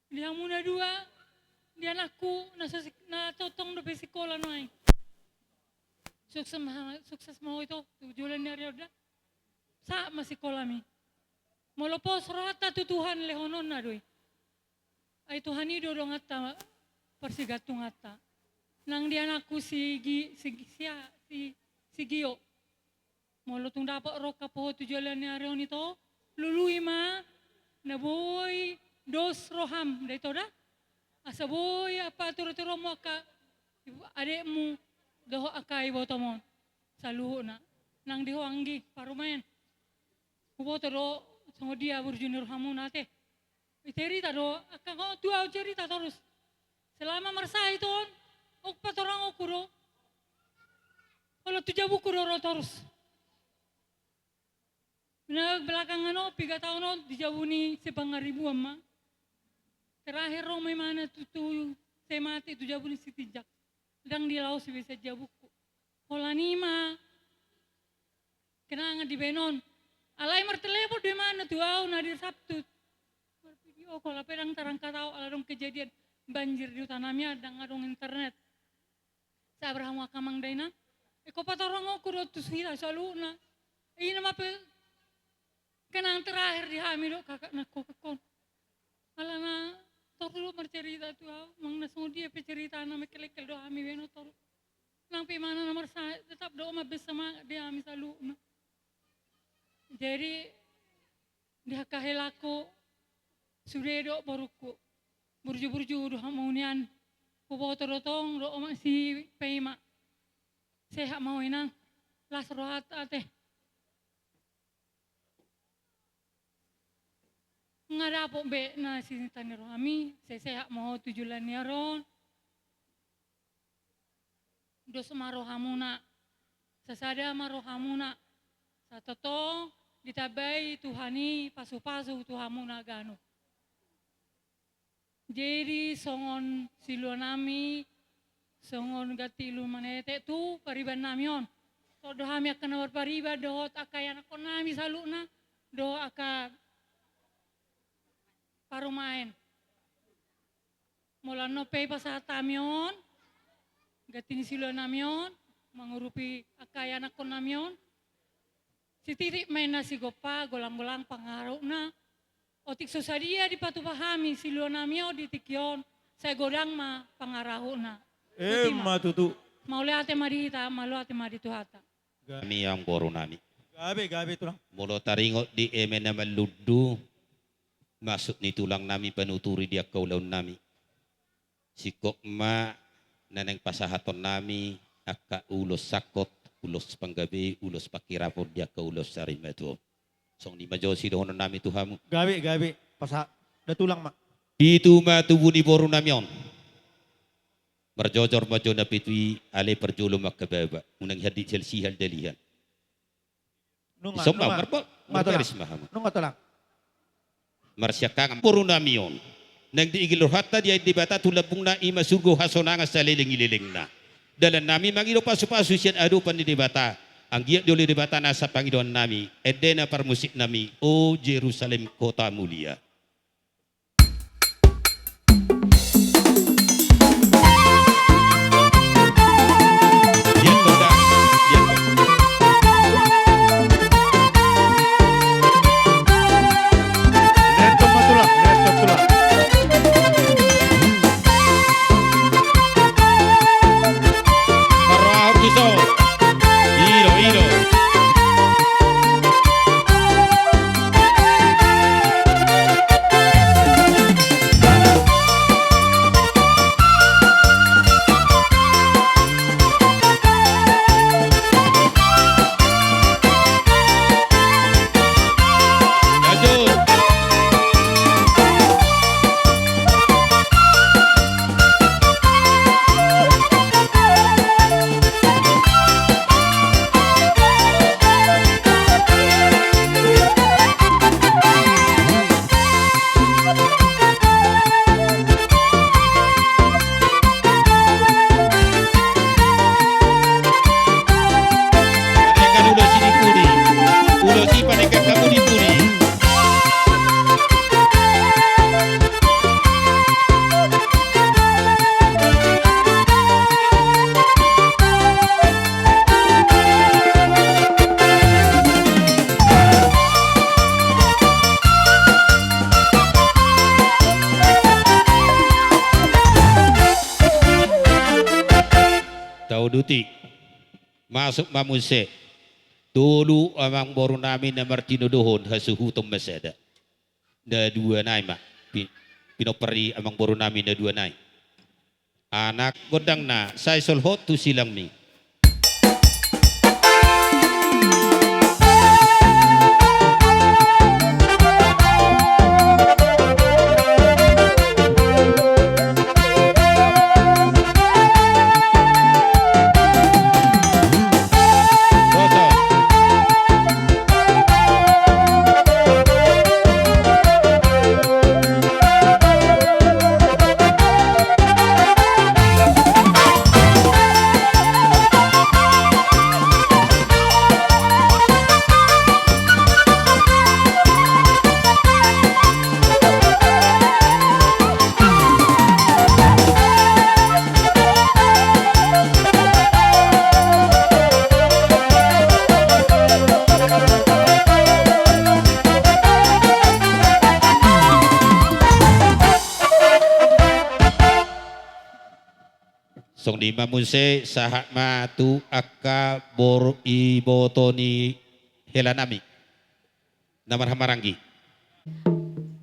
Di hamu na dua, di anakku, na so sik-, na tongtong dope sikola nuaeng. Sukses ma, sukses ma ho ito, tu joloan ni ari on da. Sahat ma sikolami. Molo pos rohanta tu Tuhan, lehononna do i. Ai Tuhan i do donganta, parsigantunganta. Nang di anakku si Gi-, si Gi-, si, si, si Gio. Molo tung dapot rongkap ho tu joloan ni ari on ito, lului ma na boi dos roham, da ito da. Asa boi apa turu-turumu angka adekmu dohot angka ibotom on. Saluhutna. Nang di ho anggi, parumaen. Huboto do songon dia burju ni rohamuna ate. I cerita do, angka ho tu au cerita torus. Selama marsahit on, ong patorangku do. Olo tu jabungku do ro torus. Na belakangan on, piga taon on, di jabu ni Sipangaribuan ma. Terakhir ro ma imana tu, tu, sai mate tu jabu ni Sitinjak. Ndang dilaosi be sian jabungku. Holan i ma kenangan dibaen on. Alai martelepon do imana tu au na di Sabtu. Marvideo call, alai ndang tarangkat au, ala adong kejadian banjir di huta nami, ndang adong internet. Sabar hamu angka amang dainang. Ingkon patorangku do tu hita saluhutna. Ina ma pe kenangan terakhir di hami do kakak nangkok on. Alana torus do marcerita tu au, manang na songon dia pe ceritana, mengkelengkel do hami baen on torus. Nang pe imana na marsahit, tetap do mambaen semangat di hami saluhutna. Jadi, di angka helangku, sude do borungku. Burju-burju do hamu nian. Huboto do tong do omak si Paima. Sehat ma ho inang. Las rohanta ate. Nga dapot be na sisinta ni rohami, sai sehat ma ho tu joloan ni ari on. Dos ma rohamuna, sasada ma rohamuna, sai tongtong ditambai Tuhan i pasu-pasu tu hamuna ganup. Jadi songon silua nami, songon ganti ilu manete tu pariban nami on. Songon do hami angka na marpariban dohot angka ianakkon nami saluhutna, dohot angka parumaen. Molo annon pe pasahat hami on, ganti ni silua nami on, mangurupi angka ianakkon nami on. Sititi ma inna sigompa, golang-golang pangarahutna. Otik so sadia dipatupa hami silua nami on di tingki on, sai godang ma pangarahutna. Ima tutu. Mauliate ma di hita, mauliate ma di Tuhanta. Nami, amang boru nami. Gabe, gabe tulang. Molo taringot di eme na manlundu, maksud ni tulang nami panuturi di angka ulaon nami. Singkop ma na naeng pasahaton nami angka ulos sangkot, ulos panggabe, ulos panghirapon di angka ulos sari matua. Songon i ma jo sidohonon nami tu hamu. Gabe, gabe, pasahat da tulang ma. Pitu ma tubu ni boru nami on. Marjojor ma jo na pitu i, alai parjolo ma angka baba. Unang ihandit sial sihal dalihan. Nunga, nunga. Marsiangkangan boru nami on. Naeng diigil rohanta diain Debata tu lambungna, ima surgo hasonangan saleleng ni lelengna. Dalan nami mangido pasu-pasu sian adopan ni Debata. Anggiat dioloi Debata nasa pangidoan nami, endena parmusik nami, o Jerusalem kota mulia. Uti. Masuk ma muse. Tolu amangboru nami na martinodohon hasuhuton ma sada. Na dua nai ma. Pi-, pinompar ni amangboru nami na dua nai. Anak gondangna, sai solhot tu silangmi. Songon i ma muse, sahat ma tu angka boru, iboto ni hela nami na marhahamaranggi.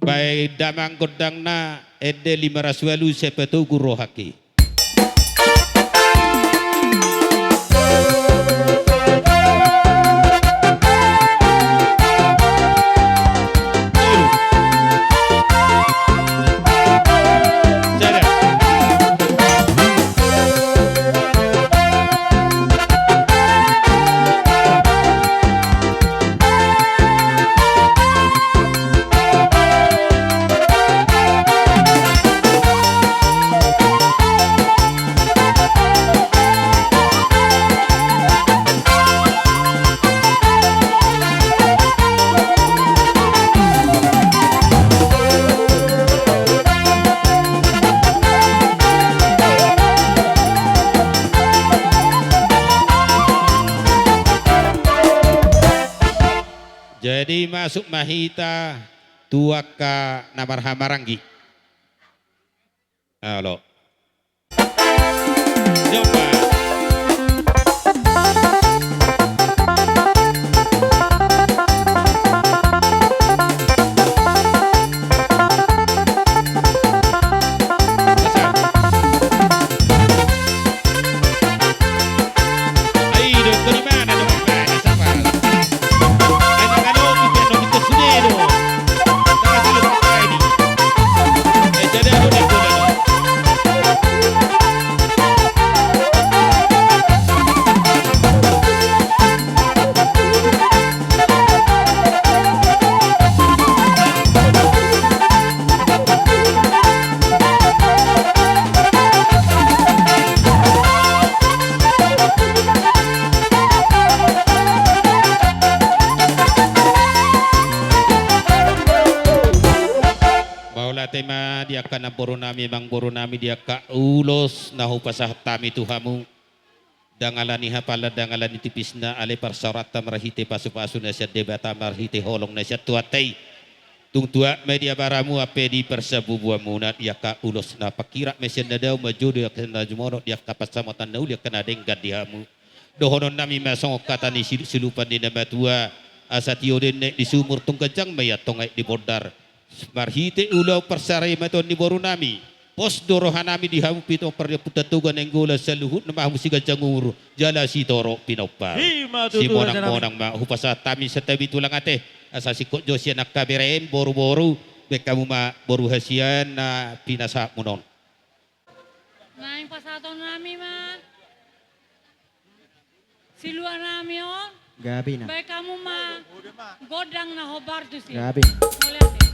Baen damang gondangna, ende lima ratus ualu, sai patogu rohangki. Jadi masuk ma hita tu angka na marhahamaranggi. Alo. Jompa. Mauliate ma di angka namboru nami, amangboru nami, di angka ulos na hupasahat hami tu hamu. Ndang ala ni hapalna, ndang ala ni tipisna, alai parsaoranta marhite pasupasu na sian Debata, marhite holong na sian Tuhanta i. Tung tuat ma i di abaramu, ampe di parsabubuanmuna, di angka ulos na panghirat ma i sian na dao, manjou di angka na jumonok, di angka pansamotan na uli, angka na denggan di hamu. Dohonon nami ma songon hata ni silupan ni na matua, asa tio do aek di sumur, tung ganjang ma i antong aek di bondar. Marhite ulaon parsarimateon ni boru nami, pos do roha nami di hamu pinompar ni Ompunta Toga Nainggolan, saluhutna ma hamu siganjang umur jala sitorop pinompar. Simonangmonang ma hupasahat hami santabi tulang ate, asa singkop jo sian angka bere, boruboru, baen hamu ma boru hasian na pinasahatmuna on. Naeng pasahaton nami ma siluan nami on. Gabe na. Baen hamu ma gondang na hombar tusi. Gabe. Mauliate.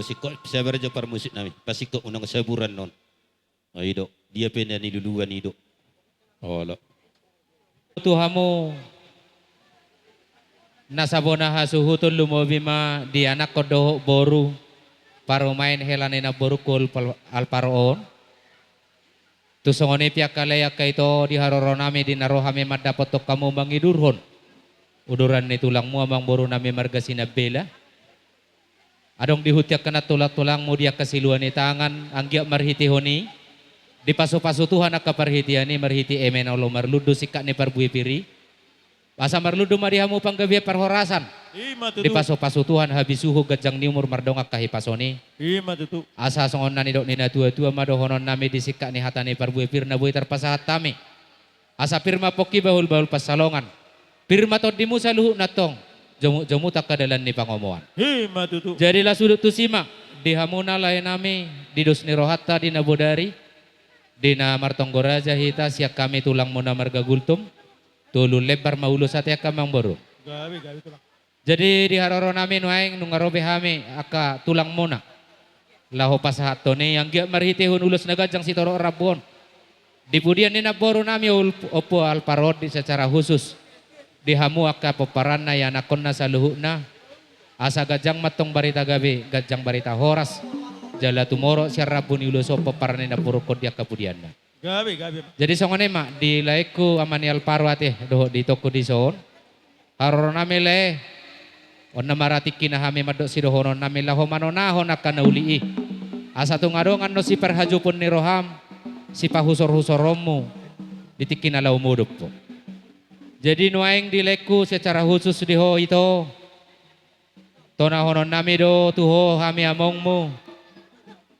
Singkop sabar jo parmusik nami, pasingkop unang saburan non. Ai do, dia pe na niluluan i do. Olo. Tu hamu na sabona hasuhuton, lumobi ma di anakkon dohot boru, parumaen hela ni namborungku Alpal-, Alparo on. Tung songon i pe angka lae angka ito, di haroro nami di na ro hami mandapothon hamu mangidurhon uduran ni tulangmu amangboru nami marga Sinambela. Adong di huta angka na tulang-tulangmu di angka silua ni tangan, anggiat marhitehon i dipasupasu Tuhan angka parhitean i marhite eme na olo marlundu singkat ni parbue pir i. Asa marlundu ma di hamu panggabean parhorasan. I ma tutu. Dipasupasu Tuhan habisuhon, ganjang ni umur, mardongan hahipason i. I ma tutu. Asa songon na nidok ni na tua-tua ma dohonon nami di singkat ni hata ni parbue pir na boi tarpasahat hami. Asa pir ma pongki, bahul-bahul pansalongan. Pir ma tondimu saluhutna antong, jomut-jomut angka dalan ni pangomoan. I ma tutu. Jadi laos hudok tusi ma di hamu na lae nami, di dos ni rohanta di na bodari, di na martonggo raja hita sian hami tulangmuna marga Gultom. Tolu lembar ma ulos ate angka amangboru. Gabe, gabe tulang. Jadi di haroro nami nuaeng nunga ro be hami angka tulangmuna laho pasahathon i anggiat marhitehon ulos na ganjang sitorop rambu on. Di pudian ni namboru nami Ompu Alparo on di secara khusus di hamu angka pomparanna, ianakkonna saluhutna, asa ganjang ma antong barita gabe, ganjang barita horas, jala tumorop sian rambu ni ulos on pomparan ni namborungkon di angka pudianna. Gabe, gabe ma. Jadi songon i ma di laengku ama ni Alparo ate dohot di itongku dison. Haroro nami lae, on na maratingki na hami mandok sidohonon nami laho manonahon angka na uli i. Asa tung adong annon siparhajupon ni roham, sipahusor-husoronmu di tingki na laho modom ho. Jadi nuaeng di laengku secara khusus di ho ito, tonahonon nami do tu ho hami amongmu.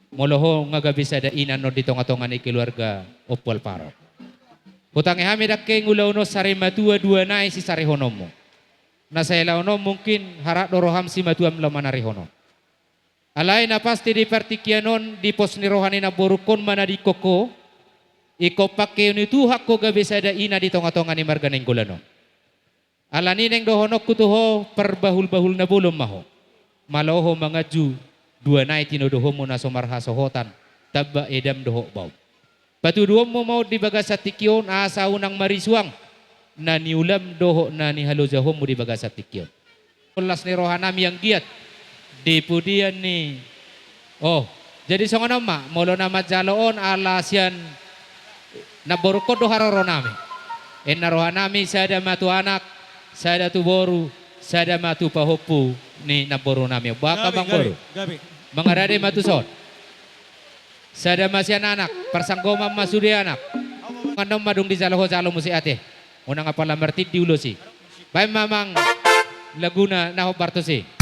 Molo ho nga gabe sada ina annon di tonga-tonga ni keluarga Ompu Alparo, hutangi hami dangke ngulahon on sari matua dua nai sisarihononmu. Na saelahon on mungkin harat do roham simatuam laho manarihon on. Alai na pasti di partingkian on di pos ni roha ni namborungkon ma na diingkon ho, ingkon pangkeon ni Tuhan ho gabe sada ina di tonga-tonga ni marga Nainggolan on. Alani i naeng dohononku tu ho, parbahul-bahul na bolon ma ho. Malo ho manganju dua nai tinodohonmu na so marhasohotan, tamba edam dohot baom. Patuduhonmu ma on di bagasan tingki on asa unang marisuang na niulam dohot na nihalojahonmu di bagasan tingki on. Las ni roha nami anggiat di pudian ni. Oh, jadi songon on ma, molo na manjalo on ala sian namborungkon do haroro nami. Inna roha nami sada ma tu anak, sada tu boru, sada ma tu pahompu ni namboru nami. Boha angka amangboru? Gabe, gabe. Mangarade ma tuson. Sada ma sian anak, parsanggoman ma sude anak. Annon ma dung dijalo ho jalo muse ate. Unang apala martindi ulos i. Baen ma amang laguna na hombar tusi.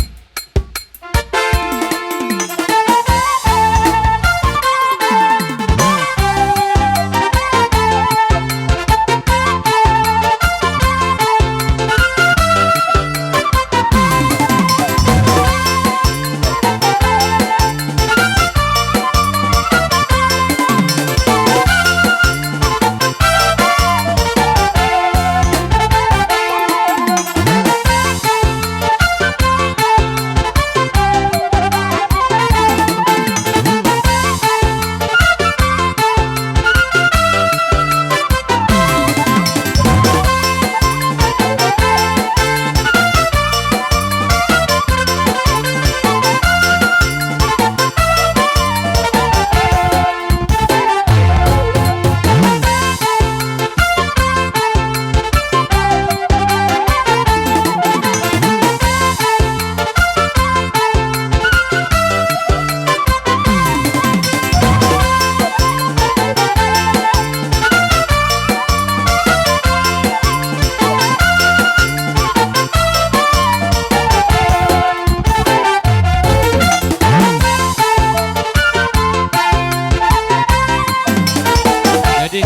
Jadi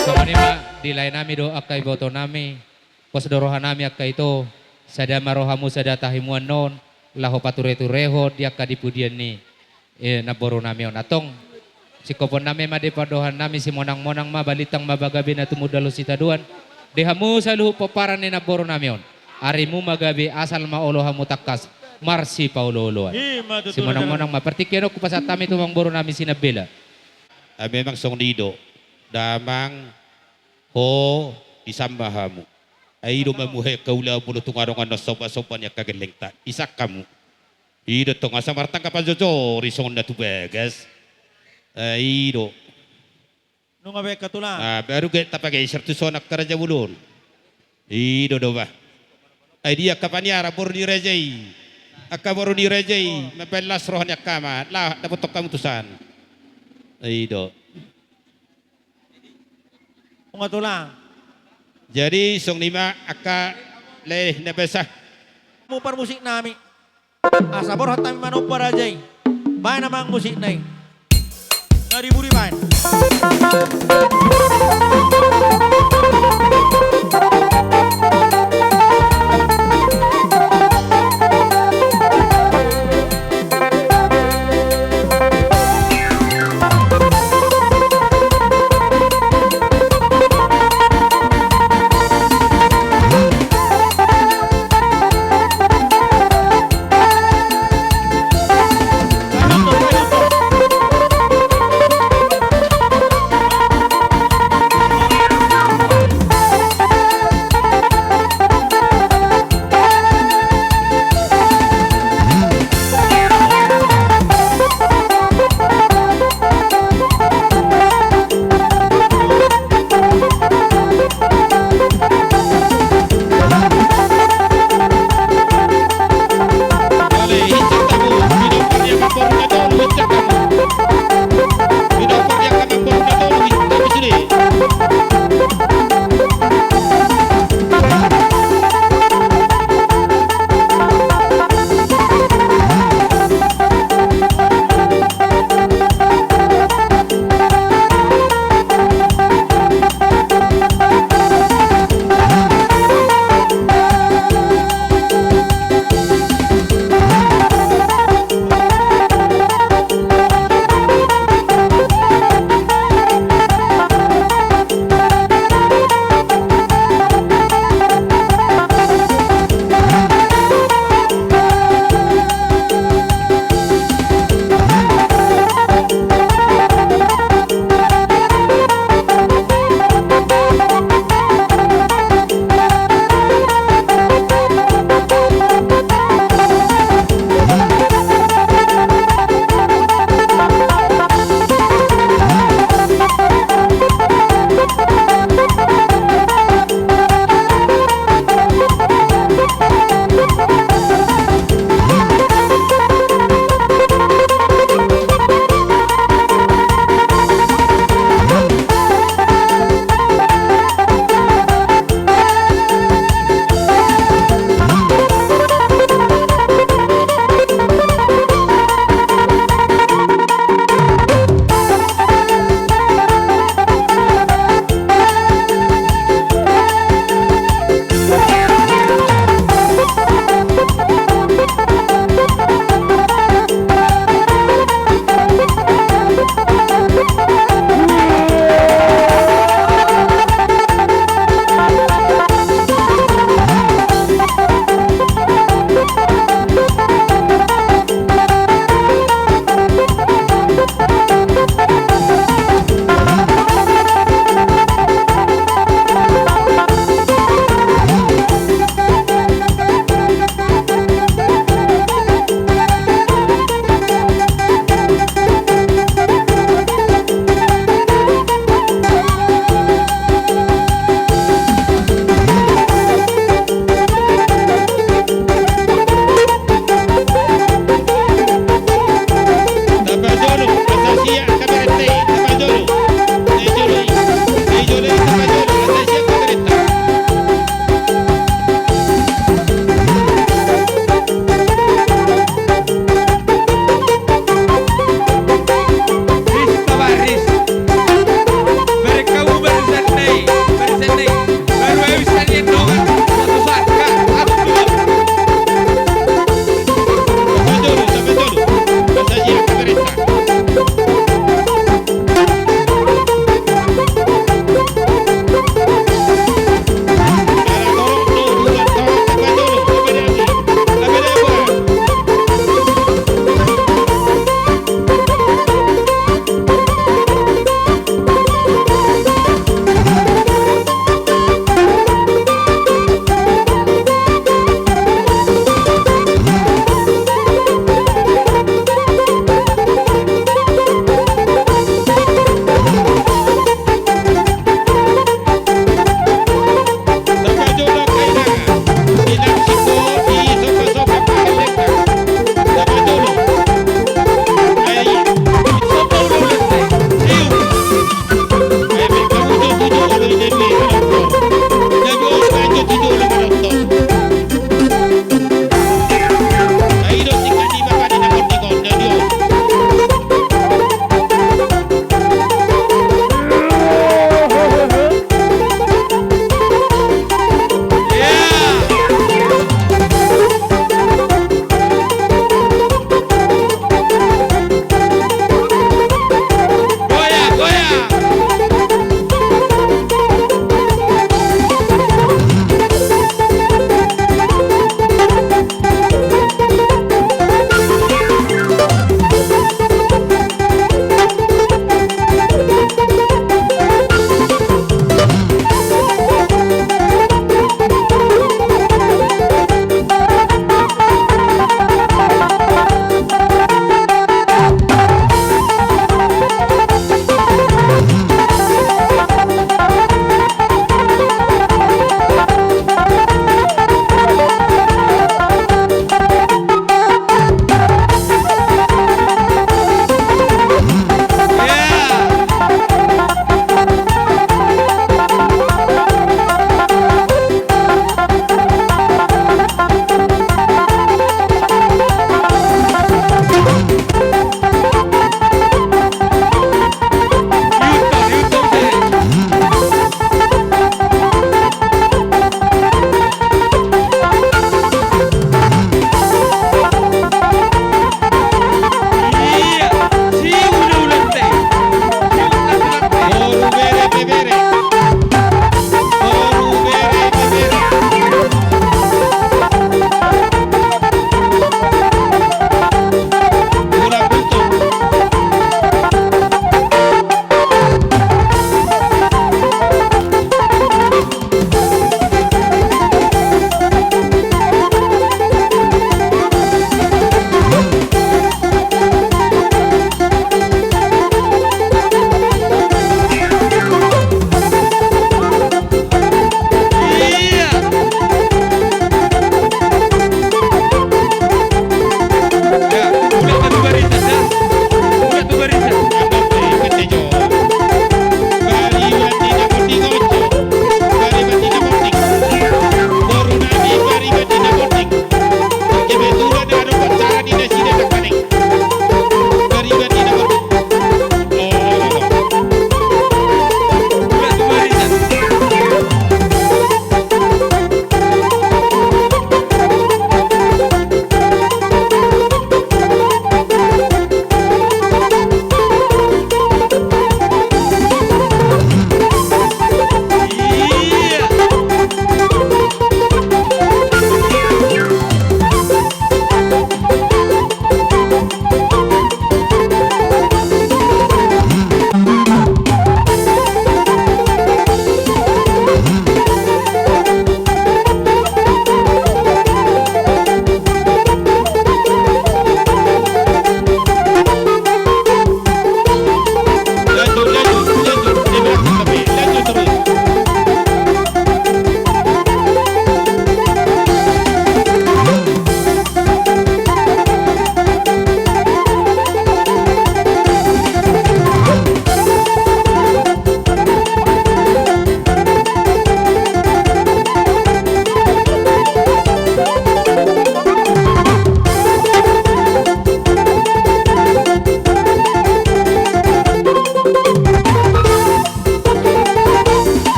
songon i ma di lae nami dohot angka iboto nami. Pos do roha nami angka ito, sada ma rohamu sada tahimu annon laho pature-turehon di angka di pudian ni, eh, namboru nami on. Antong singkopon nami ma di pandohan nami, simonang-monang ma, balintang ma pagabe na tumundalhon sitadoan di hamu saluhut pomparan ni namboru nami on. Arimu ma gabe, asal ma olo hamu tangkas. marsipaolooloan. I ma tutu. Simonang-monang ma. Partingkian on hupasahat hami tu amangboru nami Sinambela. Ah, memang songon i do. Damang, ho, disan ma hamu. Ai i do mamuhai angka ulaon molo tung adong annon somba-somba ni angka gellengta. Disan hamu. I do tong asa martanggapan jojor i songon na tu bagas. Ai i do. Nunga baen angka tulang. Ah, baru gabe tapageser tu son angka raja bolon. I do do bah. Ai dia angka paniaran boru ni raja i. Angka boru ni raja i mambaen las roha ni angka amang. Laho dapothon hamu tu san. I do. Nunga tulang. Jadi songon i ma angka lae na basa. Mupar musik nami. Asa borhat hami manomba raja i. Baen amang musikna i. Na diburi baen.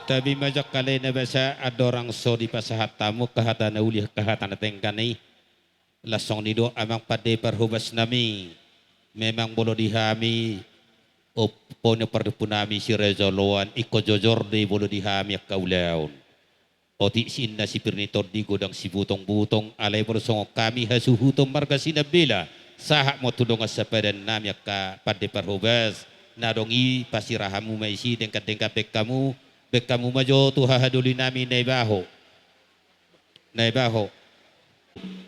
Tabi ma jala ale na basa andorang so dipasahat hamu angka hata na uli, angka hata na denggan i. Laos songon i do amang pande parhobas nami. Memang molo di hami, o, pinompar ni ompu nami si Raja Oloan, ingkon jojor do i molo di hami angka ulaon. Otik si inna sipir ni tondi godang sibutong-butong, alai molo songon hami hasuhuton marga Sinambela, sahat ma tu dongan sapadan nami angka pande parhobas, na adong i pasirang hamu ma disi, denggan-denggan baen hamu, baen hamu ma jo tu hahadoli nami Naibaho. Naibaho.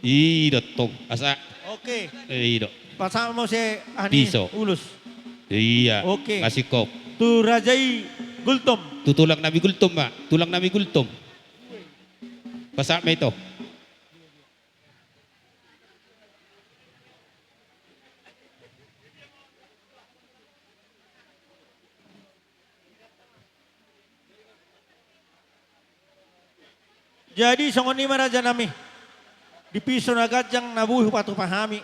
I do tong, asa. Oke. I do. Pasahat ma muse aha ni piso. Ulos. Iya. Oke. Masih kop. Tu raja i Gultom. Tu tulang nami Gultom ma. Tulang nami Gultom. Pasahat ma ito. Jadi songon i ma raja nami. Di piso na ganjang na boi hupatupa hami.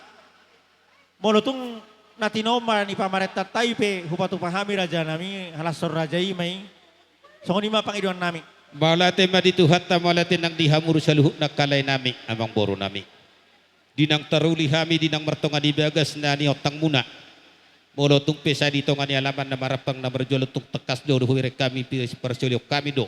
Molo tung na tinopa ni pamarentanta i pe hupatupa hami raja nami, halashon raja i ma i. Songon i ma pangidoan nami. Mauliate ma di Tuhanta, mauliate nang di hamu saluhutna angka lae nami, amang boru nami. Di naung taruli hami di naung martonga ni bagas na niontangmuna. Molo tung pe sai di tonga ni alaman na marampang na marjolo, tung tangkas do hubereng hami pe parjolo hami do.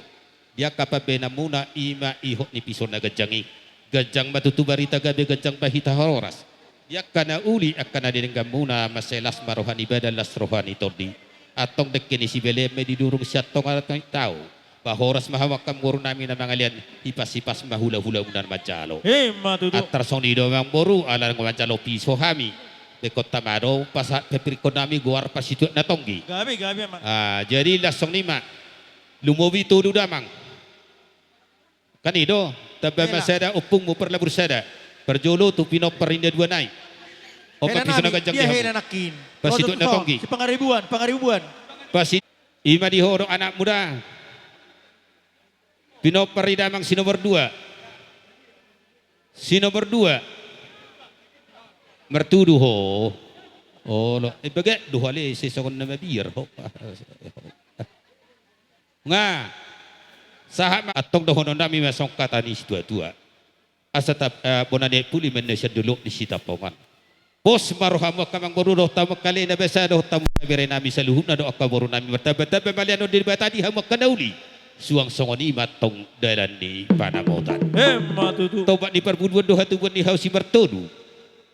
Di angka pambahenanmuna i ma ihot ni piso na ganjang i. Ganjang ma tutu barita, gabe ganjang ma hita horas. Di angka na uli angka na dengganmuna, mansai las ma roha ni badan, las roha ni tondi. Antong dengke ni sibelean ma i didurung sian tonga ni tao. Ba horas ma hamu angka boru nami na mangalean, hipas-hipas ma hula-hulamuna na manjalo. Emma tutu. Antar songon i do amang boru, ala nga manjalo piso hami. Dengkonta ma do pasahat pepirkon nami goar Pasituak na Tonggi. Gabe, gabe ma. Ah, jadi laos songon i ma. Lumobi tolu damang. Kan i do, tamba ma sada ompungmu, parlabur sada. Parjolo tu pinompar ni na dua nai. Opa piso na ganjang di hamu. Pasituak na Tonggi. Si Pangaribuan, Pangaribuan. Pasi-, i ma di ho do anakmu da. Pinompar ni damang si nomor dua. Si nomor dua. Martudu ho. Olo, e, bagak do ale, sesongon na mabiar ho. Nga. Sahat ma, antong dohonon nami ma songon hata ni situa-tua. Asa tap-, eh, bona ni puli ma inna sian dolok ni Sitampongan. Pos ma rohamu angka amang boru dohot hamu angka ale na basa dohot hamu angka bere nami saluhutna dohot angka boru nami, martamba-tamba ma lehon ni Debata di hamu angka na uli. Suang songon i ma antong dalan ni panamotan. Emma tutu. Tombak ni parbuluan dohot hatubuan ni hau simartolu.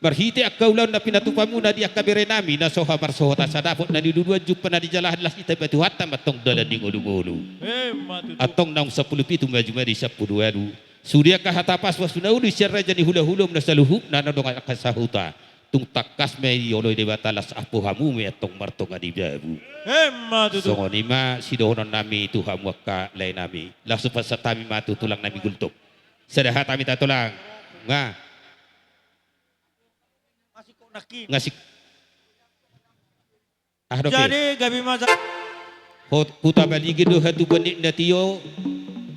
Marhite angka ulaon na pinatupamuna di angka bere nami na so hamarsohotan sadapot na niluluan, jumpa na nijalahan, las ditamba Tuhanta ma antong dalan ni ngolu-ngolu. Emma tutu. Antong naung sampulu pitu maju ma di sampulu ualu. Sude angka hata pasupasu na uli sian raja ni hula-hulamu na saluhutna na dongan angka sahuta. Tung tangkas ma dioloi Debata, las ampu hamu ma i antong martonga ni babu. Emma tutu. Songon i ma sidohonon nami tu hamu angka lae nami. Laos pasahat hami ma tu tulang nami Gultom. Sada hata ma i tulang. Nga. Nga sik. Ah, dope. Jadi gabe ma ja- Hot-, Huta Balige do hatubuan ni na tio,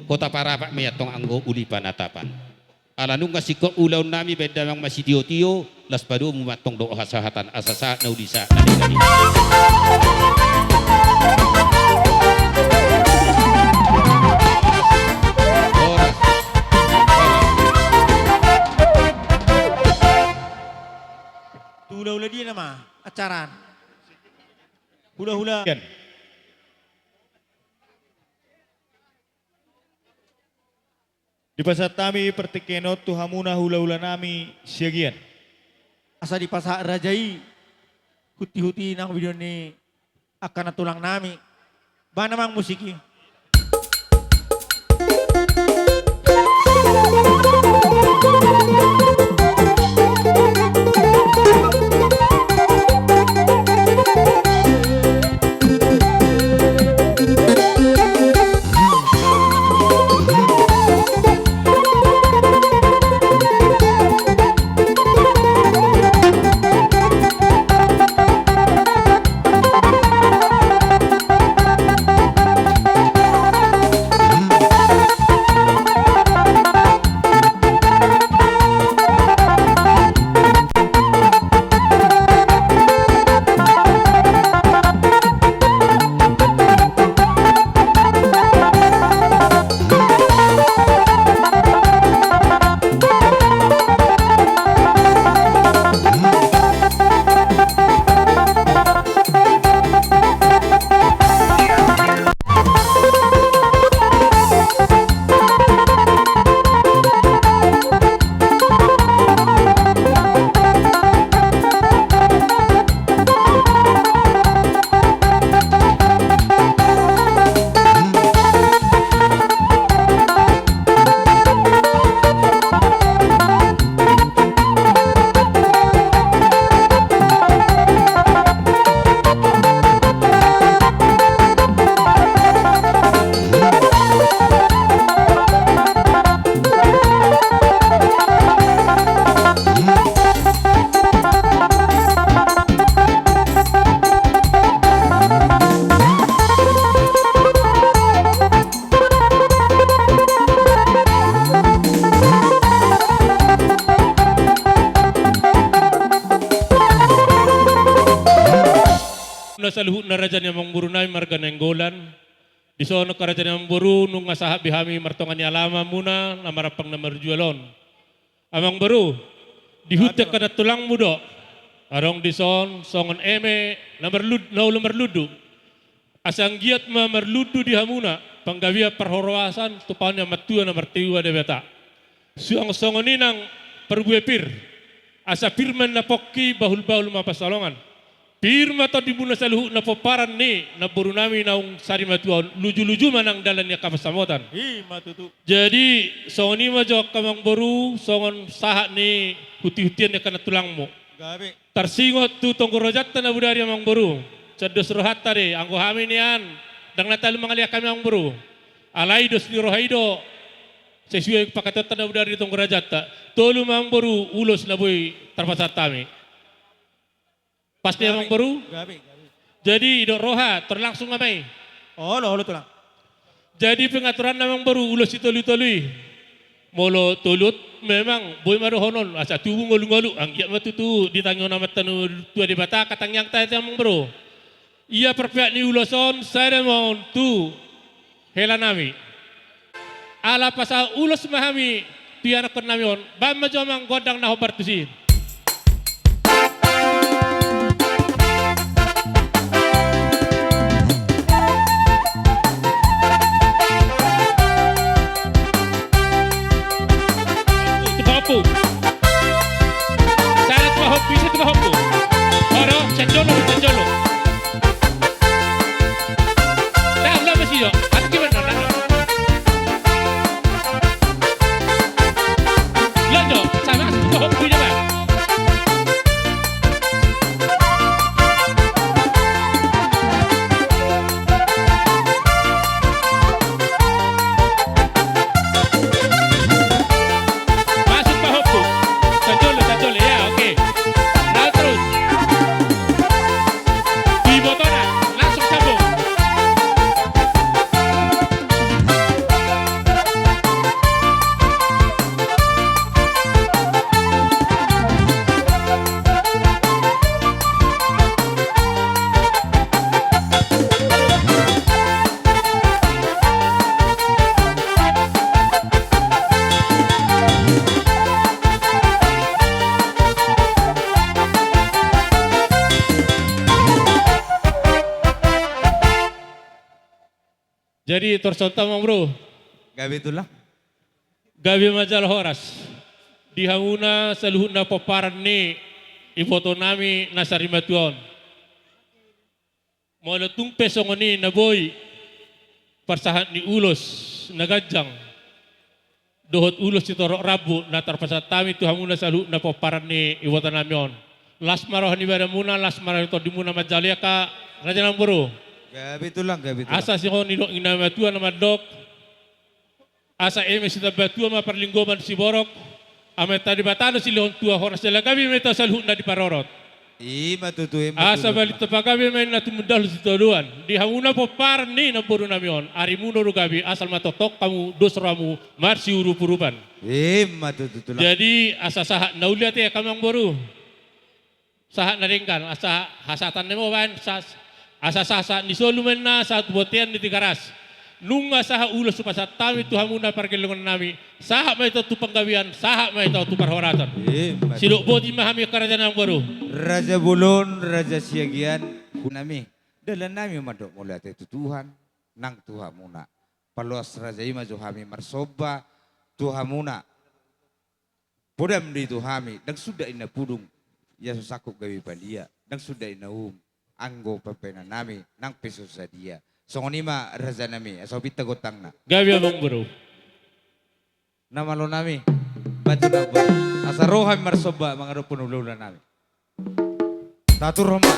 Hota Parapat ma i antong anggo uli panatapan. Ala nunga singkop ulaon nami baen damang masitio-tio, las padomu ma antong dohot hasahatan asa sahat na uli sahat na denggan i. Horas. Tu hula-hula dia nama acara. Hula-hula. Dipasahat hami partingkian on tu hamuna hula-hula nami Siagian. Asa dipasahat raja i huti-huti nang video ni angka na tulang nami. Bahen amang musik i. Na saluhutna raja ni amangboru nami marga Nainggolan. Dison angka raja ni amangboru, nunga sahat be hami martonga ni alaman muna na marampang na marjual on. Amangboru, dihut angka na tulangmu do. Adong dison songon eme na marlud-, na olo marlundu. Asa anggiat ma marlundu di hamuna panggabean parhorasan tu paon ni Ama Tua na martua Debata. Suang songon i nang parbue pir. Asa pir ma na pongki, bahul-bahul ma pansalongan. Pir ma tondimuna saluhutna pomparan ni namboru nami naung sari matua on, luju-luju ma nang dalan ni angka pansamotan. I ma tutu. Jadi songon i ma jo angka amangboru, songon sahat ni hunti-huntian ni angka na tulangmu. Gabe. Tarsingot tu tonggo rajanta na bodari amangboru. Songon dos rohanta do i, anggo hami nian, ndang na talu mangalean hami amangboru. Alai dos ni roha i do sesuai pangkataionta na bodari di tonggo rajanta. Tolu ma amangboru ulos na boi tarpasahat hami. Pas do i amangboru? Gabe, gabe. Jadi didok roha, tor langsung ma i. Olo, olo tulang. Jadi pengaturanna amangboru ulos sitolu-tolu i. Molo tolu memang boi ma dohonon, asa tubu ngolu-ngolu, anggiat ma tutu ditangihon Amanta na tua Debata angka tangiangta i amangboru. Ia parpeak ni ulos on, sada ma on tu hela nami. Ala pasahat ulos ma hami tu ianakkon nami on, baen ma jo amang gondang na hombar tusi. Tupa ompu. Sada tupa ompu, ise tupa ompu. Olo, sian jolo, sian jolo. Dah, ulang masih yo. Aku gimana, dah? Ulang jo, sama aku tupa ompu, coba. Masuk pahompu. Cocol, cocol. Ya, oke. Nah, terus. Di botona, langsung sambung. Jadi, torsonta, amangboru. Gabe tulang. Gabe ma jala horas di hamuna saluhutna pomparan ni iboto nami na sarimatua on. Molo tung pe songon i na boi parsahat ni ulos na ganjang dohot ulos sitorop rambu na tarpasahat hami tu hamuna saluhutna pomparan ni iboto nami on. Las ma roha ni badanmuna, las ma roha ni tondimuna manjalo i, angka raja nami, amangboru. Gabe tulang, gabe tulang. Asa songon nidok ni na matua na mandok, asa eme sitambatua ma parlinggoman siborok, Amanta Debata do silehon tua, horas jala gabe ma hita saluhutna diparorot. I ma tutu, i ma tutu. Asa balintang pagabe ma inna tumundalhon sitadoan di hamuna pomparan ni namboru nami on, arimuna do gabe, asal ma tongtong hamu dos rohamu marsiurup-urupan. I ma tutu tulang. Jadi asa sahat na uli ate, amangboru. Sahat na denggan, asa hasahatan nami ma baen, asa sahat ni solu ma inna sahat tu bontean ni Tigaras. Nunga sahat ulos hupasahat hami tu hamuna pargellengon nami, sahat ma hita tu panggabean, sahat ma hita tu parhorasan. I ma tutu. Sidok boti ma hami, angka raja nami, amangboru. Raja bolon, raja siagian nami. Dalan nami mandok mauliate tu Tuhan nang tu hamuna. Paloas raja i ma jo hami marsomba tu hamuna. Podam do i tu hami, ndang suda inna pudung, ia so sangkup gabe palia, ndang suda inna uhum, anggo pambahenan nami nang pe so sadia. Songon i ma raja nami, asa hupinta gontangna. Gabe, amangboru. Na malo nami, batu na baru. Asa ro hami marsomba mangadophon hulahula nami. Taturhon ma.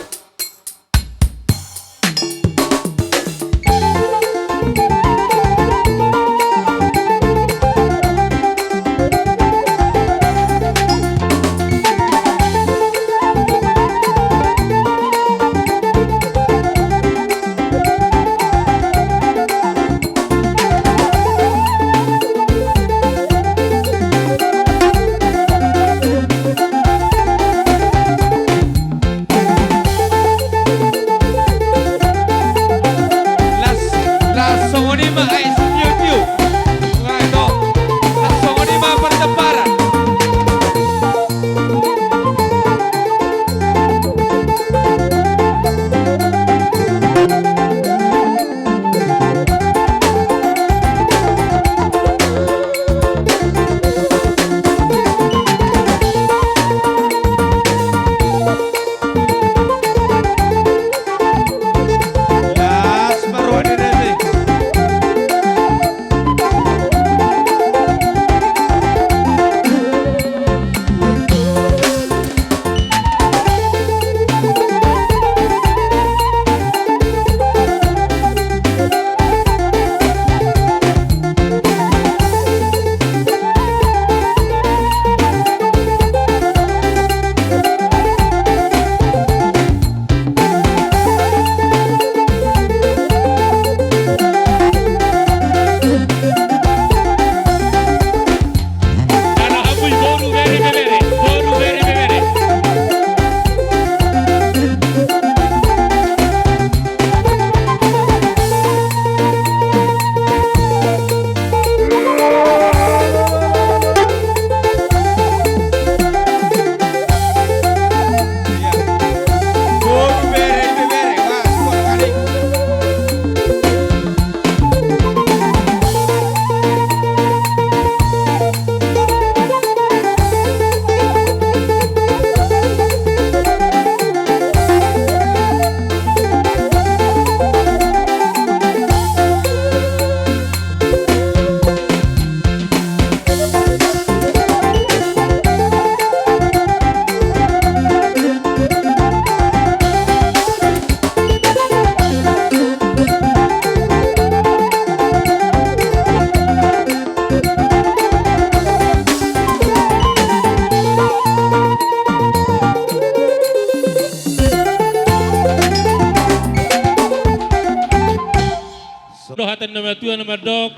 do hata ni na matua na mandok,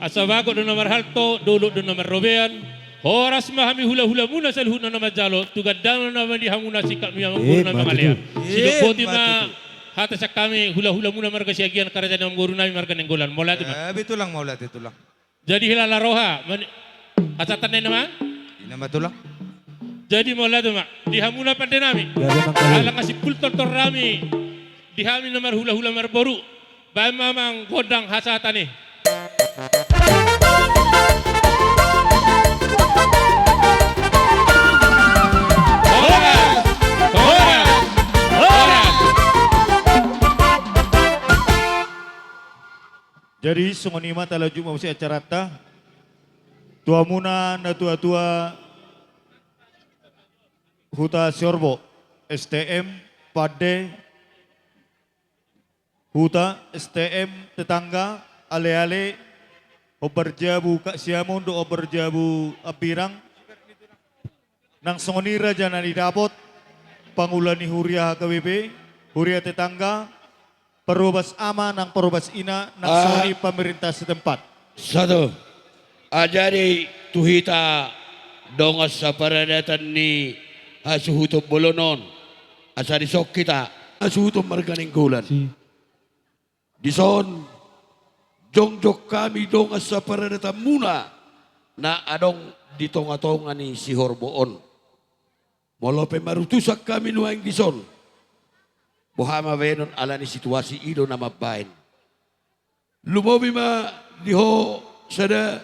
asa bagot do na marhalto, dolok do na marrobean. Horas ma hami hulahulamuna saluhutna na manjalo, tu gandana nama di hamuna singkat ni hamuna. Emma tutu. Mangalean. Sidok boti ma. Emma tutu. Hata sian hami hulahulamuna marga Siagian, karajaan ni amangboru nami marga Nainggolan. Mauliate ma. Gabe tulang, mauliate tulang. Jadi hilala roha, mani-, hasahatan na i nama? I nama tulang. Jadi mauliate ma di hamuna pande nami. Gabe mangalean. Ala nga simpul tortor nami di hami na marhulahula marboru. Baen ma amang gondang hasahatan i. Jadi songon i ma talanjut ma muse acaranta. Tu hamuna natuatua Huta Siorbo, S T M, pande, Huta, S T M, tetangga, aleale, hombar jabu Kak Siamun dohot hombar jabu Ambirang. Nang songon i raja na nidapot, pangula ni huria H K B P, huria tetangga, parhobas ama nang parhobas ina, nang songon i pamarenta setempat. Sato. Jadi tu hita dongan saparadatan ni hasuhuton bolon on, asa dison hita hasuhuton marga Nainggolan. Dison jongjong hami dongan saparadatanmuna na adong di tongatonga ni Sihorbo on. Molo pe marutusan hami nuaeng dison, boha ma baenon ala ni situasi i do na mambaen. Lumobi ma di ho sada,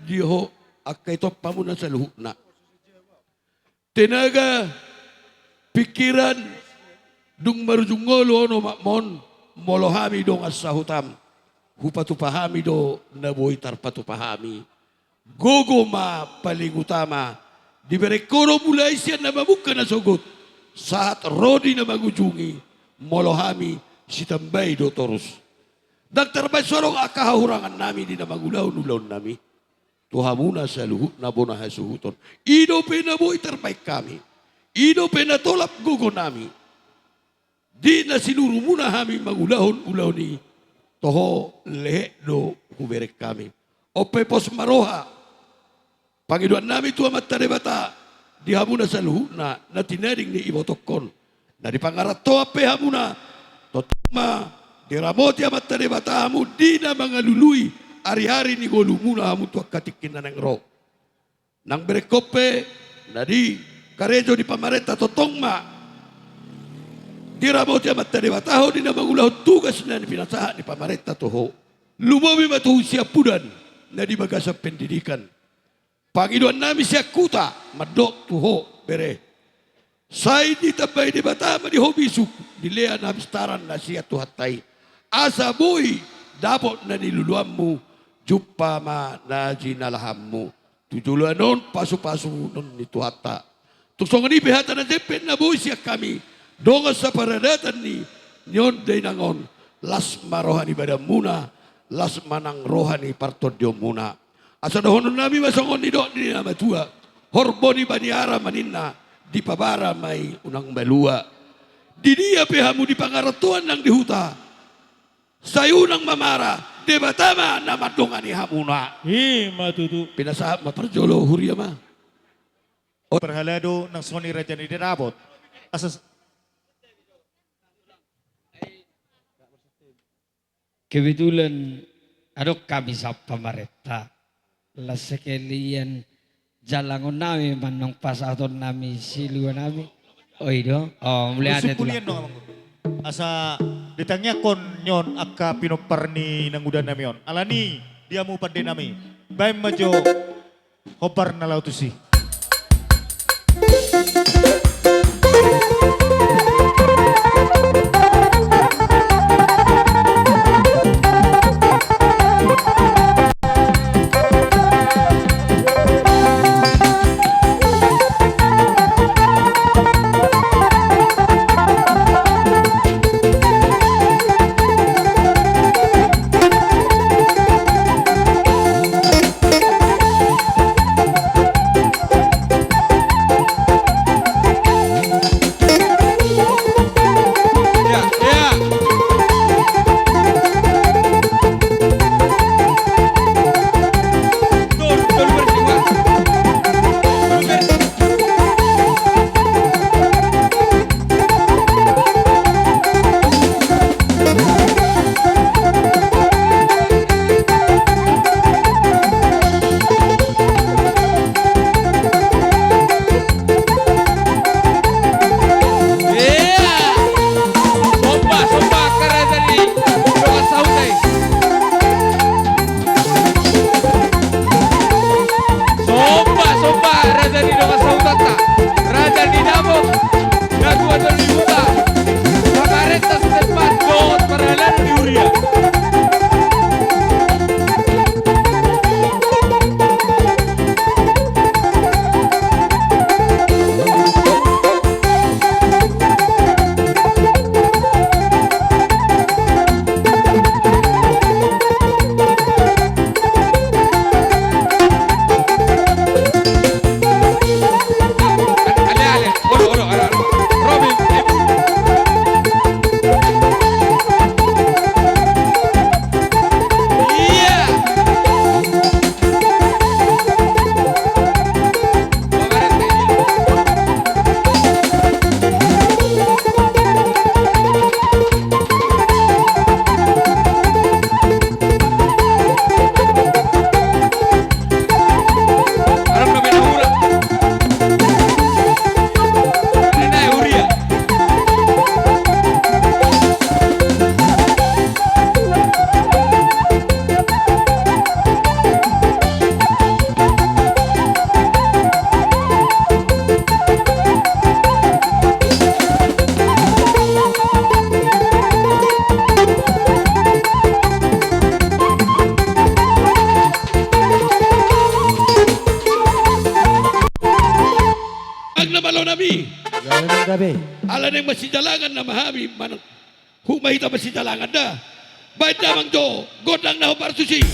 di ho angka itompa muna saluhutna. Tenaga, pikiran, dung marujung ngolu on omakmon, molo hami dongan sahutam, hupatupa hami do na boi tarpatupa hami. Gogo ma paling utama, dibereng ho do mulai sian na mamungka na sogot, sahat ro di na mangujungi, molo hami sitambai do torus. Ndang tarbaen so adong angka hahurangan nami di na mangulahon ulaon nami. Tu hamuna saluhutna bona hasuhuton. I dope na boi tarbaen hami. I dope na tolap gogo nami. Di na sinurumuna hami mangulahon ulaon i, toho lehet do hubereng hami. On pe pos ma roha. Pangidoan nami tu Amanta Debata, di hamuna saluhutna, na tinading ni ibotongkon. Na di pangarantoan pe hamuna, tongtong ma diramoti Amanta Debata hamu di na mangalului ari-ari ni ngolumuna hamu tu angka tingki na naeng ro. Nang berengkon pe, na di karejo ni pamarenta tongtong ma diramoti Amanta Debata ho di na mangulahon tugas na pinasahat ni pamarenta tu ho. Lumobi ma tu siampudan na di bagasan pendidikan. Pangidoan nami sian huta, mandok tu ho, bere. Sai ditambai Debata ma di ho bisuk, dilehon habistaran na sian Tuhanta i. Asa boi dapot na niluluanmu, jumpa ma na jinalahanmu. Tu joloan on pasupasu non ni Tuhanta. Tung songon i pe hata na jempek na boi sian hami, dongan saparadatan ni, ni on dainang on, las ma roha ni badanmuna, las ma nang roha ni partondionmuna. Asa dohonon nami ma songon nidok ni na matua, horbo ni baniara ma ninna, dipabara ma i unang malua. Di dia pe hamu di pangarantoan nang di huta, sai unang mamara, Debata ma na mandongani hamuna. I ma tutu. Pinasahat ma parjolo huria ma. Parhalado nang songon i raja ni dapot. Asa s- Kebetulan adong hami sian pamarenta. Las sekalian jalangon nami manang pasahaton nami silua nami. O i do. O, mauliate tulang. Asa ditangiangkon nion angka pinompar ni nanguda nami on. Alani dia mu pande nami. Baen ma jo. Hombar na laho tusi. Gabe. Ala naeng masijalangan nama hami manang. Huk ma hita masijalangan da. Baen damang jo gondang na hombar tusi.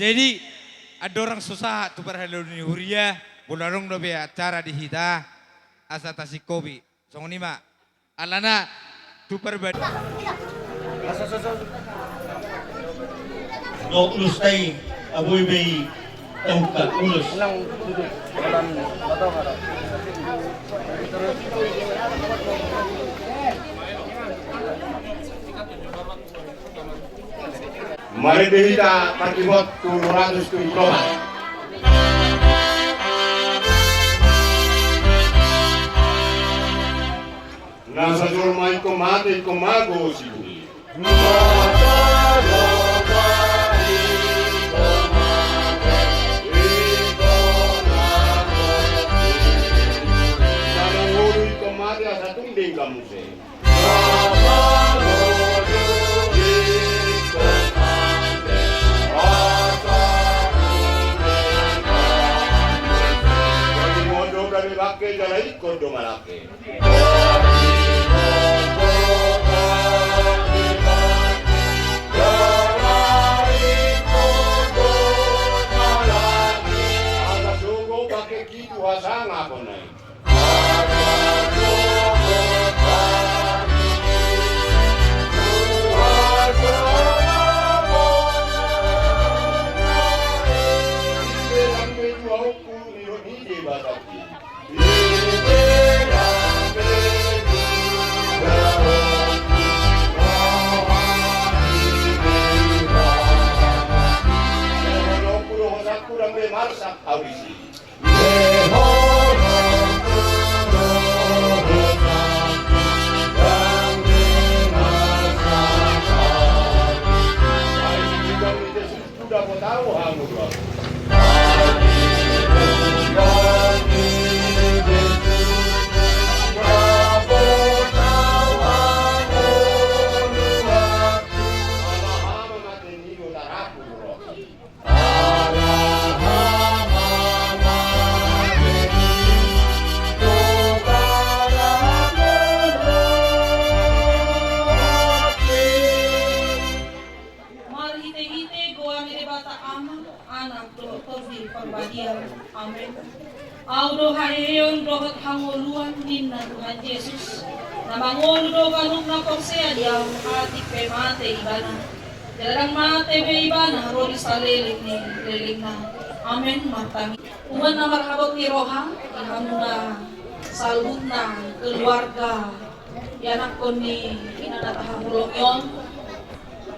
Jadi, andorang so sahat tu parhalado ni huria, molo adong dope acara di hita, asa tasingkopi. Songon i ma. Alana tu parbadaan. Dohot ulos tai, abo i be i taungka ulos. Marende hita parkibot tu dua ratus tujuh puluh opat. Na sajolma ingkon mate, ingkon mago si bumi. Sada ngolu ingkon mate asa tung denggan muse. Jadi mondo gabe bangke jala ingkon do malangke. Asa sogo bangke kitu hasangapon nai. Marsak audisi. Marhitehite goar ni Debata Ama, Anak dohot Tondi Parbadia. Amen. Ahu do haheheon dohot hangoluan, ninna Tuhan Jesus. Na mangolu do ganup na porsea di Ahu, atik pe mate ibana. Jala ndang mate be ibana ro di saleleng ni lelengna. Amen. Martangiang. Umat na marhabot ni roha, di hamu na saluhutna keluarga, ianakhon ni ina na tahaholongi on,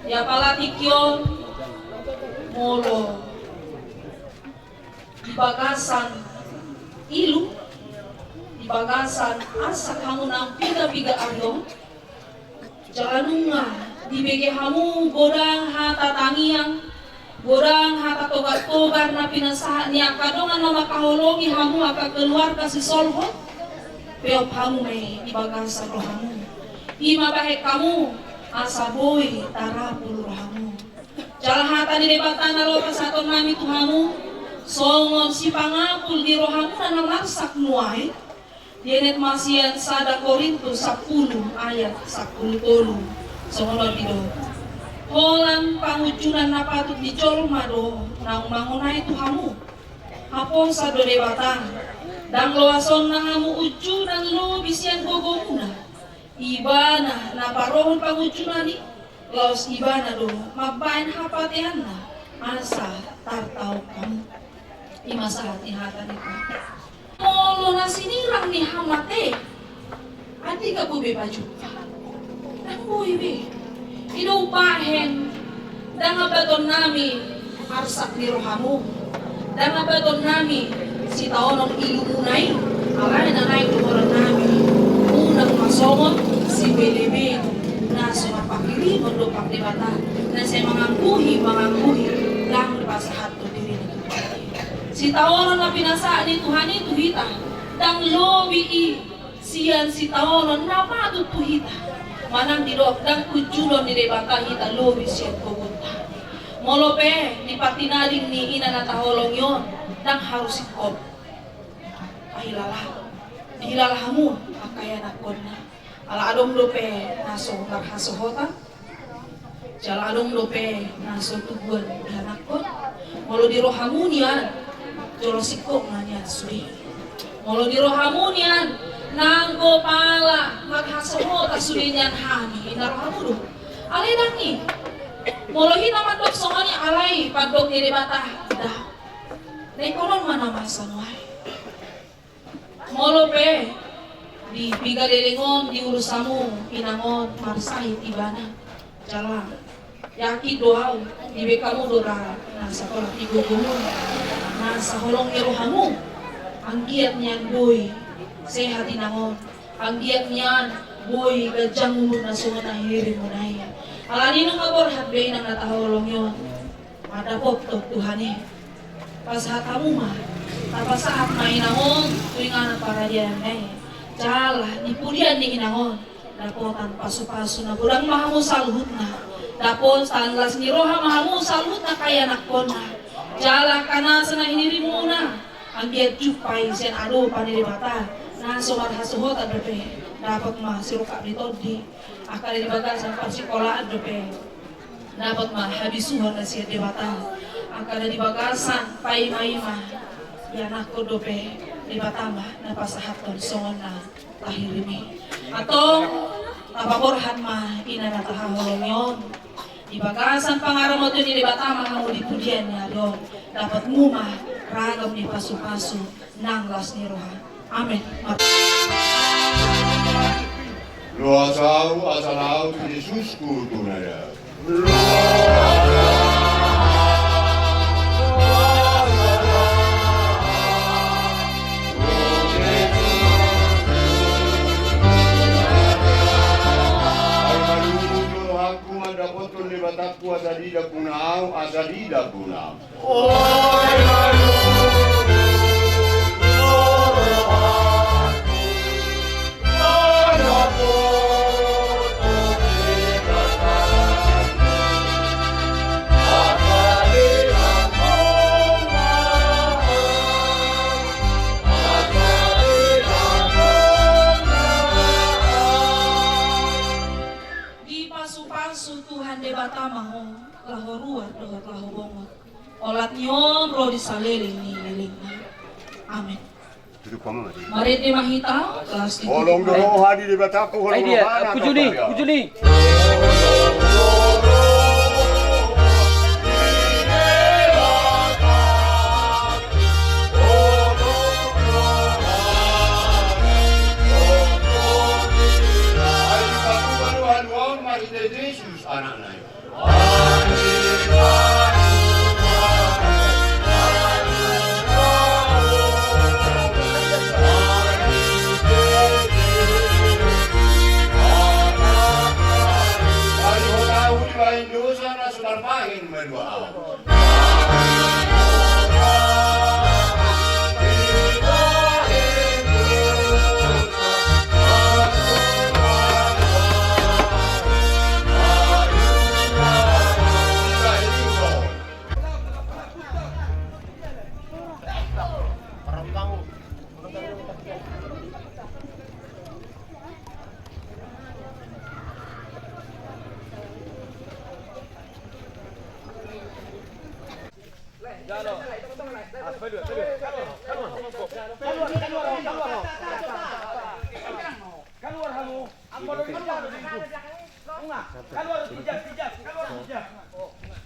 di apala tingki on, molo di bagasan ilu, di bagasan asak hamu nang piga-piga ari on, jala nunga dibege hamu godang hata tangiang, godang hata togar-togar na pinasahat ni angka dongan na mangkaholongi hamu angka keluarga sisolhot, peop hamu ma i di bagasan rohamu. I ma bahen hamu asa boi tarapul rohamu. Jala hata ni Debata na laho pasahaton nami tu hamu, songon sipangapul di rohamuna na marsak nuaeng, dienet ma sian sada Korintus sampulu ayat sampulu tolu. Songon on do i do. Holan pangunjunan na patut ni jolma do naung mangonai tu hamu. Haposan do Debata, ndang loasonna hamu unjunan lobi sian gogomuna. Ibana na parohon pangunjunan i, laos Ibana do mambahen hapateanna asa tartaon hamu. I ma sahat ni hata ni Tuhan. Molo na sinirang ni hamate, andika boi be pajumpang? Ndang boi be. I do umbahen ndang ambatonnami arsak ni rohamu, ndang ambatonnami sitaonon ilumuna i, alai na naeng do horannami, unang ma songon sibelebegu na so marpanghirimon dompak Debata, na sai mangangguhi mangangguhi, ndang pasahat dirina tu Tuhan i. Sitaonon na pinasahat ni Tuhan i tu hita, ndang lobi i sian sitaonon na patut tu hita. Manang didok, ndang unjunon ni Debata hita lobi sian gogonta. Molo pe di partinading ni ina na taholongi on, ndang harus singkop. Pahilala, dihilala hamu angka ianakkonna. Ala adong dope na so marhasohotan, jala adong dope na so tubuan ianakkon. Molo di rohamu nian, jolo singkop ma nian sude. Molo di rohamu nian, nanggo pala marhasohotan sude nian hami, inna rohamu do. Alai ndang i. Molo hita mandok songon i, alai pandok ni Debata, da. Na ingkon on ma na masa nuaeng. Molo pe di piga leleng on diurus hamu inang on marsahit ibana, jala yakin do au, dibaen hamu do ra na satola di gogomu, na saholong ni rohamu. Anggiat nian boi sehat inang on, anggiat nian boi ganjang umurna songon na hinirimuna i. Alani nunga borhat be inang na taholongi on. Mandapothon Tuhan i. Pasahat hamu ma, tapasahat ma inang on tu inganan paradianna i. Jala di pudian ni inang on, dapotan pasupasu na godang ma hamu saluhutna. Dapotan las ni roha ma hamu saluhutna angka ianakkonna. Jala angka nasa na hinirimuna, anggiat jumpa i sian adopan ni Debata na so marhasohotan dope. Dapot ma sirungkap ni tondi. Angka na di bagasan parsikolaan dope. Dapot ma habisuhon na sian Debata. Angka na di bagasan paimaima ianakkon dope, Debata ma na pasahathon songon na tahirim i. Antong, tapaborhat ma ina na tahaholongi on. Di bagasan pangaramotion ni Debata ma hamu di pudian ni ari on. Dapotmu ma ragam ni pasupasu nang las ni roha. Amen. Loas ahu asa lao tu Jesusku tu na dear. Ai malungun do rohangku mandapothon Debatangku asa didapuna ahu, asa didapuna ahu. Dipasupasu Tuhan Debata ma ho, laho ruar dohot laho bongot. Olat ni on ro di saleleng ni lelengna. Amen. Marende ma hita, las di. Holong do roha ni Debatangku, holong rohana. Pujuni, pujuni. Anakna i. Ai hona dibahen dosa na so tarbahen malua ahu.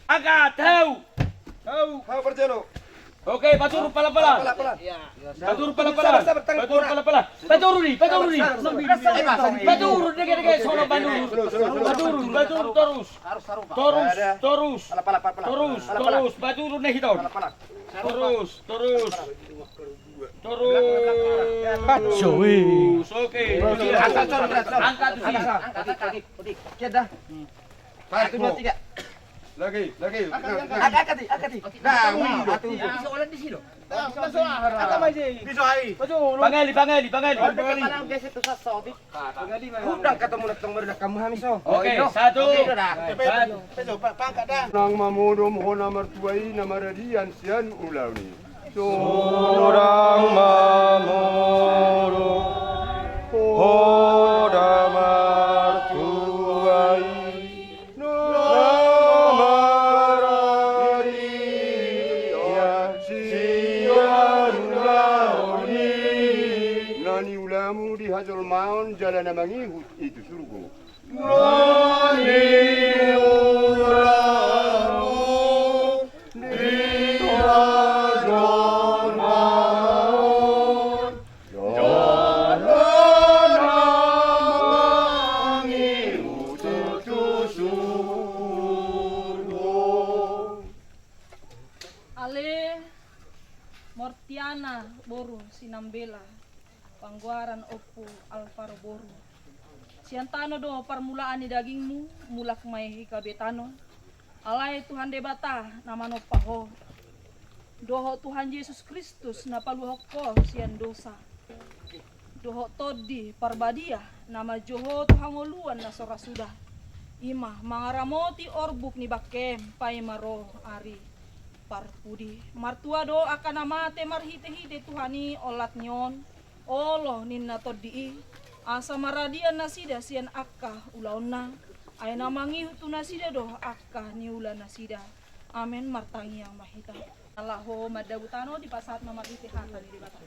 Angka, tau. Tau. Tau, parjolo. Oke, paturun pala-pala. Pala-pala. Paturun pala-pala. Sabar, sabar, tangan. Paturun pala-pala. Paturun i, paturun i. Sabar, sabar. Paturun, dege, dege, sono, paturun. Paturun, paturun, torus. Torus, torus. Pala, pala, pala, pala. Torus, torus. Paturun, nehi, tau. Pala, pala. Torus, torus. Torus. Oke. Angkat, angkat, angkat. Angkat, angkat. Kian dah. Satu, dua, tiga. Lagi, lagi. Angkat, angkat. Angkat, angkat, angkat. Nah, wih, satu. Bisa olan di sini. Bisa, bisa. Angkat, Mas. Bisa, ai. Pangeli, pangeli, pangeli. Pangeli. Undang ketemu na tong merilah kamu, Hamis, oh. Oke, satu. Oke, dah. Satu. Nang mamodom ho na martua i, na maradian sian ulaon i. Surang mamodom ho na martua i, na maradian sian ulaon i. Na niulamu di hajolmaon jala na mangihut i tu surgo. Na niulamu di hajolmaon jala na mangihut tu surgo. Ale Mortiana boru Sinambela, panggoaran Ompu Alvaro boru. Sian tano do parmulaan ni dagingmu, mulak ma i gabe tano. Alai Tuhan Debata na manompa ho, dohot Tuhan Jesus Kristus na paluahon ho sian dosa, dohot Tondi Parbadia na manjou ho tu hangoluan na so ra suda, i ma mangaramoti orbuk ni bangkem paima ro ari parpudi. Martua do angka na mate marhite-hite Tuhan i olat ni on, olo ninna Tondi i, asa maradian nasida sian angka ulaonna, ai na mangihut tu nasida do angka niula nasida. Amen. Martangiang ma hita. Laho mandabu tano, dipasahat ma marhite hata ni Debata.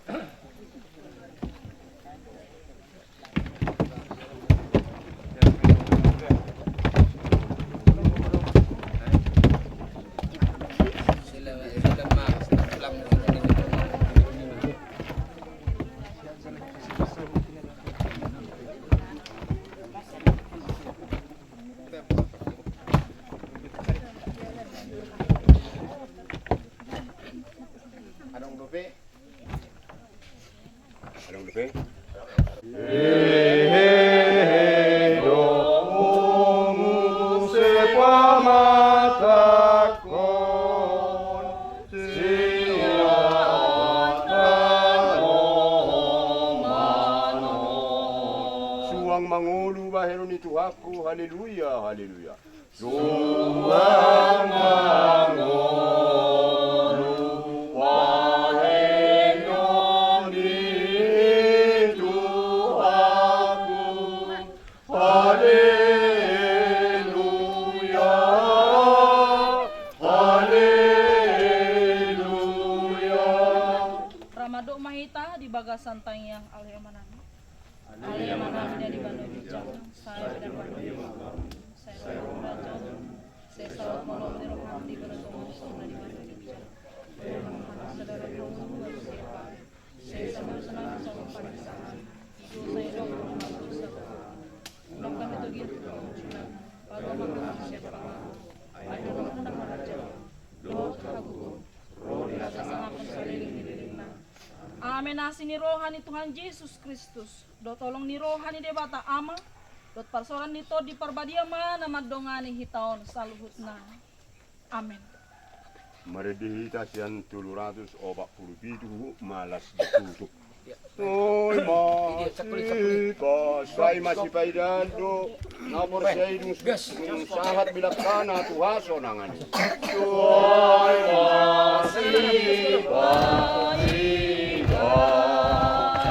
Adong dope. Adong dope. Hehe, do muse pamatangkon sian tanoman on. Suang mangolu bahenon ni Tuhanku, haleluya, haleluya. Suang mangolu bahenon ni Tuhanku. Haleluya. Haleluya. Ra mandok ma hita di bagasan tangiang Ale Amanami. Ale Amanami na di banua ginjang, sai godang ma roham, sai ro ma harajaonmu, sai saut ma lomo ni roham di banua tonga on songon na di banua ginjang. Bere ma hami sadari on hangoluan siapari, sesa ma dosanami songon panesanami di dosa ni dongan nami dohot hami. Unang hami togihon tu pangunjunan, palua ma hami sian pangago. Ai Ho do namuna harajaon, dohot hagogoon, ro di hasangapon saleleng ni lelengna. Amen. Asi ni roha ni Tuhan Jesus Kristus, dohot holong ni roha ni Debata Ama, dohot parsaoran ni Tondi Parbadia ma na mandongani hita on saluhutna. Amen. Marende hita sian tolu ratus opat pulu pitu, malas ditutup. Oi, ma, sai masipaidaan do na porsea i dung, dung sahat bilangkana tu hasonangan i. Oi, masipaidaan.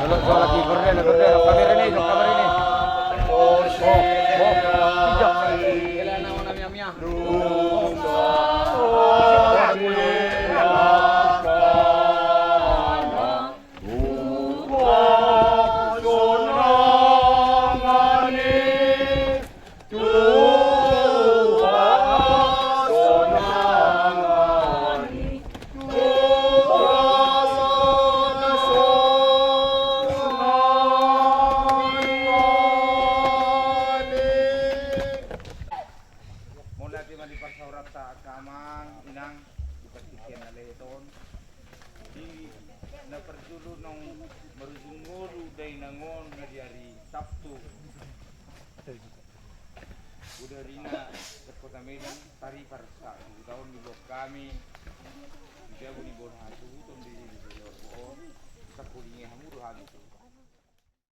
Halo, halo, kamera ini, kamera ini. Oh, oh, tidak. Dung sahat bilangkana Kena lehet on. Di na parjolo naung marujung ngolu dainang on na di ari Sabtu. Bodarina sekota Medan, tari parsa, dua tahun di blok kami,